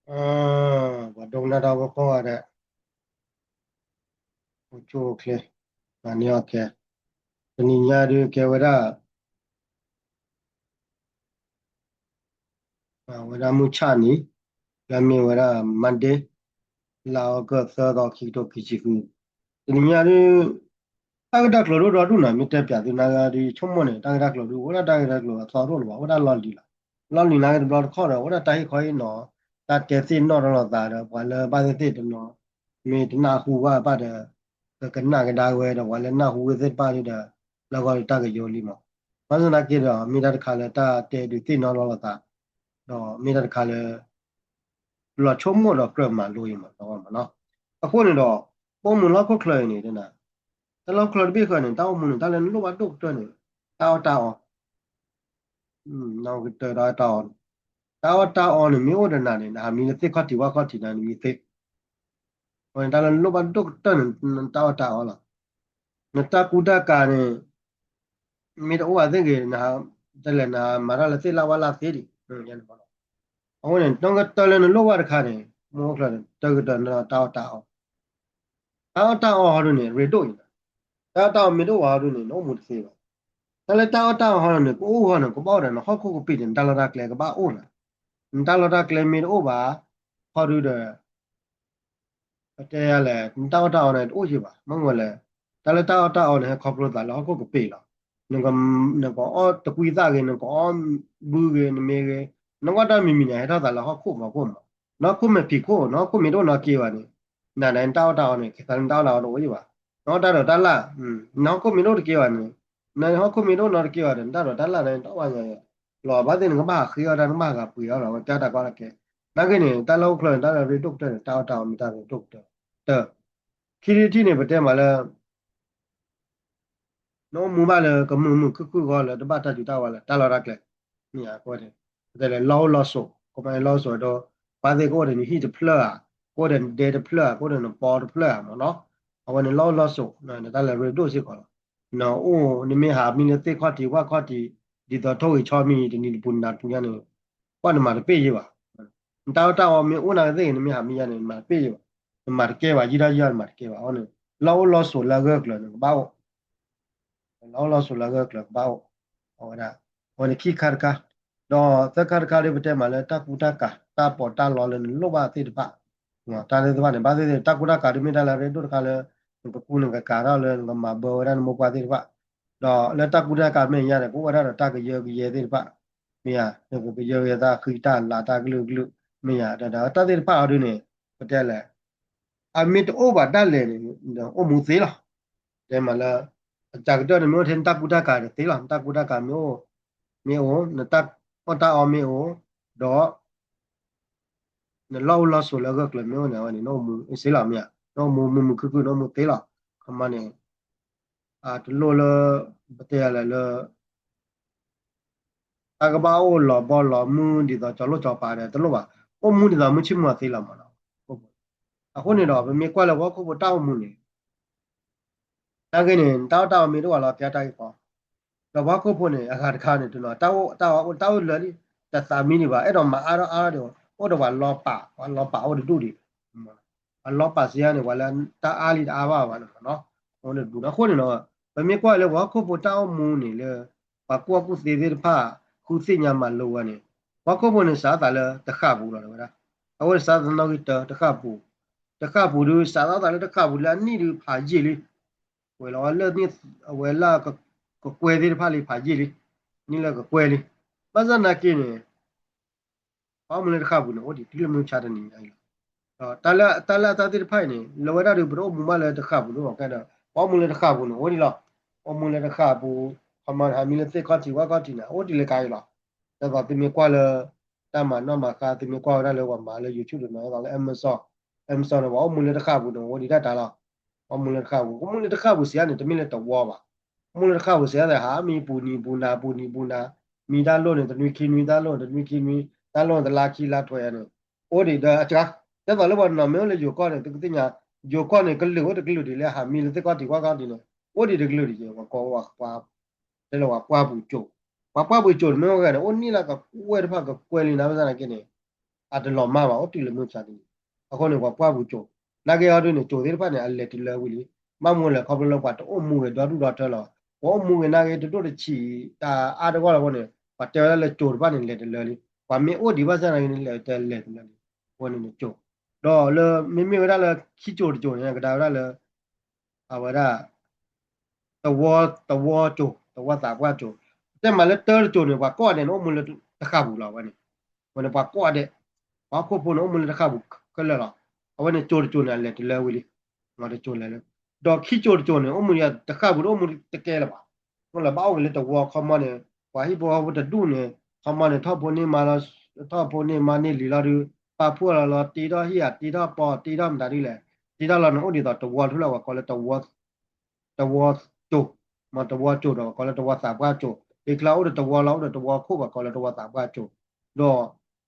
ပှၤဒိကနၣ်တၢ်ဖိကိးဂၤဒဲး အိၣ်ဆူၣ်အိၣ်ချ့ မၤန့ၢ်အီၣ်ကဲ တနံၤညါဒုးကဲဝဲဒၣ် ဝဲဒၣ်မုၢ်ဆၣ်နံၤ လၢမ့ၢ်ဝဲဒၣ် Monday လါအီကူးသၢသီ ခံကထိခံဆံဃု တနံၤညါဒုး တၢ်ဂ့ၢ်တၢ်ကျိၤဒိၣ်ဒီဒူၣ်နီၤ မ့ၢ်တဲပၠးသုနာ်ဂ့ၤဒုး ဆိကမိၣ်န့ၣ် တၢ်ဂ့ၢ်တၢ်ကျိၤဒုး အိၣ်ဒၣ်တၢ်ဂ့ၢ်တၢ်ကျိၤအသီတအိၣ်လၢၤဘၣ် အိၣ်ဒၣ်လီၢ်လံၤလီၤ. လီၢ်လံၤနာ်ဂ့ၤတဘျီတခီၣ်ဒီး အိၣ်ဒၣ်တၢ်ဟ့ၣ်ခီဟ့ၣ်နီၤ တၢ်တဲသ့ၣ်နီၣ်ထီၣ်လိာ်သးဒီး ပှၤလၢဘၣ်သ့ၣ်သ့ၣ်တနီၤ မ့ၢ်တနၢ်ဟူဘၣ်ဘၣ်ဒီး ကကနၣ်ကဒါဝဲဒီး ပှၤလၢနၢ်ဟူဝဲသ့ၣ်တဖၣ်ဒုးဒီး လၢဂီၢ်ဒီးတၢ်ကယိလံမး. ဘၣ်ဆၣ်သနာ်က့ဒီး မ့ၢ်တၢ်တခါလၢတၢ်တဲဒုးသ့ၣ်နီၣ်ထီၣ်လိာ်သး ဒီးမ့ၢ်တၢ်တခါလၢ လီၤဆိကမိၣ်ဒီးကြၢးမၤလိအံၤမး လီၤမးနီၤ. အဃိန့ၣ်ဒီး ပအိၣ်မူလၢဟီၣ်ခိၣ်ချၢအံၤန့ၣ် တၢ်လၢဟီၣ်ခိၣ်ချၢတဘ့ၣ်ဃီန့ၣ် တၢ်အိၣ်မူန့ၣ် တၢ်လၢနလိၣ်ဘၣ်ဒိၣ်ကတၢၢ်န့ၣ် တၢ်အီၣ်တၢ်အီ ကတၢၢ်ဒီးတၢ်အီၣ်န့ၣ် တၢ်အီၣ်တၢ်အီန့ၣ် မ့ၢ်အိၣ်ဒီးနၤန့ၣ် နဟးမံလၢသ့ၣ်ခီၣ်ထံးဝၣ်ခီၣ်ထံးန့ၣ် နမံသ့ အဃိန့ၣ် တၢ်လၢနလိၣ်ဘၣ်ဒိၣ်ကတၢၢ်န့ၣ် နတၢ်အီၣ်တၢ်အီလီၤ. နတၢ်ကူတၢ်ကၤန့ၣ် မ့ၢ်တအိၣ်ဘၣ်သ့ၣ်ဂ့ၤ နဟး တလဲၤနဟးမၤတၢ်လၢသ့ၣ်လၣ်ဝၣ်လၣ်သ့ဒံး အဃိန့ၣ် တၢ်ကတၢၢ်လၢနလိၣ်ဘၣ်တခါန့ၣ် မ့ၢ်အိၣ်ချၢန့ၣ် တၢ်ကတၢၢ်န့ၣ် တၢ်အီၣ်တၢ်အီ တၢ်အီၣ်တၢ်အီဟီဒုန့ၣ် ရ့ဒိၣ်အံၤလီၤ. တၢ်အီၣ်တၢ်အီမ့ၢ်တအိၣ်ဘၣ်ဟီဒုန့ၣ် နအိၣ်မူတသ့ဘၣ်. တၢ်လၢတၢ်အီၣ်တၢ်အီဟီန့ၣ် ကအိၣ်ဟီန့ၣ် ကဘၣ်အိၣ်ဒီး နဟီၣ်ခိၣ်ကပံာ်န့ၣ် နတၢ်လီၢ်တၢ်ကျဲကဘၣ်အိၣ်နၤ. နတၢ်လီၢ်တၢ်ကျဲမ့ၢ်တအိၣ်ဘၣ် ဟီဒုဒီး ပတဲယၤလဲၣ် နတၢ်အီၣ်တၢ်အီန့ၣ် တအိၣ်ယံၤဘၣ်. မ့ၢ်ဝဲလဲၣ် တၢ်လၢတၢ်အီၣ်တၢ်အီန့ၣ် ဟဲခီဖျိသးလၢဟီၣ်ခိၣ်ကပံာ်လီၤ. နကအီၣ်တကွံသၣ်ဂ့ၤ နကအီၣ်ဘုဂ့ၤ နမ့ၢ်ဂ့ၤ နကအီၣ်တၢ်မံၤမံၤန့ၣ် ဟဲထီၣ်သးလၢဟီၣ်ခိၣ်မီၤခိၣ်မီၤ. နဟီၣ်ခိၣ်မဲာ်ဖံးခိၣ် နဟီၣ်ခိၣ်မ့ၢ်တအိၣ်နီၢ်က့ဘၣ်န့ၣ် နၤန့ၣ် နတၢ်အီၣ်တၢ်အီန့ၣ် ကဲသးလၢနတၢ်အီၣ်တၢ်အီတအိၣ်ယံၤဘၣ်. နအီၣ်တၢ်ဒီးတၢ်လၢ် နဟီၣ်ခိၣ်မ့ၢ်တအိၣ်တက့ဘၣ်န့ၣ် နဟီၣ်ခိၣ်မ့ၢ်တအိၣ်နီၢ်တက့ဘၣ်ဒီး နတၢ်ဒီးတၢ်လၢ်န့ၣ် တအိၣ်ဘၣ်ညါလီၤ. ဘၣ်သ့ၣ်နကဘၣ်ဟးဃ့အီၣ်တၢ် နကဘၣ်ဟးဂၤပှ့ၤအီၣ်လီၤ ဝဲတဲတၢ်ကီတၢ်ခဲ နာ်က့န့ၣ် တၢ်လၢဟီၣ်ခိၣ်ချၢန့ၣ် တၢ်လၢရ့ဒိၣ်ကတၢၢ်န့ၣ် တၢ်အီၣ်တၢ်အီမ့ၢ်တၢ်ရ့ဒိၣ်ကတၢၢ်. တၢ် ခံထံၣ်တထံၣ်န့ၣ် ပတဲမးလၢ နအိၣ်မူဘၣ်လၢကမုာ်မုာ်ခုၣ်ခုၣ်ဂီၢ်လၢ တဘၣ်တၢ်စုတၢ်ဝါလၢ တၢ်လီၢ်တၢ်ကျဲ မ့ၢ်ဧါ ကတဲလၢလီၢ်အိၣ်လီၢ်ဆိး ကမၤလၢလီၢ်အိၣ်ဆိးဒီး ပှၤသ့ၣ်ကအိၣ်ဒီးနဟံၣ်တဖျၢၣ်ဧါ ကအိၣ်ဒီးနဒဲတဖျၢၣ်ဧါ ကအိၣ်ဒီးနပီတဖျၢၣ်ဧါမ့ၢ်နီၤ. အဝဲန့ၣ်လီၢ်အိၣ်လီၢ်ဆိး နတၢ်လၢရ့ဒိၣ်စ့ၢ်ကီးလီၤ. နအိၣ် နမ့ၢ်ဟးမံလၢသ့ၣ်ခီၣ်ထံးဝၣ်ခီၣ်ထံး ဒ်သိးထိၣ်ဂ့ၤဆီမံၤ တနံၤတပူၤနၤတပူၤညါန့ၣ် ကွၢ်နမၤတပ့ၢ်ယံၤဘၣ်. နတၢ်အီၣ်တၢ်အီမ့ၢ်အိၣ်နာ်က့သ့ၣ်ဂ့ၤ နမ့ၢ်ဟးမံယါန့ၣ် နမၤတပ့ၢ်ယံၤဘၣ်. နမၤတကဲဘၣ် ယံာ်ထီၣ်ယံာ်ထီၣ်နမၤတကဲဘၣ် အဃိန့ၣ် လီၢ်အိၣ်လီၢ်ဆိးလၢအဂၢၢ်ကျၢၤန့ၣ် ကဘၣ်အိၣ် လီၢ်အိၣ်လီၢ်ဆိးလၢအဂၢၢ်ကျၢၤကဘၣ်အိၣ် အဝဲဒၣ် အဝဲန့ၣ်ခံခါတခါ ဒီးသၢခါတခါဒီး ပတဲမးလၢတၢ်ကူတၢ်ကၤ တၢ်ပီးတၢ်လီလၢနလိၣ်ဘၣ်သ့ၣ်တဖၣ် တၢ်သ့ၣ်တဖၣ်န့ၣ် ဘၣ်သ့ၣ်သ့ၣ် တၢ်ကူတၢ်ကၤဒုးမ့ၢ်တၢ်လၢအရ့ဒိၣ်တခါလၢ နကကူနကကၤထီၣ်လၢနကမၤဘၢဝဲဒၣ်နမိၢ်ပှၢ်သ့ၣ်တဖၣ် ဒီးလၢတၢ်ကူတၢ်ကၤမ့ၢ်ညါန့ၣ် ကအိၣ်ဝဲဒၣ်ဒီးတၢ်ကယၢကယဲသ့ၣ်တဖၣ် မ့ၢ်ဧါ နကကယၢကယဲတၢ်ဃံတၢ်လၤတၢ်ကလုာ်ကလုာ် မ့ၢ်ဧါ ဒီးတၢ်သ့ၣ်တဖၣ်အီၤဒုးန့ၣ် ပတဲလဲၣ် အမ့ၢ်တအိၣ်ဘၣ်ဒၣ်လဲာ်န့ၣ် အိၣ်မူသ့လီၤ. တဲမးလၢ အစှၤကတၢၢ်န့ၣ် မ့ၢ်အိၣ်ထဲနတၢ်ကူတၢ်ကၤန့ၣ်သ့လီၤ. နတၢ်ကူတၢ်ကၤမ့ၢ်အိၣ် မ့ၢ်အိၣ် နတၢ်အီၣ်တၢ်အီမ့ၢ်အိၣ် ဒီး နလီၢ်အိၣ်လီၢ်ဆိးလၢအဂၢၢ်ကျၢၤမ့ၢ်အိၣ်န့ၣ် အဝဲန့ၣ် နအိၣ်မူသ့လီၤ မ့ၢ်ဧါ. နအိၣ်မူမုာ်မုာ်ခုၣ်ခုၣ် နအိၣ်မူသ့လီၤ. ခီမီန့ၣ် တလိၣ်လၢ ပတဲယၤလဲၣ်လၢ တၢ်ကဘၣ်အိၣ်လီၤဘီလီၤမုၢ်ဒ်သိးကၠီလိၣ်ကၠီပၤဒီး တလိၣ်ဘၣ်. အိၣ်မူဒ်သိးမုၢ်ဆ့ၣ်မုၢ်ဂီၤသ့လီၤမးနီၤ. အဃိန့ၣ်ဒီး ပမ့ၢ်ကွၢ်လၢပှၤဟီၣ်ခိၣ်ဖိတၢ်အိၣ်မူန့ၣ် နာ်က့န့ၣ် တၢ်အီၣ်တၢ်အီမ့ၢ်တအိၣ်ဘၣ်လီၤ ကဲတၢ်ဂ့ၢ်ကီ ဒီးပှၤဟီၣ်ခိၣ်ဖိန့ၣ် အဂၤတခါန့ၣ် တနီၤ တၢ်အိၣ်တၢ်အီအိၣ်တၢ်အိၣ်လၢာ်လံ တသးမံဒံးဘၣ် အဲၣ်ဒိးမၤအါထီၣ်အါထီၣ်ဒံး အိၣ်ဒီးပှၤလီၤပာ် ပှၤလီၤပာ်အိၣ်တဒူၣ်ဒံး ပှၤလီၤပာ်စ့ယါန့ၣ် ပှၤလၢတၢ်အါလံတအါဘၣ်ဘၣ်န့ၣ်မးနီၤ အိၣ်တဒူၣ် အဃိန့ၣ်ဒီး ပမ့ၢ်ကွၢ်လၢပှၤဟီၣ်ခိၣ်ဖိတၢ်အိၣ်မူန့ၣ်လၢ ပှၤကူၣ်ဘၣ်ကူၣ်သ့သ့ၣ်တဖၣ် ဃုသ့ၣ်ညါမၤလိဝဲန့ၣ် ပှၤဟီၣ်ခိၣ်ဖိန့ၣ် စးထီၣ်သးလၢတဃၣ်ပူၤလီၤ တဲဝဲဒၣ် အဝဲန့ၣ်စးထီၣ်သးနီၣ်ဂံၢ်တၢ တဃၣ်ပူၤ တဃၣ်ပူၤဒုး စးထီၣ်သးလၢတဃၣ်ပူၤလၢအနံၣ်ဒုးဖးယံာ်လံ ဝဲလီၤလၢ အဝဲလၢ ကကွဲသ့ၣ်တဖၣ်လံဖးယံာ်လံ နံၣ်လၢကကွဲလံ ဘၣ်ဆၣ်သနာ်က့န့ၣ် ပှၤအိၣ်မူလၢတဃၣ်ပူၤန့ၣ် အိၣ်ဒံးတုၤလၢမုၢ်ဆါတနံၤညါအံၤလီၤ. ဒီးတၢ်လၢ တၢ်လၢအတၢ်သ့ၣ်တဖၣ်အံၤန့ၣ် လၢဝဲဒၣ်ဒုး ပတအိၣ်မူဘၣ်လၢတဃၣ်ပူၤဒိၣ်ဘၣ်ကဲဒီး ပှၤအိၣ်မူလၢတဃၣ်ပူၤန့ၣ် အိၣ်ဒံးလီၤ. အိၣ်မူလၢတဃၣ်ပူၤ ခီမီ ဟးမံလၢသ့ၣ်ခီၣ်ထံးဝၣ်ခီၣ်ထံးန့ၣ် အိၣ်ဒံးလၢကါအံၤလီၤ. ဒ်သိးသုမ့ၢ်ကွၢ်လၢ တၢ်မၤနီၣ်မၤဃါ သုမ့ၢ်ကွၢ်ဝဲဒၣ်လၢပှၤမၤလၢ YouTube တနီၤ ဒ်သိးလၢ Amazon Amazon န့ၣ် ပှၤအိၣ်မူလၢတဃၣ်ပူၤန့ၣ် အိၣ်ဒံးတၢ်တၢ်လီၤ. အိၣ်မူလၢတဃၣ်ပူၤ အိၣ်မူလၢတဃၣ်ပူၤစံးယါန့ၣ် တမ့ၢ်လၢတဝီဘၣ်. အိၣ်မူလၢတဃၣ်ပူၤစံးယါန့ၣ် ဟးမံပူၤနံၤပူၤနၤ ပူၤနံၤပူၤနၤ မံတၢ်လိၣ်န့ၣ် တနွံခံနွံ တၢ်လိၣ်န့ၣ် တနွံခံနွံ တၢ်လိၣ်န့ၣ် တလါခံလါထွဲန့ၣ် အိၣ်ဒံးဒီးအစှၤ ဒ်သိးလၢပှၤနီၤမ့ၢ်အိၣ်လၢယိၤကီၢ်န့ၣ် သုကသ့ၣ်ညါ ယိၤကီၢ်န့ၣ် ကလုာ်အိၣ်တကလုာ်ဒံးလၢဟးမံလၢသ့ၣ်ခီၣ်ထံးဝၣ်ခီၣ်ထံးန့ၣ် အိၣ်ဒံးတကလုာ်ဒံး ပှၤကိးဝဲ တဲလၢပှၤပှၢ်ပူၤကၠိၤ ပှၤပှၢ်ပူၤကၠိၤန့ၣ်မ့ၢ်အိၣ်ဂၤန့ၣ် အိၣ်နံၣ်လၢကကွဲၢ်တဖၣ်ကကွဲၢ်လံနၤ ဘၣ်ဆၣ်သနာ်က့န့ၣ် အတလီၤမၢ်ဘၣ် အိၣ်တုၤလၢမုၢ်ဆါတနံၤ, အဃိန့ၣ် ပှၤပှၢ်ပူၤကၠိၤ, နာ်က့အီၤဒုန့ၣ် ကၠိၤသ့ၣ်တဖၣ်န့ၣ် အလဲၤတလၢဝံၤလံ, ဘၣ်မနုၤလဲၣ် ခီဖျိလၢပှၤတအိၣ်မူဂ့ၤဒီဒူၣ်ဒီထၢလီၤ, ပှၤအိၣ်မူဂ့ၤနာ်က့ တဒိၣ်တဆံး တၢ်အါတဂီၢ်လီၤအဃိန့ၣ် ပှၤတဲဝဲဒၣ်လၢကၠိၤတဖၣ်န့ၣ် လဲၤတလၢလံ, ပှၤမ့ၢ်အိၣ်ဒံးဘၣ်ဆၣ်နာ်က့န့ၣ် လဲၤတလဲၤတလၢလံ, အဝဲန့ၣ်န့ၣ်ကၠိၤ, ဒီးလၢမ့မ့ၢ်ဝဲဒၣ်လၢခံကၠိၤတကၠိၤန့ၣ် ကဒါဝဲဒၣ်လၢ အဝဲဒၣ် သဝီ သဝီကၠိၤ သဝီသးပှၢ်ကၠိၤ, တဲမးလၢတၢတကၠိၤန့ၣ် ပှၤကိးဂၤဒဲးန့ၣ် အိၣ်မူလၢတဃၣ်ပူၤလီၤ အဝဲန့ၣ်, အဝဲန့ၣ်ပှၤကိးဂၤဒဲး, ပှၤဟီၣ်ခိၣ်ဖိန့ၣ် အိၣ်မူလၢတဃၣ်ပူၤခဲလၢာ်လီၤ, အဝဲန့ၣ်ကၠိၤတကၠိၤန့ၣ် အလဲၤတလၢဝံၤလံ, တကၠိၤလဲၤလၢ, ဒီးခံကၠိၤတကၠိၤန့ၣ် အိၣ်မူတဃၣ်ပူၤဒီးအိၣ်မူတကဲလၢၤဘၣ်, မ့ၢ်လၢဘၣ်အိၣ်က့ၤလၢသဝီခီမီန့ၣ် ပှၤဟံၣ်ဖိဃီဖိတဒူၣ်န့ၣ် ခီမီန့ၣ် ထီၣ်ဖိန့ၢ်မါလီၤ, ထီၣ်ဖိန့ၢ်မါန့ၢ်လံၤလီၤဒုး ပာ်ဖှိၣ်လီၤလီၤ တ့ထီၣ်ဟံၣ်ဧါ တ့ထီၣ်ပီ တ့ထီၣ်မတၤဒ်လဲၣ်, တ့ထီၣ်လီၤန့ၣ်အိၣ်ဒ်သိးသဝီ တဖျၢၣ်ပှၤကိးလၢ သဝီကၠိၤ, မ့ၢ်သဝီကၠိၤဒီးပှၤကိးလၢသဝီသးပှၢ်ကၠိၤ, လၢခံလီၤအိၣ်ဒီးသဝီလီၤ အိၣ်ဒီးသဝီခိၣ်ပှၤကိးလၢသဝီသးပှၢ်ကၠိၤ, ဒီးဖ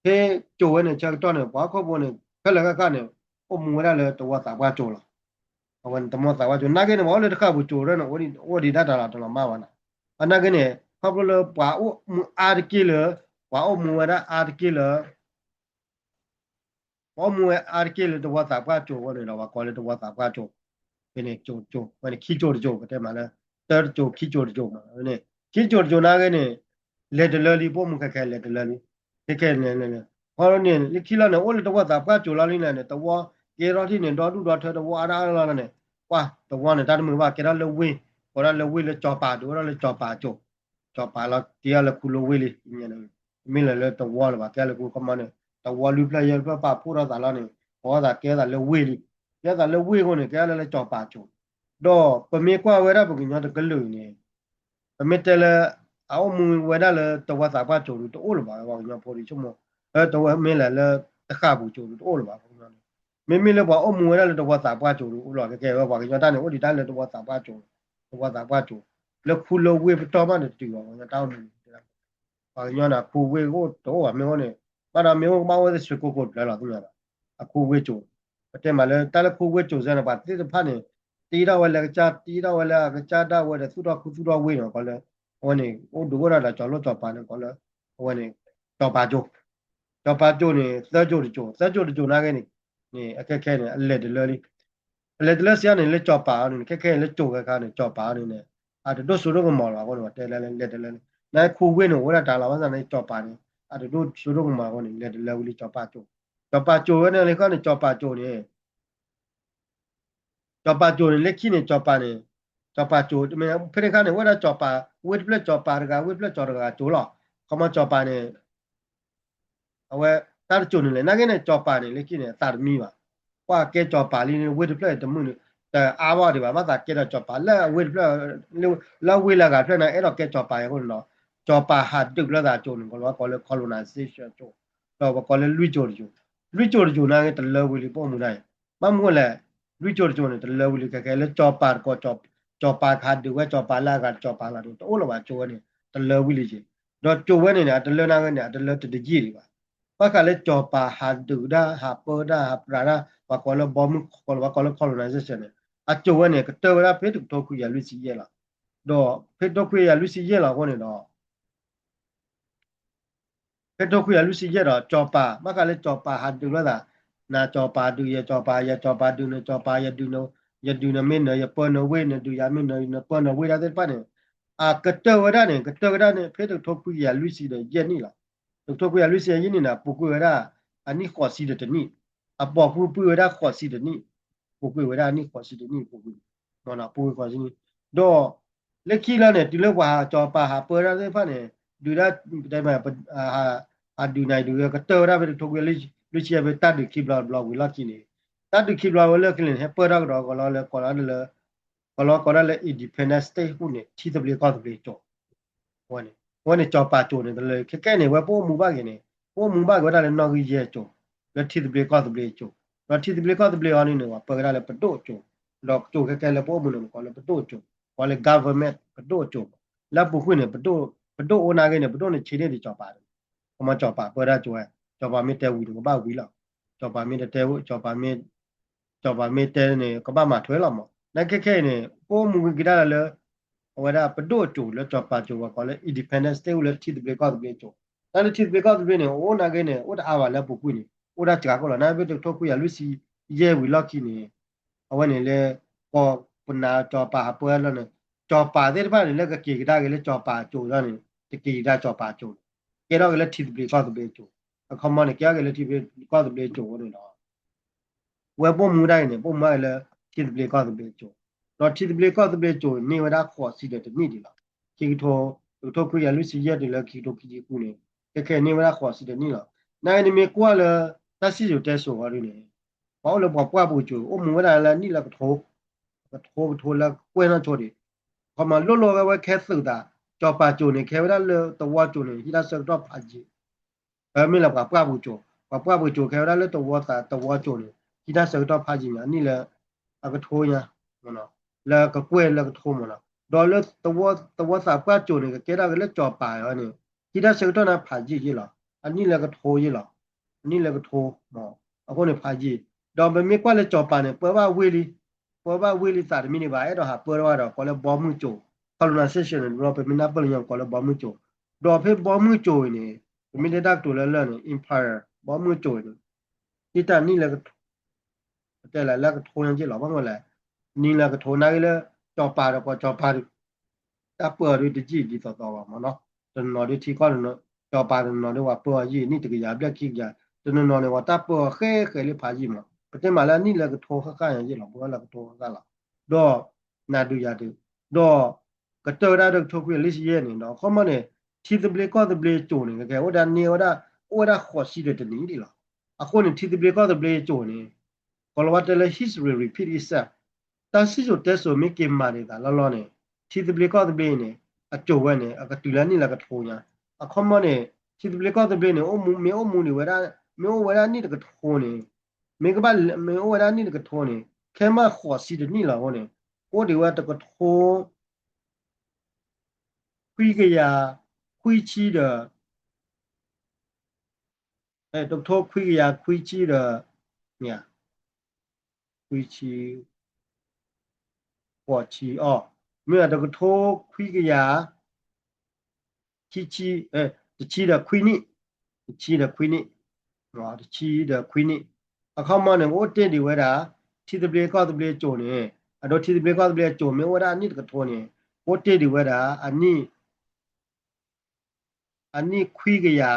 ဲကၠိၤဝဲန့ၣ် ဆၢကတီၢ်န့ၣ် ပှၤဟီၣ်ခိၣ်ဖိန့ၣ် ခဲလၢာ်ခဲကၣ်န့ၣ် အိၣ်မူဝဲဒၣ်လၢသဝီသးပှၢ်ကၠိၤလီၤ, အဝဲန့ၣ်သဝီသးပှၢ်ကၠိၤ နာ်က့န့ၣ် ပှၤအိၣ်လၢတဃၣ်ပူၤကၠိၤဒၣ်န့ၣ် အိၣ်ဒံးဒၣ်တၢ်လီၤတလီၤမၢ်ဘၣ်နီၤ, အနာ်က့န့ၣ် ခီဖျိလၢပှၤအိၣ်မူအါတက့ၢ်လၢ ပှၤအိၣ်မူဝဲဒၣ်အါတက့ၢ်လၢ ပှၤအိၣ်မူဝဲအါတက့ၢ်လၢသဝီသးပှၢ်ကၠိၤအဃိန့ၣ်ဒီး ပှၤကိးလၢသဝီသးပှၢ်ကၠိၤ, ဖဲန့ၣ်ကၠိၤကၠိၤ ဖဲန့ၣ်ခံကၠိၤတကၠိၤ ပတဲမးလၢ တၢတကၠိၤခံကၠိၤတကၠိၤမးန့ၣ်, ခံကၠိၤတကၠိၤနာ်က့န့ၣ် လဲၤတလၢလံ ပအိၣ်မူခဲခဲလဲၤတလၢလံ, ခဲခဲန့ၣ် ဃီန့ၣ် လၢခံလီၤန့ၣ် အိၣ်လၢသဝီသးပှၢ်ကၠိၤလီၤလံန့ၣ် သဝီကဲထီၣ်ထံၣ်န့ၣ် ဒီဒူၣ်ဒီထၢသဝီအါဒၣ်အါလီၤန့ၣ်, ပှၤသဝီန့ၣ် တၢ်တမုာ်ဘၣ် ကဲထီၣ်လၢဝ့ၢ်, ကိးဒၣ်လၢဝ့ၢ်လၢကၠီၤပၤ ဒုးဝဲဒၣ်လၢကၠီၤပၤကၠိၤ ကၠီၤပၤလီၤ ကဲထီၣ်လၢခူလၢဝ့ၢ်လံ, မ့ၢ်လၢလၢသဝီလၢၤဘၣ် ကဲလၢခူခီမီန့ၣ် သဝီလွံၢ်ဖျၢၣ်ယဲၢ်ဖျၢၣ်ပာ်ဖှိၣ်ထီၣ်သးလီၤန့ၣ် ကိးသးကဲသးလၢဝ့ၢ်လံ, ကဲသးလၢဝ့ၢ်အဃိန့ၣ် ကဲထီၣ်လၢလၢကၠီၤပၤကၠိၤ, ဒီးပမ့ၢ်ကွၢ်ဝဲဒၣ်ပကညီတကလုာ်န့ၣ် ပမ့ၢ်တဲလၢ အအိၣ်မူဝဲဒၣ်လၢသဝီသးပှၢ်ကၠိၤဒုးတအိၣ်လၢၤဘၣ် ပှၤကညီဖိဒုးဆိကမိၣ်, လၢသဝီမ့ၢ်လၢလၢတဃၣ်ပူၤကၠိၤဒုးတအိၣ်လၢၤဘၣ် ပှၤကညီန့ၣ်, မ့မ့ၢ်လၢပှၤအိၣ်မူဝဲဒၣ်လၢသဝီသးပှၢ်ကၠိၤဒုးအိၣ်လီၤ ခဲခဲဝဲပှၤကညီတၢ်န့ၣ် အိၣ်ဒံးတၢ်လၢသဝီသးပှၢ်ကၠိၤ, သဝီသးပှၢ်ကၠိၤ, လၢခူလၢဝ့ၢ်ပတီၢ်မးန့ၣ်တတုၤဘၣ် ပှၤကညီတၢ်အိၣ်မူန့ၣ် ပှၤကညီန့ၣ် အခူဝ့ၢ်အိၣ်တအိၣ်ဘၣ်မ့ၢ်အိၣ်န့ၣ်, ဘၣ်ဒီးမ့ၢ်အိၣ်ကဘၣ်အိၣ်ဝဲသ့ၣ်ဆှၢကိၢ်ကိၢ်တဖျၢၣ်လီၤ သ့ၣ်ညါဘၣ်, အခူဝ့ၢ်ကၠိၤ, ပတဲမးလၢတၢ်လၢခူဝ့ၢ်ကၠိၤစဲန့ၣ် ပှၤသ့ၣ်တဖၣ်န့ၣ် တ့ထီၣ်ဝဲလၢကစၢ် တ့ထီၣ်ဝဲလၢအကစၢ်ဒၣ်ဝဲဒီးသူၣ်ထီၣ်ခူသူၣ်ထီၣ်ဝ့ၢ်န့ၣ် ကိးလၢ, အဝဲန့ၣ် အိၣ်ဒုးအိၣ်ဒၣ်ဒီးကၠီၤလိၣ်ကၠီၤပၤန့ၣ် ကိးလၢ, အဝဲန့ၣ် ကၠီၤပၤကၠိၤ, ကၠီၤပၤကၠိၤန့ၣ် သၢကၠိၤတကၠိၤ သၢကၠိၤတကၠိၤနာ်က့န့ၣ်, န့ၣ် အခဲခဲန့ၣ် အလဲၤတလၢလံ အလဲၤတလၢစံးန့ၣ် လၢကၠီၤပၤအီၤန့ၣ် ခဲခဲလၢကၠိၤခဲခါန့ၣ် ကၠီၤပၤအီၤန့ၣ်န့ၣ် အတဒိၣ်စိဒိၣ်ကမီၤလၢၤဘၣ်အဃိန့ၣ် ပှၤတဲလၢလဲၤတလၢလံ, နာ်က့ခူဝ့ၢ်န့ၣ် အိၣ်ဝဲဒၣ်တၢ်လီၤ ဘၣ်ဆၣ်န့ၣ် ကၠီၤပၤန့ၣ် အတဒိၣ်စိဒိၣ်ကမီၤအဃိန့ၣ် လဲၤတလၢဝံၤလံကၠီၤပၤကၠိၤ, ကၠီၤပၤကၠိၤဝဲန့ၣ်လံခီန့ၣ် ကၠီၤပၤကၠိၤန့ၣ် ကၠီၤပၤကၠိၤန့ၣ် လၢခံန့ၣ် ကၠီၤပၤန့ၣ်, ကၠီၤပၤကၠိၤ ဖဲန့ၣ်ခါန့ၣ် ဝဲဒၣ်ကၠီၤပၤ ဝ့ၢ်တဖျၢၣ်ကၠီၤပၤတဂၤ ဝ့ၢ်တဖျၢၣ်ကၠီၤတဂၤကၠိၤလီၤ, ခီမီကၠီၤပၤန့ၣ် အဝဲ တၢ်တကၠိၤန့ၣ်လဲၣ် နာ်က့န့ၣ် ကၠီၤပၤန့ၣ် လၢခံန့ၣ် အသးတမံဘၣ်, ကွၢ်ကဲကၠီၤပၤလံန့ၣ် ဝ့ၢ်တဖျၢၣ်တမုာ်န့ၣ် တအါဘၣ်ဒံးဘၣ် ဘၣ်သးကဲဒီးကၠီၤပၤလၢအဝ့ၢ်တဖျၢၣ်, လၢဝ့ၢ်လၢအဂၤတဖျၢၣ်န့ၣ် အဲၣ်ဒိးကဲကၠီၤပၤအဃိန့ၣ်ဒီး ကၠီၤပၤဟးဒုးလၢသးကၠိၤန့ၣ် ကိးလၢ ပှၤကိးလၢ colonization ကၠိၤ, ဒီးပှၤကိးလၢလွံၢ်ကၠိၤတကၠိၤ, လွံၢ်ကၠိၤတကၠိၤနာ်က့တလၢဝံၤလံ ပအိၣ်မူဒၣ်အံၤ, ဘၣ်မနုၤလဲၣ်, လွံၢ်ကၠိၤတကၠိၤန့ၣ် တလၢဝံၤလံ ခဲခဲလၢကၠီၤပၤတကိး ကၠီၤပၤကဟးဒုးဝဲ ကၠီၤပၤလၢအဂၤတကၠီၤပၤလီၤန့ၣ် တအိၣ်လၢၤဘၣ် ကၠိၤဝဲန့ၣ် တလၢဝံၤလံက့ၤ, ဒီးကၠိၤဝဲန့ၣ်န့ၣ် အတလၢနာ်က့န့ၣ် အတလၢတဒယံာ်ဒံးဘၣ်, ဘၣ်ဃးလၢကၠီၤပၤဟးဒုးဒၣ် ဟးပၢဒၣ် ဟးပြးဒၣ် ပှၤကိးလၢဘီမုၢ် ပှၤကိးလၢ colonization န့ၣ် အကၠိၤဝဲန့ၣ် ကတၢၢ်ဝဲဒၣ်ဖဲတကထိခွံကယၤလွံၢ်ဆံယဲၢ်လီၤ, ဒီးဖဲတကထိခွံကယၤလွံၢ်ဆံယဲၢ်လီၤအဃိန့ၣ်ဒီး ဖဲတကထိခွံကယၤလွံၢ်ဆံယဲၢ်ဒီး ကၠီၤပၤ ဘၣ်ဃးလၢကၠီၤပၤဟးဒုးလိာ်သး, နၤကၠီၤပၤဒုးယဲ ကၠီၤပၤယဲ ကၠီၤပၤဒုးနၤ ကၠီၤပၤယဲ ယဒုးနၤမ့ၢ်နၤ ယပၢနၤဝ့ၢ် နဒုးယၤမ့ၢ်နၤ နပၢနၤဝ့ၢ်ဒၣ်သ့ၣ်တဖၣ်န့ၣ်, အကတၢၢ်ဝဲဒၣ်န့ၣ် ကတၢၢ်ဝဲဒၣ်န့ၣ် ဖဲတကထိခွံကယၤလွံၢ်ဆံဒီးယဲၢ်နံၣ်လီၤ, တကထိခွံကယၤလွံၢ်ဆံယဲၢ်နံၣ်န့ၣ် ပူၤကွံာ်ဝဲဒၣ် အနံၣ်ဃိးဆံဒီးတနံၣ်, အပိာ်ကွံာ်ဝဲဒၣ်ဃိးဆံတနံၣ်, ပူၤကွံာ်ဝဲဒၣ်အနံၣ်ဃိးဆံတနံၣ် ပူၤကွံာ် ပူၤကွံာ်ဃိးဆံနံၣ်, ဒီး လၢခံလီၤန့ၣ် တုၤလၢပှၤကၠီၤပၤဟးပၢဒၣ်သ့ၣ်တဖၣ်န့ၣ် ဒုးဒၣ် ပတဲမး အဒုးနၤဒုးကတၢၢ်ဝဲဒၣ်ဖဲတကထိခွံကယၤလွံၢ်ဆံဖဲတၢ်ဒုးခံဘျီတဘျီဝံၤလီၢ်ခံန့ၣ်, တၢ်ဒုးခံဘျီဝဲလၢခံန့ၣ် ဟဲပၢၢ်ထီၣ်ကဒီးကီးလီၤလၢကိးဒၣ်လၢ ကီးလီၤကိးဒၣ်လၢ independence state ဟူးန့ၣ် ထံသဘျ့ကီၢ်သဘျ့ကၠိၤ ဝဲန့ၣ် ဝဲန့ၣ်ကၠီၤပၤကၠိၤန့ၣ် တလၢ ခဲကဲန့ၣ် ဝဲပအိၣ်မူဘၣ်က့ၤန့ၣ် ပအိၣ်မူဘၣ်က့ၤဝဲဒၣ်လၢနီၣ်ဂံၢ်ယဲၢ်ကၠိၤ လၢထံသဘျ့ကီၢ်သဘျ့ကၠိၤ, ဒီးထံသဘျ့ကီၢ်သဘျ့အီၤန့ၣ်န့ၣ် ပှၤပၢကဒါလၢပဒိၣ်ကၠိၤ, ဒီးကၠိၤခဲကဲလၢပအိၣ်မူန့ၣ် ပကိးလၢပဒိၣ်ကၠိၤ, ပှၤလၢ government ပဒိၣ်ကၠိၤ, လၢပူၤကွံာ်န့ၣ် ပဒိၣ်အိၣ်နာ်က့န့ၣ် ပဒိၣ်န့ၣ်ဆံးန့ၢ်ဒံးကၠီၤပၤ, ကမၤကၠီၤပၤပၢဒၣ်ကၠိၤဝဲ, ကၠီၤပၤမ့ၢ်တဲဝံၤန့ၣ် ကဘၣ်ဝံၤလီၤ, ကၠီၤပၤမ့ၢ်တတဲ ကၠီၤပၤမ့ၢ် ကၠီၤပၤမ့ၢ်တဲန့ၣ် ကဘၣ်မၤထွဲလီၤမး, နာ်က့ခဲအံၤန့ၣ် ပအိၣ်မူက့ၤကဒါလၢ အဝဲဒၣ်ပဒိၣ်ကၠိၤလၢကၠီၤပၤကၠိၤ ပှၤကိးလၢ independence state လၢထံသဘျ့ကီၢ်သဘျ့ကၠိၤ, တၢ်လၢထံသဘျ့ကီၢ်သဘျ့န့ၣ် အိၣ်နာ်က့န့ၣ် အိၣ်တအါဘၣ်လၢအပူၤကွံာ်န့ၣ် အိၣ်ဒၣ်စှၤကိာ်လီၤ. နၢ်ပၢၢ်တကထိခွံကယၤလွံၢ်ဆံယဲၢ်ဝံၤလီၢ်ခံန့ၣ် အဝဲန့ၣ်လၢ ကီၢ်ပနၢ်စီၤပၤဟးပၢလီၤန့ၣ် စီၤပၤသ့ၣ်တဖၣ်န့ၣ် လၢကက့ၤကဒါက့ၤလၢစီၤပၤအစိၤန့ၣ် တက့ၤကဒါစီၤပၤအစိၤန့ၣ် ကဲထီၣ်က့ၤလၢထံသဘျ့ကီၢ်သဘျ့အစိၤ, အခီပညီန့ၣ် ကဲထီၣ်က့ၤလၢထံသဘျ့ကီၢ်သဘျ့အစိၤအဃိန့ၣ်ဒီး ဝဲပိာ်မူဒၣ်အံၤန့ၣ် ပိာ်မူဒၣ်အံၤလၢ ထံသဘျ့ကီၢ်သဘျ့အစိၤ, ဒီးထံသဘျ့ကီၢ်သဘျ့အစိၤန့ၣ် န့ၢ်ဝဲဒၣ်ဃိးဆံဒီးတနံၣ်ဒံးလီၤ. ခံကထိ, တကထိခွံကယၤလွံၢ်ဆံယဲၢ်တုၤလၢခံကထိခံဆံဃုန့ၣ် ခဲခဲန့ၢ်ဝဲဒၣ်ဃိးဆံဒီးတနံၣ်လီၤ. နာ်က့န့ၣ်မ့ၢ်ကွၢ်လၢ တၢ်စံၣ်စိၤတဲစိၤအဂီၢ်ဒ်န့ၣ် ပှၤအိၣ်လၢပှၤပှၢ်ပူၤစိၤ အိၣ်မူဝဲဒၣ်လၢနံၣ်လၢကထိ, ကထိကထိလၢကွဲၢ်နီၢ်ဆိဒံး, ခီမီလိၣ်လိၣ်ဝဲဝဲခဲသုးသး, စီၤပၤစိၤန့ၣ် ခဲဝဲဒၣ်လၢသဝီစိၤန့ၣ် ဟံးတၢ်ဆၢကတီၢ်ဖးယံာ် မ့ၢ်လၢပှၤပှၢ်ပူၤစိၤ, ပှၤပှၢ်ပူၤစိၤခဲဝဲဒၣ်လၢသဝီသးသဝီစိၤန့ၣ် ဟံးတၢ်ဆၢကတီၢ်ဖးယံာ်န့ၣ် အနံၣ်လၢအကထိညါ, လၢကကွဲၢ်လၢကထိမ့ၢ်နီၤ, ဒီးလၢသဝီသးပှၢ်စိၤန့ၣ် ကကဲထီၣ်က့ၤလၢစီၤပၤအံၤန့ၣ် ဟံးတၢ်ဆၢကတီၢ်န့ၣ်ဖးယံာ်ယ့ၣ်လီၤ, အနံၣ်လၢကထိယ့ၣ်လီၤ, အနံၣ်လၢကထိမ့ၢ်, အဃိန့ၣ်ဖးယံာ်, ဒီးပမ့ၢ်ကွၢ်လၢစီၤပၤန့ၣ် ပၢဘၣ်ဝ့ၢ်လံ ပၢဘၣ်ဝ့ၢ်လံသးတမံၤန့ၣ်ဘၣ် အဲၣ်ဒိးဟးပၢထီၣ်ဘၣ်ဒီး ကိးလၢဘီမုၢ်စိၤ, colonization န့ၣ် ပမ့ၢ်နၢ်ပၢၢ်လၢညါကိးလၢဘီမုၢ်စိၤ, ဒီးဖဲဘီမုၢ်စိၤအံၤန့ၣ် ပမ့ၢ်တဲတၢ်ကတိၤလၢလၢာ်န့ၣ် empire ဘီမုၢ်စိၤအံၤန့ၣ် ဟံးတၢ်နံၣ်လၢကထိ ပတဲလၢလၢကထိညါက့ၢ်လီၤ ဘၣ်မနုၤလဲၣ်, နံၣ်လၢကထိနာ်က့လၢ စီၤပၤဒီးပှၤစီၤပၤဒုး တၢ်ပၢအီၤဒုးတယံာ်ဒ်သိးသိးဘၣ်မ့ၢ်နီၤ, တနီၤဒုးထံကီၢ်တနီၤ, စီၤပၤတနီၤဒုးပှၤပၢအီၤယံာ်နံၣ်တကယၤဘျဲၣ်ခံကယၤ, တနီၤနီၤန့ၣ် ပှၤတၢ်ပၢအီၤဃဲဃဲလၢဖးယံာ်မ့ၢ်, ပတဲမးလၢအနံၣ်လၢကထိဃၣ်ဃၣ်ညါယ့ၢ်လီၤ ပဝဲလၢကထိဃၣ်ဃၣ်လီၤ, ဒီး နၤဒုးယၤဒုး, ဒီး ကတၢၢ်ဝဲဒၣ်တကထိခွံကယၤလွံၢ်ဆံယဲၢ်န့ၣ်ဒီး အခီပညီန့ၣ် ထံသဘျ့ကီၢ်သဘျ့အစိၤန့ၣ် ကကဲအိၣ်ဒၣ်န့ၢ်ဝဲဒၣ် အိၣ်ဝဲဒၣ်ဃိးဆံဒီးတနံၣ်ဒံးလီၤ. အဃိန့ၣ် ထံသဘျ့ကီၢ်သဘျ့အစိၤန့ၣ် ကိးလီၤဝဲတဲလၢ history repeat itself, တၢ်စံၣ်စိၤတဲစိၤမ့ၢ်က့ၤမၤဒ်သိးလီၤလီၤန့ၣ် ထံသဘျ့ကီၢ်သဘျ့န့ၣ် အစိၤဝဲန့ၣ် အကတုၤလၢနံၣ်လၢကထိညါ, အခီပညီန့ၣ် ထံသဘျ့ကီၢ်သဘျ့န့ၣ် အိၣ်မူ မ့ၢ်အိၣ်မူဒံးဝဲဒၣ် မ့ၢ်အိၣ်ဝဲဒၣ်နံၣ်တကထိန့ၣ် မ့ၢ်ကဘၣ် မ့ၢ်အိၣ်ဝဲဒၣ်နံၣ်တကထိန့ၣ် ခဲမးဃိးဆံတနံၣ်လီၤအဃိန့ၣ် အိၣ်ဒံးဝဲတကထိ ခွံကယၤ ခွံဆံဒီး တကထိခွံကယၤခွံဆံဒီး ခွံဆံ ဃိးဆံအီၤ မ့ၢ်တကထိခွံကယၤ ခံဆံ တဆံဒီးခွံနံၣ်, တဆံဒီးခွံနံၣ်, တဆံဒီးခွံနံၣ်, အခီပညီန့ၣ် ကအိၣ်တ့ၢ်ဒံးဝဲဒၣ် ထံသဘျ့ကီၢ်သဘျ့အစိၤန့ၣ် အဒိထံသဘျ့ကီၢ်သဘျ့အစိၤမ့ၢ်အိၣ်ဝဲဒၣ်အနံၣ်တကထိန့ၣ် ကအိၣ်တ့ၢ်ဒံးဝဲဒၣ် အနံၣ် အနံၣ်ခွံကယၤ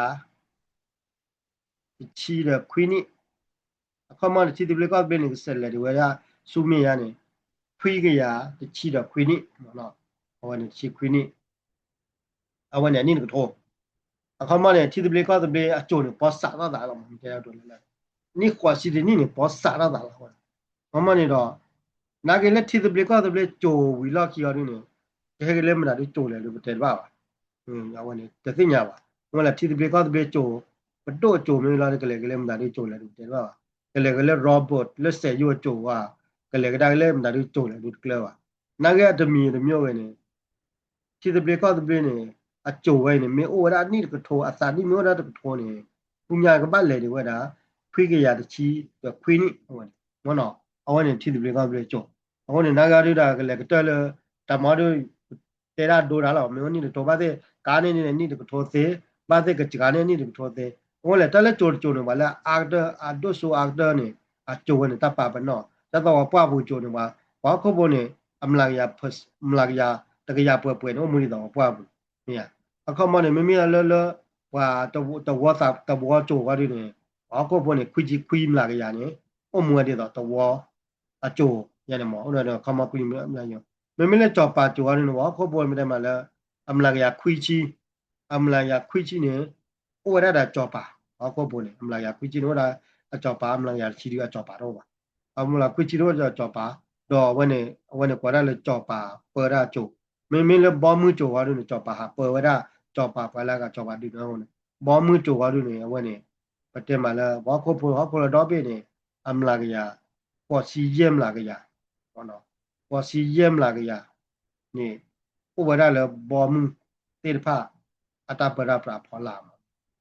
တဆံဒီးခွံနံၣ်, အခီပညီန့ၣ် ထံသဘျ့ကီၢ်သဘျ့န့ၣ် ကဆဲးလဲၤဒံးဝဲဒၣ် ဆူမဲာ်ညါန့ၣ် ခွံကယၤ တဆံဒီးခွံနံၣ်, အဝဲန့ၣ်တဆံခွံနံၣ်, အဝဲန့ၣ်အနံၣ်တကထိ, အခီပညီန့ၣ် ထံသဘျ့ကီၢ်သဘျ့အစိၤန့ၣ် ပီစးထီၣ်သးလီၤ တဲလၢ နံၣ်ဃိးဆံတနံၣ်န့ၣ် ပီစးထီၣ်သးလီၤ, အခီပညီန့ၣ်ဒီး နာ်က့လၢထံသဘျ့ကီၢ်သဘျ့စိၤဝံၤလီၢ်ခံအီၤဒ်န့ၣ် ကဟဲက့ၤလၢမတၤဒုစိၤလဲၣ်ဒုးပတဲတဘၣ်ဘၣ်, အဝဲန့ၣ် တသ့ၣ်ညါဘၣ်, မ့ၢ်လၢထံသဘျ့ကီၢ်သဘျ့စိၤ ပဒိၣ်အစိၤမ့ၢ်လီၤ ကလဲၤက့ၤလၢမတၤဒုစိၤလဲၣ်ဒုးပတဲတဘၣ်ဘၣ်, ကလဲၤက့ၤလၢ Robert လၢစဲးယိၣ်အစိၤဝဲ, ကလဲၤကဒါက့ၤလၢမတၤဒုစိၤလဲၣ်ဒုးတကျၢၤဘၣ်, နာ်က့အတမံၤတမံၤဝဲန့ၣ် ထံသဘျ့ကီၢ်သဘျ့န့ၣ် အစိၤဝဲအံၤန့ၣ် မ့ၢ်အိၣ်ဝဲဒၣ်အနံၣ်တကထိ အသးနံၣ်မ့ၢ်အိၣ်ဒၣ်တကထိန့ၣ် ဆူညါကဘၣ်လဲၤဒံးဝဲဒၣ် ခွံကယၤတဆံဒီးခွံနံၣ်, အဝဲန့ၣ် အဝဲန့ၣ်ထံသဘျ့ကီၢ်သဘျ့အစိၤ, အဃိန့ၣ် နာ်က့ဒုးဒီးကလဲၤကတၢၢ်လၢ တၢ်မၤဒုး တဲဒၣ်ဒိတၢ်လီၤ, မ့ၢ်အိၣ်နံၣ်တကထိ ဘၣ်သ့ၣ်ကါန့ၢ်န့ၣ်နံၣ်တကထိသ့, ဘၣ်သ့ၣ်ကစှၤန့ၢ်နံၣ်တကထိသ့, အဃိလဲၣ် တၢ်လၢစိၤတစိၤန့ၣ် ပှၤလၢအအါကတၢၢ် အဒိၣ်စိအါကတၢၢ်န့ၣ် အစိၤဝဲန့ၣ် တၢ်ပာ်ပနီၣ် ဒ်သိးပှၤပှၢ်ပူၤစိၤန့ၣ် ပှၤဟီၣ်ခိၣ်ဖိန့ၣ် အမျးကယၤ မျးကယၤ တကယၤပှဲၤပှဲၤန့ၣ် အိၣ်မူဒ်သိးပှၤပှၢ်ပူၤ, အခီပညီန့ၣ် မ့မ့ၢ်လၢလၢ ပှၤတဝီသးတဝီစိၤဝဲဒုးန့ၣ် ပှၤဟီၣ်ခိၣ်ဖိန့ၣ် ခွံဆံခွံမျးကယၤန့ၣ် အိၣ်မူဝဲဒ်သိးတဝီ အစိၤယဲန့ၣ်မ့ၢ် အိၣ်ဒီးခီမီခွံမျးကယၤ, မ့မ့ၢ်လၢစီၤပၤစိၤဝဲဒုးန့ၣ် ပှၤဟီၣ်ခိၣ်ဖိမ့ၢ်တဲမးလၢ အမျးကယၤခွံဆံ အမျးကယၤခွံဆံန့ၣ် အိၣ်ဝဲဒၣ်ဒီးစီၤပၤ, ဟီၣ်ခိၣ်ဖိန့ၣ် အမျးကယၤခွံဆံန့ၣ် အိၣ်ဒၣ်အစီၤပၤ အမျးကယၤတဆံဒုးအစီၤပၤတအိၣ်ဘၣ်, အမျးကယၤခွံဆံတအိၣ်ဒီးစီၤပၤ, ဒီးအဝဲန့ၣ် အဝဲန့ၣ်ကိးဒၣ်လၢစီၤပၤပၢတၢ်အစိၤ, မ့မ့ၢ်လၢဘီမုၢ်စိၤဝဲဒုးန့ၣ် စီၤပၤဟးပၢဝဲဒၣ် စီၤပၤပှၤလၢအဂၤစီၤပၤဒုးန့ၣ်အဃိန့ၣ် ဘီမုၢ်စိၤဝဲဒုးန့ၣ် အဝဲန့ၣ် ပတဲမးလၢ ပှၤဟီၣ်ခိၣ်ဖိ ဟီၣ်ခိၣ်လၢဒီဘ့ၣ်န့ၣ် အမျးကယၤ ဃိးဆံယဲၢ်မျးကယၤ ဃိးဆံယဲၢ်မျးကယၤန့ၣ် အိၣ်ဝဲဒၣ်လၢဘီမုၢ်သ့ၣ်တဖၣ် အတၢ်ပၢတၢ်ပြးအဖီလာ်မး,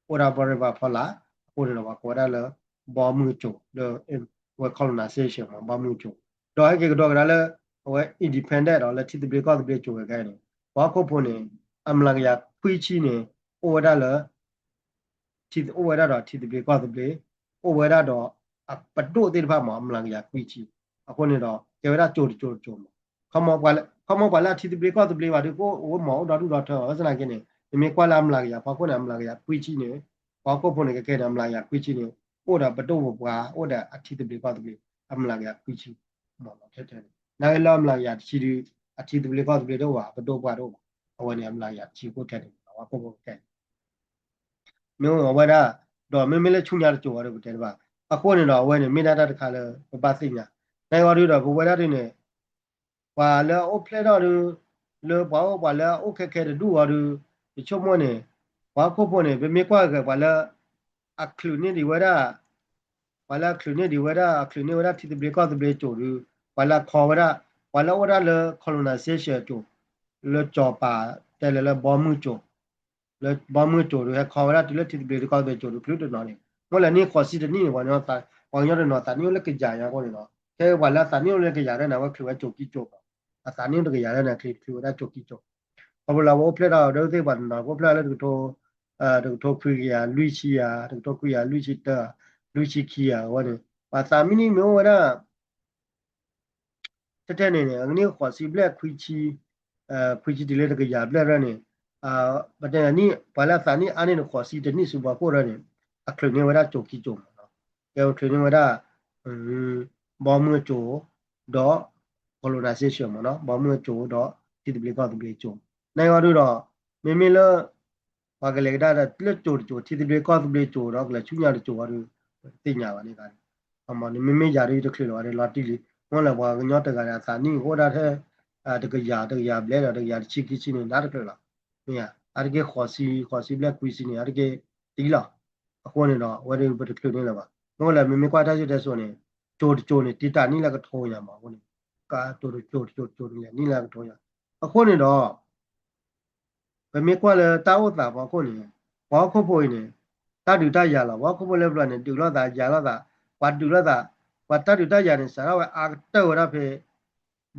အိၣ်ဒၣ်ဘီရ့ဘၣ်အဖီလာ်, အဃိန့ၣ်ဒီးပှၤကိးဝဲဒၣ်လၢ ဘီမုၢ်စိၤ လၢ ဝဲ colonization မး ဘီမုၢ်စိၤ, ဒီးဟဲက့ၤကဒီးကဒါလၢ အဝဲ independent ဒီးလၢထံသဘျ့ကီၢ်သဘျ့စိၤဝဲခဲအံၤန့ၣ် ပှၤဟီၣ်ခိၣ်ဖိန့ၣ် အမျးကယၤခွံဆံန့ၣ် အိၣ်ဝဲဒၣ်လၢ ထံအိၣ်ဝဲဒၣ်ဒီးထံသဘျ့ကီၢ်သဘျ့, အိၣ်ဝဲဒၣ်ဒီးအပဒိၣ်သ့ၣ်တဖၣ်မး အမျးကယၤခွံဆံ, အဃိန့ၣ်ဒီး ကဲဝဲဒၣ်ကၠိၤတကၠိၤတကၠိၤမး, ခီမီပှၤလၢအထံသဘျ့ကီၢ်သဘျ့ဘၣ်ဒီး ကအိၣ်မးအိၣ်ဒီဒူၣ်ဒီထၢဘၣ်, ဘၣ်ဆၣ်သနာ်က့န့ၣ် နမ့ၢ်ကွၢ်လၢအမျးကယၤဖီခိၣ်န့ၣ် အမျးကယၤခွံဆံန့ၣ်, ပှၤဟီၣ်ခိၣ်ဖိန့ၣ် ကဲခဲန့ၣ် အမျးကယၤခွံဆံန့ၣ် အိၣ်ဒီးပဒိၣ်ပပှၢ် အိၣ်ဒီးအထံသဘျ့ကီၢ်သဘျ့ အမျးကယၤခွံဆံ မးလီၤထဲထဲန့ၣ်, နာ်က့လၢအမျးကယၤတဆံဒုး အထံသဘျ့ကီၢ်သဘျ့တအိၣ်ဘၣ် ပဒိၣ်ပပှၢ်တအိၣ်ဘၣ်, အဝဲန့ၣ်အမျးကယၤတဆံအိၣ်ထဲန့ၣ် ပှၤဟီၣ်ခိၣ်ဖိကဲ မ့ၢ်အဝဲဒၣ်, ဒီးမ့မ့ၢ်လၢဆူညါတကၠိၤအီၤဒီးပတဲတဘၣ်, အဃိန့ၣ်ဒီးအဝဲန့ၣ် မ့ၢ်ဒၣ်တၢ်တခါလၢပဘၣ်သ့ၣ်ညါ, နာ်က့အီၤဒုးဒီးပဝဲဒၣ်ဒုးန့ၣ် ပှၤလၢအအိၣ်ဖျဲၣ်ထီၣ်ဒုး, လၢပှၤအိၣ်ပှၤလၢအအိၣ်ခဲခဲတဒူၣ်အီၤဒုး, ယဆိကမိၣ်န့ၣ်, ပှၤဟီၣ်ခိၣ်ဖိန့ၣ် ပမ့ၢ်ကွၢ်ဂ့ၤပှၤလၢ အချုးန့ၢ်ဒံးဝဲဒၣ်, ပှၤလၢအချုးန့ၢ်ဒံးဝဲဒၣ် အချုးန့ၢ်ဝဲဒၣ်ထံသဘျ့ကီၢ်သဘျ့ကၠိၤဒုး, ပှၤလၢအခီဝဲဒၣ်, ပှၤလၢအိၣ်ဝဲဒၣ်လၢ colonization ကၠိၤ, လၢကၠီၤပၤတဲလၢလၢဘီမုၢ်ကၠိၤ လၢဘီမုၢ်ကၠိၤဒုး ဟဲခီဝဲဒၣ်တုၤလၢထံသဘျ့ကီၢ်သဘျ့ကၠိၤဒုး ချုးတနီၤန့ၣ်, မ့ၢ်လၢနံၣ်ဃိးဆံတနံၣ်န့ၣ် ပှၤကညီတနီၤသးနံၣ်အိၣ်လၢကယၤညါအဃိန့ၣ်လီၤ, ခဲပှၤလၢအသးနံၣ်အိၣ်လၢကယၤဒၣ်န့ၣ် အဝဲချုးဝဲကၠိၤကံကၠိၤမး, အသးနံၣ်အိၣ်တကယၤဒၣ်န့ၣ် ချုးဝဲဒၣ်ကၠိၤကံကၠိၤ, ခီဖျိလၢအဝဲအိၣ်ဖျဲၣ်ထီၣ်ဒီးသ့ၣ်ပှၤတနီၤ အိၣ်ဖျဲၣ်လၢတကထိ တကထိခွံကယၤလွံၢ်ဆံယၤ တကထိခွံကယၤလွံၢ်ဆံတၢ လွံၢ်ဆံခံယၤအဝဲန့ၣ် ပှၤသးမံနံၣ်မ့ၢ်အိၣ်ဝဲဒၣ် ထဲထဲန့ၣ်န့ၣ် အနံၣ်ဃိးဆံဘျဲၣ်ခွံဆံ, ခွံဆံတုၤလၢတကယၤဘျဲၣ်ရၢန့ၣ်, ပတဲန့ၣ် ပှၤလၢအသးနံၣ်အါန့ၢ်တဃိးဆံတနံၣ်ဆူဖီခိၣ်ရၢန့ၣ်, အချုးန့ၢ်ဝဲဒၣ်ကၠိၤကံကၠိၤမးလီၤ, ကဲချုးန့ၢ်ဝဲဒၣ် ဘီမုၢ်ကၠိၤ, ဒီး colonization မးလီၤ, ဘီမုၢ်ကၠိၤဒီး ထံသဘျ့ကီၢ်သဘျ့ကၠိၤ, နာ်က့အီၤဒုးဒီး မ့မ့ၢ်လၢ ပှၤကလဲၤကဒါဒီးလၢကၠိၤတကၠိၤ ထံသဘျ့ကီၢ်သဘျ့ကၠိၤဒီးကလဲၤဆူညါတကၠိၤအီၤဒုး တသ့ၣ်ညါဘၣ်န့ၣ်, မ့မ့ၢ်ယၤဒုးတချုးလီၤဘၣ်ဒီးလီၤတံၢ်လံ, မ့ၢ်လၢပှၤကညီတဂၤန့ၣ် အသးနံၣ်အိၣ်ဒၣ်ထဲ တကယၤ တကယၤဘျဲၣ်ဒီးတကယၤတဆံခံဆံန့ၣ် နးတချုးလီၤ, မ့ၢ်ဧါ, အါတက့ၢ်ဃိးဆံ ဃိးဆံဘျဲၣ်ခွံဆံန့ၣ် အါတက့ၢ်တံၢ်လီၤ, အဃိန့ၣ်ဒီး အဝဲဒၣ်ပတချုးန့ၣ်လၢၤဘၣ်, မ့ၢ်လၢမ့မ့ၢ်ကွၢ်တၢ်စံၣ်တဲစိန့ၣ် ကၠိၤတကၠိၤန့ၣ် တံာ်တာ်နံၣ်လၢကထိညါမးအဃိန့ၣ်, ကၠိၤတကၠိၤ ကၠိၤတကၠိၤန့ၣ် နံၣ်လၢကထိညါ, အဃိန့ၣ်ဒီး ပမ့ၢ်ကွၢ်လၢတၢ်အိၣ်သးဖီခိၣ်န့ၣ်, ပှၤဟီၣ်ခိၣ်ဖိအံၤန့ၣ် တၢ်ဒုးတၢ်ယၤလီၤ, ပှၤဟီၣ်ခိၣ်ဖိလၢပျၢၤန့ၣ် ဒုးလိာ်သးယၤလိာ်သး, ပှၤဒုးလိာ်သး, ပှၤတၢ်ဒုးတၢ်ယၤန့ၣ် စးထီၣ်ဝဲအါကတၢၢ်ဝဲဒၣ်ဖဲ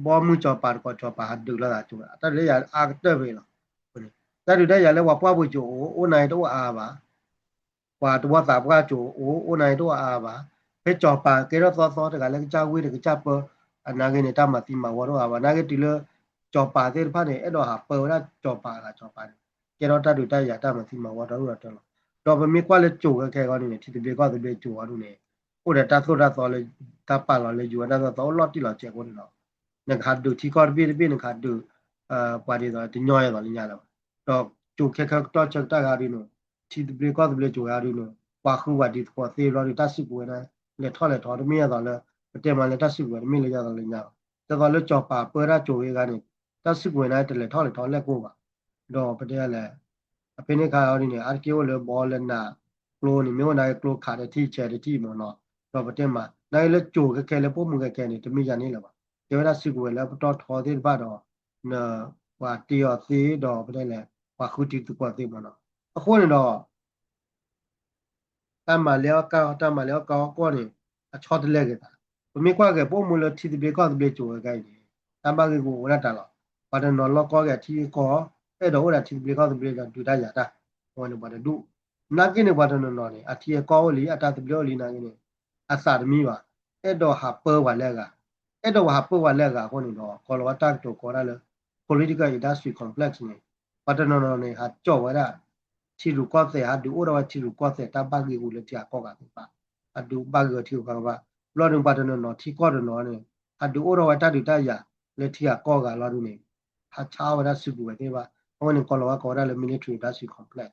ဘီမုၢ်ကၠီၤပၤတကီၢ်ကၠီၤပၤဟးဒုးလိာ်သးကၠိၤ, တၢ်ဒုးတၢ်ယၤအါကတၢၢ်ဖဲလီၤ, တၢ်ဒုးတၢ်ယၤလၢပှၤပှၢ်ပူၤကၠိၤအိၣ် အိၣ်နၤအံၤတအိၣ်အါဘၣ် ပှၤတဝီသးပှၢ်ကၠိၤအိၣ် အိၣ်နၤအံၤတအိၣ်အါဘၣ်, ဖဲကၠီၤပၤကဲထီၣ်သီသီတဂၤလၢကစၢ်ဝ့ၢ်တကစၢ်ပၢ, အနာ်က့န့ၣ် တၢ်မၤသံမၤဝီတအိၣ်အါဘၣ်, နာ်က့တုၤလၢ ကၠီၤပၤသ့ၣ်တဖၣ်န့ၣ် အဲၣ်ဒိးဟးပၢဝဲဒၣ်ကၠီၤပၤအဂၤကၠီၤပၤန့ၣ်, ကဲထီၣ်တၢ်ဒုးတၢ်ယၤတၢ်မၤသံမၤဝီတအိၣ်ဒီးတၢ်လီၤ, ဒီးပမ့ၢ်ကွၢ်လၢကၠိၤခဲခဲအံၤန့ၣ် ထံသဘျ့ကီၢ်သဘျ့ကၠိၤအံၤဒုးန့ၣ်, အိၣ်ဒီးတၢ်သိၣ်တၢ်သီလၢ တၢ်ပာ်လီၤလၢယိၤဝဲတၢ်သိၣ်တၢ်သီအိၣ်လီၤတံၢ်လီၤဆဲးအဃိန့ၣ်ဒီး နကဟးဒုးထံကီၢ်တဘ့ၣ်တဘ့ၣ် နကဟးဒုး ပှၤဒ်သိးတညီယဲသိးလၢညါလၢၤဘၣ်, ဒီးကၠိၤခဲခဲကတီၢ်ဆၢကတီၢ်ဂၤဒုးန့ၣ်, ထံသဘျ့ကီၢ်သဘျ့ကၠိၤဂၤဒုးန့ၣ် ပှၤဃုပှၤဒံးသကိးသ့ဘျီဒုး တၢ်စုကဝဲၤန့ၣ် လဲၤထီၣ်လဲၤထီတမ့ၢ်ယဲသိးလၢ ပတဲမးလၢတၢ်စုကဝဲၤတမ့ၢ်လၢယဲသိးလၢညါဘၣ်, ဒ်သိးလၢကၠီၤပၤပၢတၢ်ကၠိၤဂ့ၤဂၤန့ၣ်, တၢ်စုကဝဲၤန့ၣ် တလဲၤထီၣ်လဲၤထီလဲၣ်ကိၢ်ဘၣ်, ဒီးပတဲလဲၣ် အဖဲန့ၣ်အခါအံၤဒုးန့ၣ် အါတက့ၢ်အိၣ်လၢဘီလၢနး, ကျိန့ၣ် မ့ၢ်အိၣ်နၤက့ၤကျိခးတထံၣ်ဆဲးတထံၣ်မ့ၢ်နီၤ, ဒီးပတဲမး နာ်က့လၢကၠိၤခဲခဲလၢပအိၣ်မူခဲခဲန့ၣ် တမ့ၢ်ယၤန့ၣ်လၢၤဘၣ်, ကဲဝဲဒၣ်စုကဝဲၤလၢပတီၢ်ထီသ့ၣ်တဖၣ်ဒီး န ပှၤတ့အီၤသ့ဒီးပတဲလဲၣ် ပှၤဃုတံၤသကိးသ့မ့ၢ်နီၤ, အဃိန့ၣ်ဒီး တၢ်မၤလဲၤအီၣ်ကါ တၢ်မၤလဲၤအီၣ်ကါအီၣ်ကီၢ်န့ၣ် အဆီတလဲက့ၤသး, ပမ့ၢ်ကွၢ်က့ၤ ပအိၣ်မူလၢထံသဘျ့ကီၢ်သဘျ့ကၠိၤဝဲခါအံၤန့ၣ် တၢ်ဘၣ်ဂ့ၢ်ဂူာ်အိၣ်ဒၣ်တၢ်လီၤ, ပှၤတနီၤလီၢ်ကီၢ်က့ၤအထံအကီၢ်, အဲၣ်ဒိးအိၣ်ဒီးထံသဘျ့ကီၢ်သဘျ့ဒီးဒုးတၢ်ယၤတၢ်, အဝဲန့ၣ်ပှၤတဒူၣ်, နာ်က့န့ၣ်ပှၤတနီၤနီၤန့ၣ် အထံအကီၢ်အိၣ်လံ အတၢ်သဘျ့အိၣ်လံနာ်က့န့ၣ် အသးတမံဘၣ်, အဲၣ်ဒိးဟးပၢပှၤလၢအဂၤ, အဲၣ်ဒိးဟးပၢပှၤလၢအဂၤအဃိန့ၣ်ဒီး ကီၤလၤဝါတၢ်ကတိၤကိးဒၣ်လၢ political industry complex န့ၣ် ပှၤတနီၤနီၤန့ၣ် ဟးကၠီၣ်ဝဲဒၣ် ထံရူၢ်ကီၢ်သဲး ဟးဒုးအိၣ်ထီၣ်ဝဲထံရူၢ်ကီၢ်သဲး တၢ်ဘၣ်ဂ့ၢ်ဂူာ်လၢထံဂၤကီၢ်ဂၤသ့ၣ်တဖၣ်, ဟးဒုးဘၣ်ဂ့ၢ်ထံရူၢ်ကီၢ်ဂၤဘၣ်, ဘျီဒုးပှၤတနီၤနီၤ ထံကီၢ်တနီၤန့ၣ် ဟးဒုးအိၣ်ထီၣ်ဝဲတၢ်ဒုးတၢ်ယၤလၢထံဂၤကီၢ်ဂၤလီၤဒုးန့ၣ် ဟးဆါဝဲဒၣ်စုကဝဲၤသ့ၣ်တဖၣ်, အဝဲန့ၣ်ကီၤလၤဝါကိးဝဲဒၣ်လၢ military industry complex,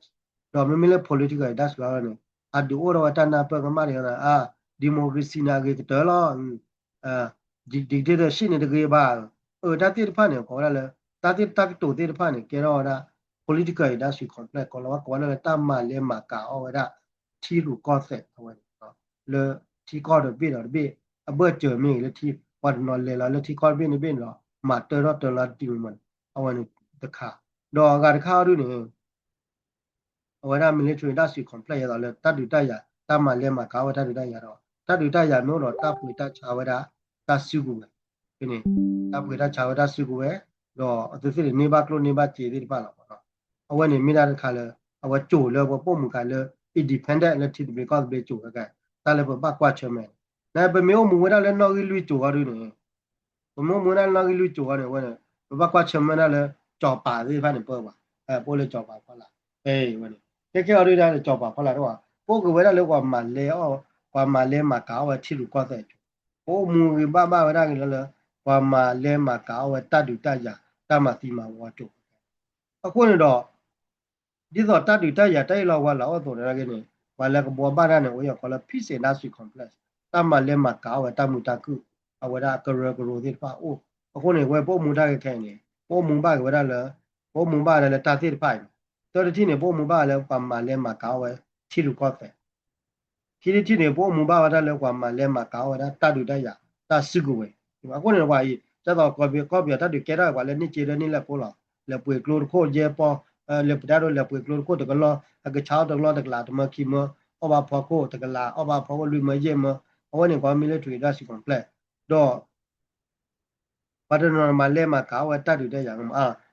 ဒီးမ့မ့ၢ်လၢ political industry လီၤန့ၣ် ဟးဒုးအိၣ်ထီၣ်ဝဲတၢ်နၢ်ပၢၢ်ကမၣ်တဂၤန့ၣ် အါ democracy န့ၣ်အဂ့ၤကတၢၢ်လီၤ dictatorship န့ၣ်တဂ့ၤဘၣ်, အတၢ်သ့ၣ်တဖၣ်န့ၣ် ကိးဝဲဒၣ်လၢ တၢ်သ့ၣ်တၢ်ကတိၤသ့ၣ်တဖၣ်န့ၣ် ကဲထီၣ်ဝဲဒၣ် political industry complex ကီၤလၤဝါကိးဝဲဒၣ်လၢတၢ်မၤလဲၤမၤကၤအီၣ်ဝဲဒၣ် ထံရူၢ်ကီၢ်သဲးအဝဲန့ၣ် လၢထံကီၢ်တဘ့ၣ်ဒီးတဘ့ၣ် အဘၢၣ်စၢၤမ့ၢ်ဂ့ၤ လၢထံ ပှၤတနီၤလဲၤလီၤလၢထံကီၢ်တဘ့ၣ်န့ၣ်ဘ့ၣ်န့ၣ်ဒီး မၤတၢထီၣ်တၢလီၤတံၢ်မ့ၢ်မးန့ၣ် အဝဲန့ၣ်တခါ, ဒီးအဂၤတခါအီၤဒုးန့ၣ် အဝဲဒၣ် military industry complex ယဲသိးလၢတၢ်ဒုးတၢ်ယၤ တၢ်မၤလဲၤမၤကၤဝဲတၢ်ဒုးတၢ်ယၤဒီး တၢ်ဒုးတၢ်ယၤမ့ၢ်အိၣ်ဒီးတၢ်ပှ့ၤတၢ်ဆါဝဲဒၣ် တၢ်စုကဝဲၤ ဖဲန့ၣ် တၢ်ပှ့ၤတၢ်ဆါဝဲတၢ်စုကဝဲၤ ဒီးအသုသ့ၣ်န့ၣ် န့ၢ်ဘၣ်ကျိၣ်န့ၢ်ဘၣ်စ့သ့ၣ်တဖၣ်လီၤမ့ၢ်နီၤ, အဝဲန့ၣ်မ့ၢ်ဒၣ်တခါလၢ အဝဲကၠိၤလၢပပိာ်မုၣ်ခါလၢ independent လၢထံသဘျ့ကီၢ်သဘျ့ကၠိၤခဲခဲ, တၢ်လၢပဘၣ်ကွၢ်ဆၢၣ်မဲာ်, နပမ့ၢ်အိၣ်မူဝဲဒၣ်လၢနီၣ်ဂံၢ်လွံၢ်ကၠိၤအီၤဒုန့ၣ်, ပမ့ၢ်အိၣ်မူဝဲဒၣ်လၢနီၣ်ဂံၢ်လွံၢ်ကၠိၤအီၤန့ၣ်ဝဲန့ၣ် ပဘၣ်ကွၢ်ဆၢၣ်မဲာ်ဒၣ်လၢ ကၠီၤပၤသ့ၣ်တဖၣ်န့ၣ် ပၢဝဲ, ပအိၣ်လၢကၠီၤပၤဖီလာ်, ဝဲန့ၣ် ခဲခဲအီၤဒုဒၣ်လၢကၠီၤပၤဖီလာ်တအိၣ်ဘၣ်, ပအိၣ်က့ၤဝဲဒၣ်လၢပှၤမၤလဲအီၣ်, ပှၤမၤလဲမၤကၤအီၣ်ဝဲထံရူၢ်ကီၢ်သဲးကၠိၤ, ပအိၣ်မူဂ့ၤဘၣ်ဘၣ်ဝဲဒၣ်ဂ့ၤလၢလၢ ပှၤမၤလဲမၤကၤအီၣ်ဝဲတၢ်ဒုးတၢ်ယၤ တၢ်မၤသံမၤဝီကၠိၤ, အဃိန့ၣ်ဒီး ဒ်သိးတၢ်ဒုးတၢ်ယၤတၢ်အ့ၣ်လိာ်ဝါလိာ်အိၣ်အသိးန့ၣ်ဂ့ၤန့ၣ် ပှၤလၢကဘှီဘၣ်တၢ်န့ၣ် အိၣ်ယီၤကီးလၢ peace industry complex, တၢ်မၤလဲမၤကၤအီၣ်ဝဲတၢ်မုာ်တၢ်ခုၣ်, အဝဲဒၣ်အကရၢကရိသ့ၣ်တဖၣ်အိၣ်, အဃိန့ၣ် ဝဲပအိၣ်မူတၢ်ခဲခဲအံၤန့ၣ် ပအိၣ်မူဘၣ်က့ၤဝဲဒၣ်လၢ, ပအိၣ်မူဘၣ်ဝဲဒၣ်လၢတၢ်သ့ၣ်တဖၣ်အံၤန့ၣ်, တၢတထံၣ်န့ၣ် ပအိၣ်မူဘၣ်ဝဲလၢပှၤမၤလဲမၤကၤအီၣ်ဝဲထံရူၢ်ကီၢ်သဲး ခံထံၣ်တထံၣ်န့ၣ် ပအိၣ်မူဘၣ်ဝဲဒၣ်လၢပှၤမၤလဲမၤကၤအီၣ်ဝဲဒၣ်တၢ်ဒုးတၢ်ယၤ, တၢ်စုကဝဲၤ, အဃိန့ၣ်ပှၤအံၤ ဒ်သိးကီၢ်ပယီၤတၢ်ဒုးကဲထီၣ်ပှၤလၢန့ၢ်က့ဒၢန့ၢ်လဲၢ်ခိလီၤ, လဲၤပှ့ၤကျိတခိၣ်ယဲၢ်ပီၢ်, လဲၤပတၢ်ဒိလဲၤပှ့ၤကျိတခိၣ်တကလီၢ်, အကဆါအီၣ်တကလီၢ်တကလးတမၢခံမၢ, အီၣ်ဘၣ်ဖီခိၣ်တကလး, အီၣ်ဘၣ်ဖီခိၣ်လွံၢ်မၢယဲၢ်မၢ, အဝဲန့ၣ်ကီး military industry complex, ဒီး ပှၤတနီၤမၤလဲမၤကၤအီၣ်ဝဲတၢ်ဒုးတၢ်ယၤ,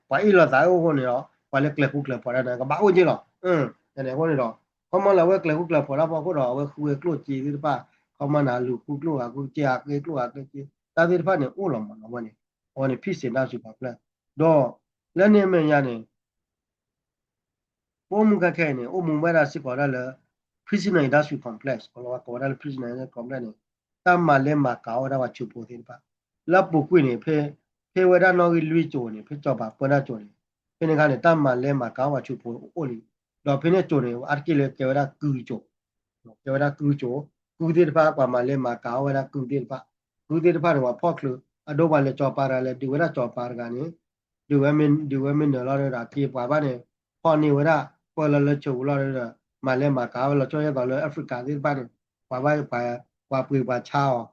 ပှၤအ့ၣ်လိာ်သးအိၣ်အဃိန့ၣ်ဒီး ပှၤလၢကျဲၤဃူကျဲၤဖိးတၢ်န့ၣ် ကဘၣ်အိၣ်က့ၤလီၤ, အဃိန့ၣ်ဒီး ခီမီလၢအဝဲကျဲၤဃူကျဲၤဖိးတၢ်ဖီခိၣ်ဒီး အဝဲဃုဝဲကျိၣ်စ့သ့ၣ်တဖၣ်, ခီမီန့ၣ် လူၤဃုကျိၣ်ဂာ်ဃုစ့ အဃ့ကျိၣ်ဂာ်ဃ့စ့ တၢ်သ့ၣ်တဖၣ်န့ၣ်အိၣ်လီၤမးနီၤဝဲန့ၣ်, အဝဲန့ၣ် peace industry complex, ဒီး လၢန့ၣ်အမဲာ်ညါန့ၣ် ပအိၣ်မူခဲခဲအံၤန့ၣ် အိၣ်မူဝဲဒၣ်စ့ၢ်ကီးဒၣ်လၢ prisoner industry complex, ကီးလီၤဝဲကိးဝဲဒၣ်လၢ prisoner industry complex န့ၣ် တၢ်မၤလဲမၤကၤအီၣ်ဝဲဒၣ်ပှၤဆူးဖိသ့ၣ်တဖၣ်, လၢအပူၤကွံာ်န့ၣ် ဖဲ, ဖဲဝဲဒၣ်နီၣ်ဂံၢ်လွံၢ်ကၠိၤန့ၣ် ဖဲကၠီၤပၤပၢတၢ်ကၠိၤန့ၣ်, ဖဲန့ၣ်အခါန့ၣ် တၢ်မၤလဲမၤကၤအီၣ်ပှၤဆူးဖိအိၣ်လံ, ဒီးဖဲန့ၣ်ကၠိၤန့ၣ် အါတက့ၢ်လၢကဲဝဲဒၣ်ကုကၠိၤ ကဲဝဲဒၣ်ကုကၠိၤ, ကုသ့ၣ်တဖၣ် ပှၤမၤလဲမၤကၤအီၣ်ဝဲဒၣ်ကုသ့ၣ်တဖၣ်, ကုသ့ၣ်တဖၣ်န့ၣ် ပှၤဖီၣ်ချုး, အဒိပှၤလဲၤကၠီၤပၤတဂၤလဲၤဒုးဝဲဒၣ်ကၠီၤပၤတဂၤန့ၣ်, ဒုးဝဲမ့ၢ်, ဒုးဝဲမ့ၢ်နၢၤလီၤဒီး က့ၤပှၤဘၣ်န့ၣ်, ဖီၣ်န့ၢ်ဝဲဒၣ်, ပၢလီၤလၢဆၢပူၤလီၤဒီး, မၤလဲမၤကၤဝဲလီၤဆီဒ်သိးလၢ Africa သ့ၣ်တဖၣ်န့ၣ်, ပှၤဘၣ်, ပှၤပှ့ၤပှၤဆါအီၤ,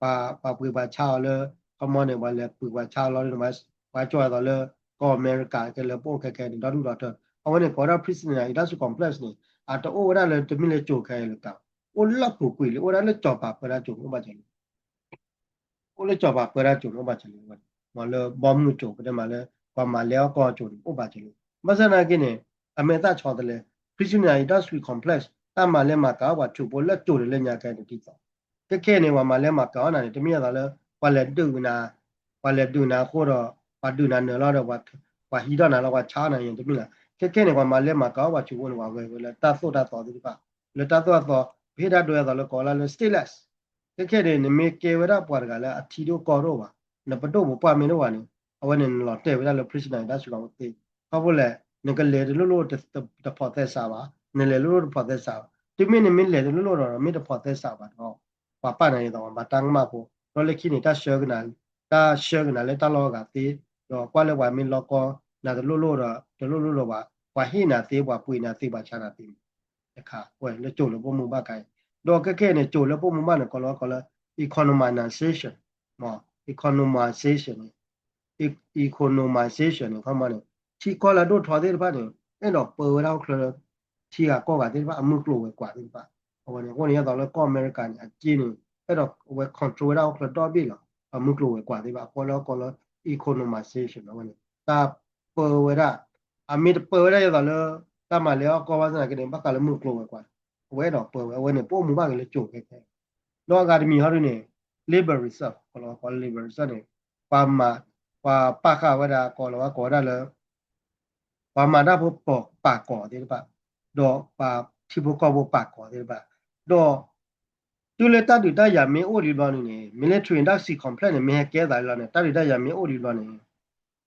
ပှၤပှ့ၤပှၤဆါအီၤလၢ, ခီမီန့ၣ် ပှၤလဲၤပှ့ၤပှၤဆါအီၤလီၤဒီး, ပှၤကၠီၣ်အသိးလၢ ကီၢ်အမဲရကၤ ကဲလၢပအိၣ်ခဲခဲန့ၣ် ဒီဒူၣ်ဒီထၢ, အဝဲန့ၣ်ကိးဝဲဒၣ် prisoner industry complex န့ၣ်, အတအိၣ်ဝဲဒၣ်လၢတမ့ၢ်လၢကၠိၤခဲအံၤလၢကး, အိၣ်လၢပူၤကွံာ်လံ, အိၣ်ဒၣ်လၢကၠီၤပၤပၢတၢ်ကၠိၤန့ၣ်အိၣ်ဘၣ်စၢၤလံ အိၣ်လၢကၠီၤပၤပၢတၢ်ကၠိၤန့ၣ်အိၣ်ဘၣ်စၢၤလံ, မ့ၢ်လၢဘီမုၢ်ကၠိၤ ပတဲမးလၢ ပှၤမၤလဲအီၣ်ကီၢ်ကၠိၤန့ၣ် အိၣ်ဘၣ်စၢၤလံ, ဘၣ်ဆၣ်သနာ်က့န့ၣ်, အမဲာ်သၣ်ဆီတလဲ, prisoner industry complex တၢ်မၤလဲမၤကၤအီၣ်ပှၤဆူးဖိလၢကၠိၤန့ၣ်လၢညါခဲန့ၣ်ဒ်သိး, ခဲခဲန့ၣ် ပှၤမၤလဲမၤကၤအီၣ်နၤန့ၣ် တမ့ၢ်အသိးလၢ, ပှၤလဲၤဒုးနၤ, ပှၤလဲၤဒုးနၤအဃိဒီး, ပှၤဒုးနၤနၢၤလီၤဒီး, ပှၤဟံးထီၣ်နၤလီၤ ပှၤဆါနၤန့ၣ်တမ့ၢ်လၢ, ခဲခဲန့ၣ် ပှၤမၤလဲမၤကၤအီၣ်ပှၤဆူးဖိန့ၣ် ပှၤဂဲၤဝဲလၢတၢ်သိၣ်တၢ်သီသ့ၣ်တဖၣ်, လၢတၢ်သိၣ်တၢ်သီ, ပဟ့ၣ်တၢ်ဒိအသိးလၢကိးလၢ stateless ခဲခဲန့ၣ် နမ့ၢ်ကဲဝဲဒၣ်ပှၤတဂၤလၢအထံတအိၣ်ကီၢ်တအိၣ်ဘၣ်, နပဒိၣ်ပပှၢ်မ့ၢ်တအိၣ်ဘၣ်န့ၣ်, အဝဲန့ၣ်နလီၤတဲာ်ဝဲဒၣ်လၢ prisoner industry complex, ခီဖျိလဲၣ်, နကလဲၤတလိၣ်လိၣ်တဖီၣ်သဲစးဘၣ်, နလဲၤလိၣ်လိၣ်တဖီၣ်သဲစးဘၣ်, တုၤမ့ၢ်နမ့ၢ်လဲၤတလိၣ်လိၣ်ဒီး မ့ၢ်တဖီၣ်သဲစးဘၣ်ဒီး, ပှၤပာ်နၤဒ်သိး ပှၤမၤတၢ်ကမၣ်ဖိ, ဒီးလၢခံန့ၣ် တၢ်ဆှၢကနၤ, တၢ်ဆှၢကနၤလၢတၢ်လီၢ်အဂၤသ့, ဒီးကွၢ်လၢပှၤမ့ၢ်လီကီနၤတလိၣ်လိၣ်ဒီး တလိၣ်လိၣ်လၢၤဘၣ်, ပှၤဟ့ၣ်နၤသ့ ပှၤပှ့ၤနၤသ့ ပှၤဆါနၤသ့န့ၣ် တခါဝဲလၢကၠိၤလၢပအိၣ်မူဘၣ်ခါအံၤ, ဒီးခဲခဲန့ၣ် ကၠိၤလၢပအိၣ်မူဘၣ်န့ၣ် ကိးလီၤဝဲကိးလၢ economization, economization န့ၣ်, economization န့ၣ် ခီမီန့ၣ်, ထံကီၢ်လၢအဒိၣ်ထီသ့ၣ်တဖၣ်န့ၣ် အဲၣ်ဒိးပၢဝဲဒၣ်ဟီၣ်ခိၣ်ချၢလၢ ထံဂၤကီၢ်ဂၤသ့ၣ်တဖၣ် အမုၢ်ကျိၤဝဲၤကွာ်သ့ၣ်တဖၣ်, အဝဲန့ၣ် အဃိန့ၣ် ဒ်သိးလၢကီၢ်အမဲရကၤန့ၣ် အက့န့ၣ် အဲၣ်ဒိးအဝဲ control ဝဲဒၣ်ဟီၣ်ခိၣ်ချၢဒီဘ့ၣ်လီၤ, အမုၢ်ကျိၤဝဲၤကွာ်သ့ၣ်တဖၣ် အဃိလၢကိးလၢ economization အဝဲန့ၣ် တၢ်ပၢဝဲဒၣ်, အမ့ၢ်တပၢဝဲဒၣ်ဒ်သိးလၢ တၢ်မၤလဲအီၣ်ကီၢ်ဘၣ်ဆၣ်သနာ်က့န့ၣ် ဘၣ်ဃးလၢမုၢ်ကျိၤဝဲၤကွာ်, အဝဲအဲၣ်ဒိးပၢဝဲ အဝဲန့ၣ် ပအိၣ်မူဘၣ်က့ၤလၢကၠိၤခဲခဲ, ဒီးအဂၤတမံၤဟီဒုန့ၣ် liberal reserve ကိးလီၤဝဲကိးလၢ liberal reserve န့ၣ်, ပှၤမၤ, ပှၤပာ်ဃာ်ဝဲဒၣ် ကိးလီၤဝဲကိးဝဲဒၣ်လၢ ပှၤမၤတၢ်ဖိပာ်ကီၤသ့ၣ်တဖၣ်, ဒီးပှၤထံဖိကီၢ်ဖိပာ်ကီၤသ့ၣ်တဖၣ်, ဒီး တုၤလၢတၢ်ဒုးတၢ်ယၤမ့ၢ်အိၣ်လံဘျီန့ၣ်န့ၣ် military industrial complex န့ၣ် မ့ၢ်ဟဲကဲသးလံလီၤန့ၣ် တၢ်ဒုးတၢ်ယၤမ့ၢ်အိၣ်လံဘျီန့ၣ်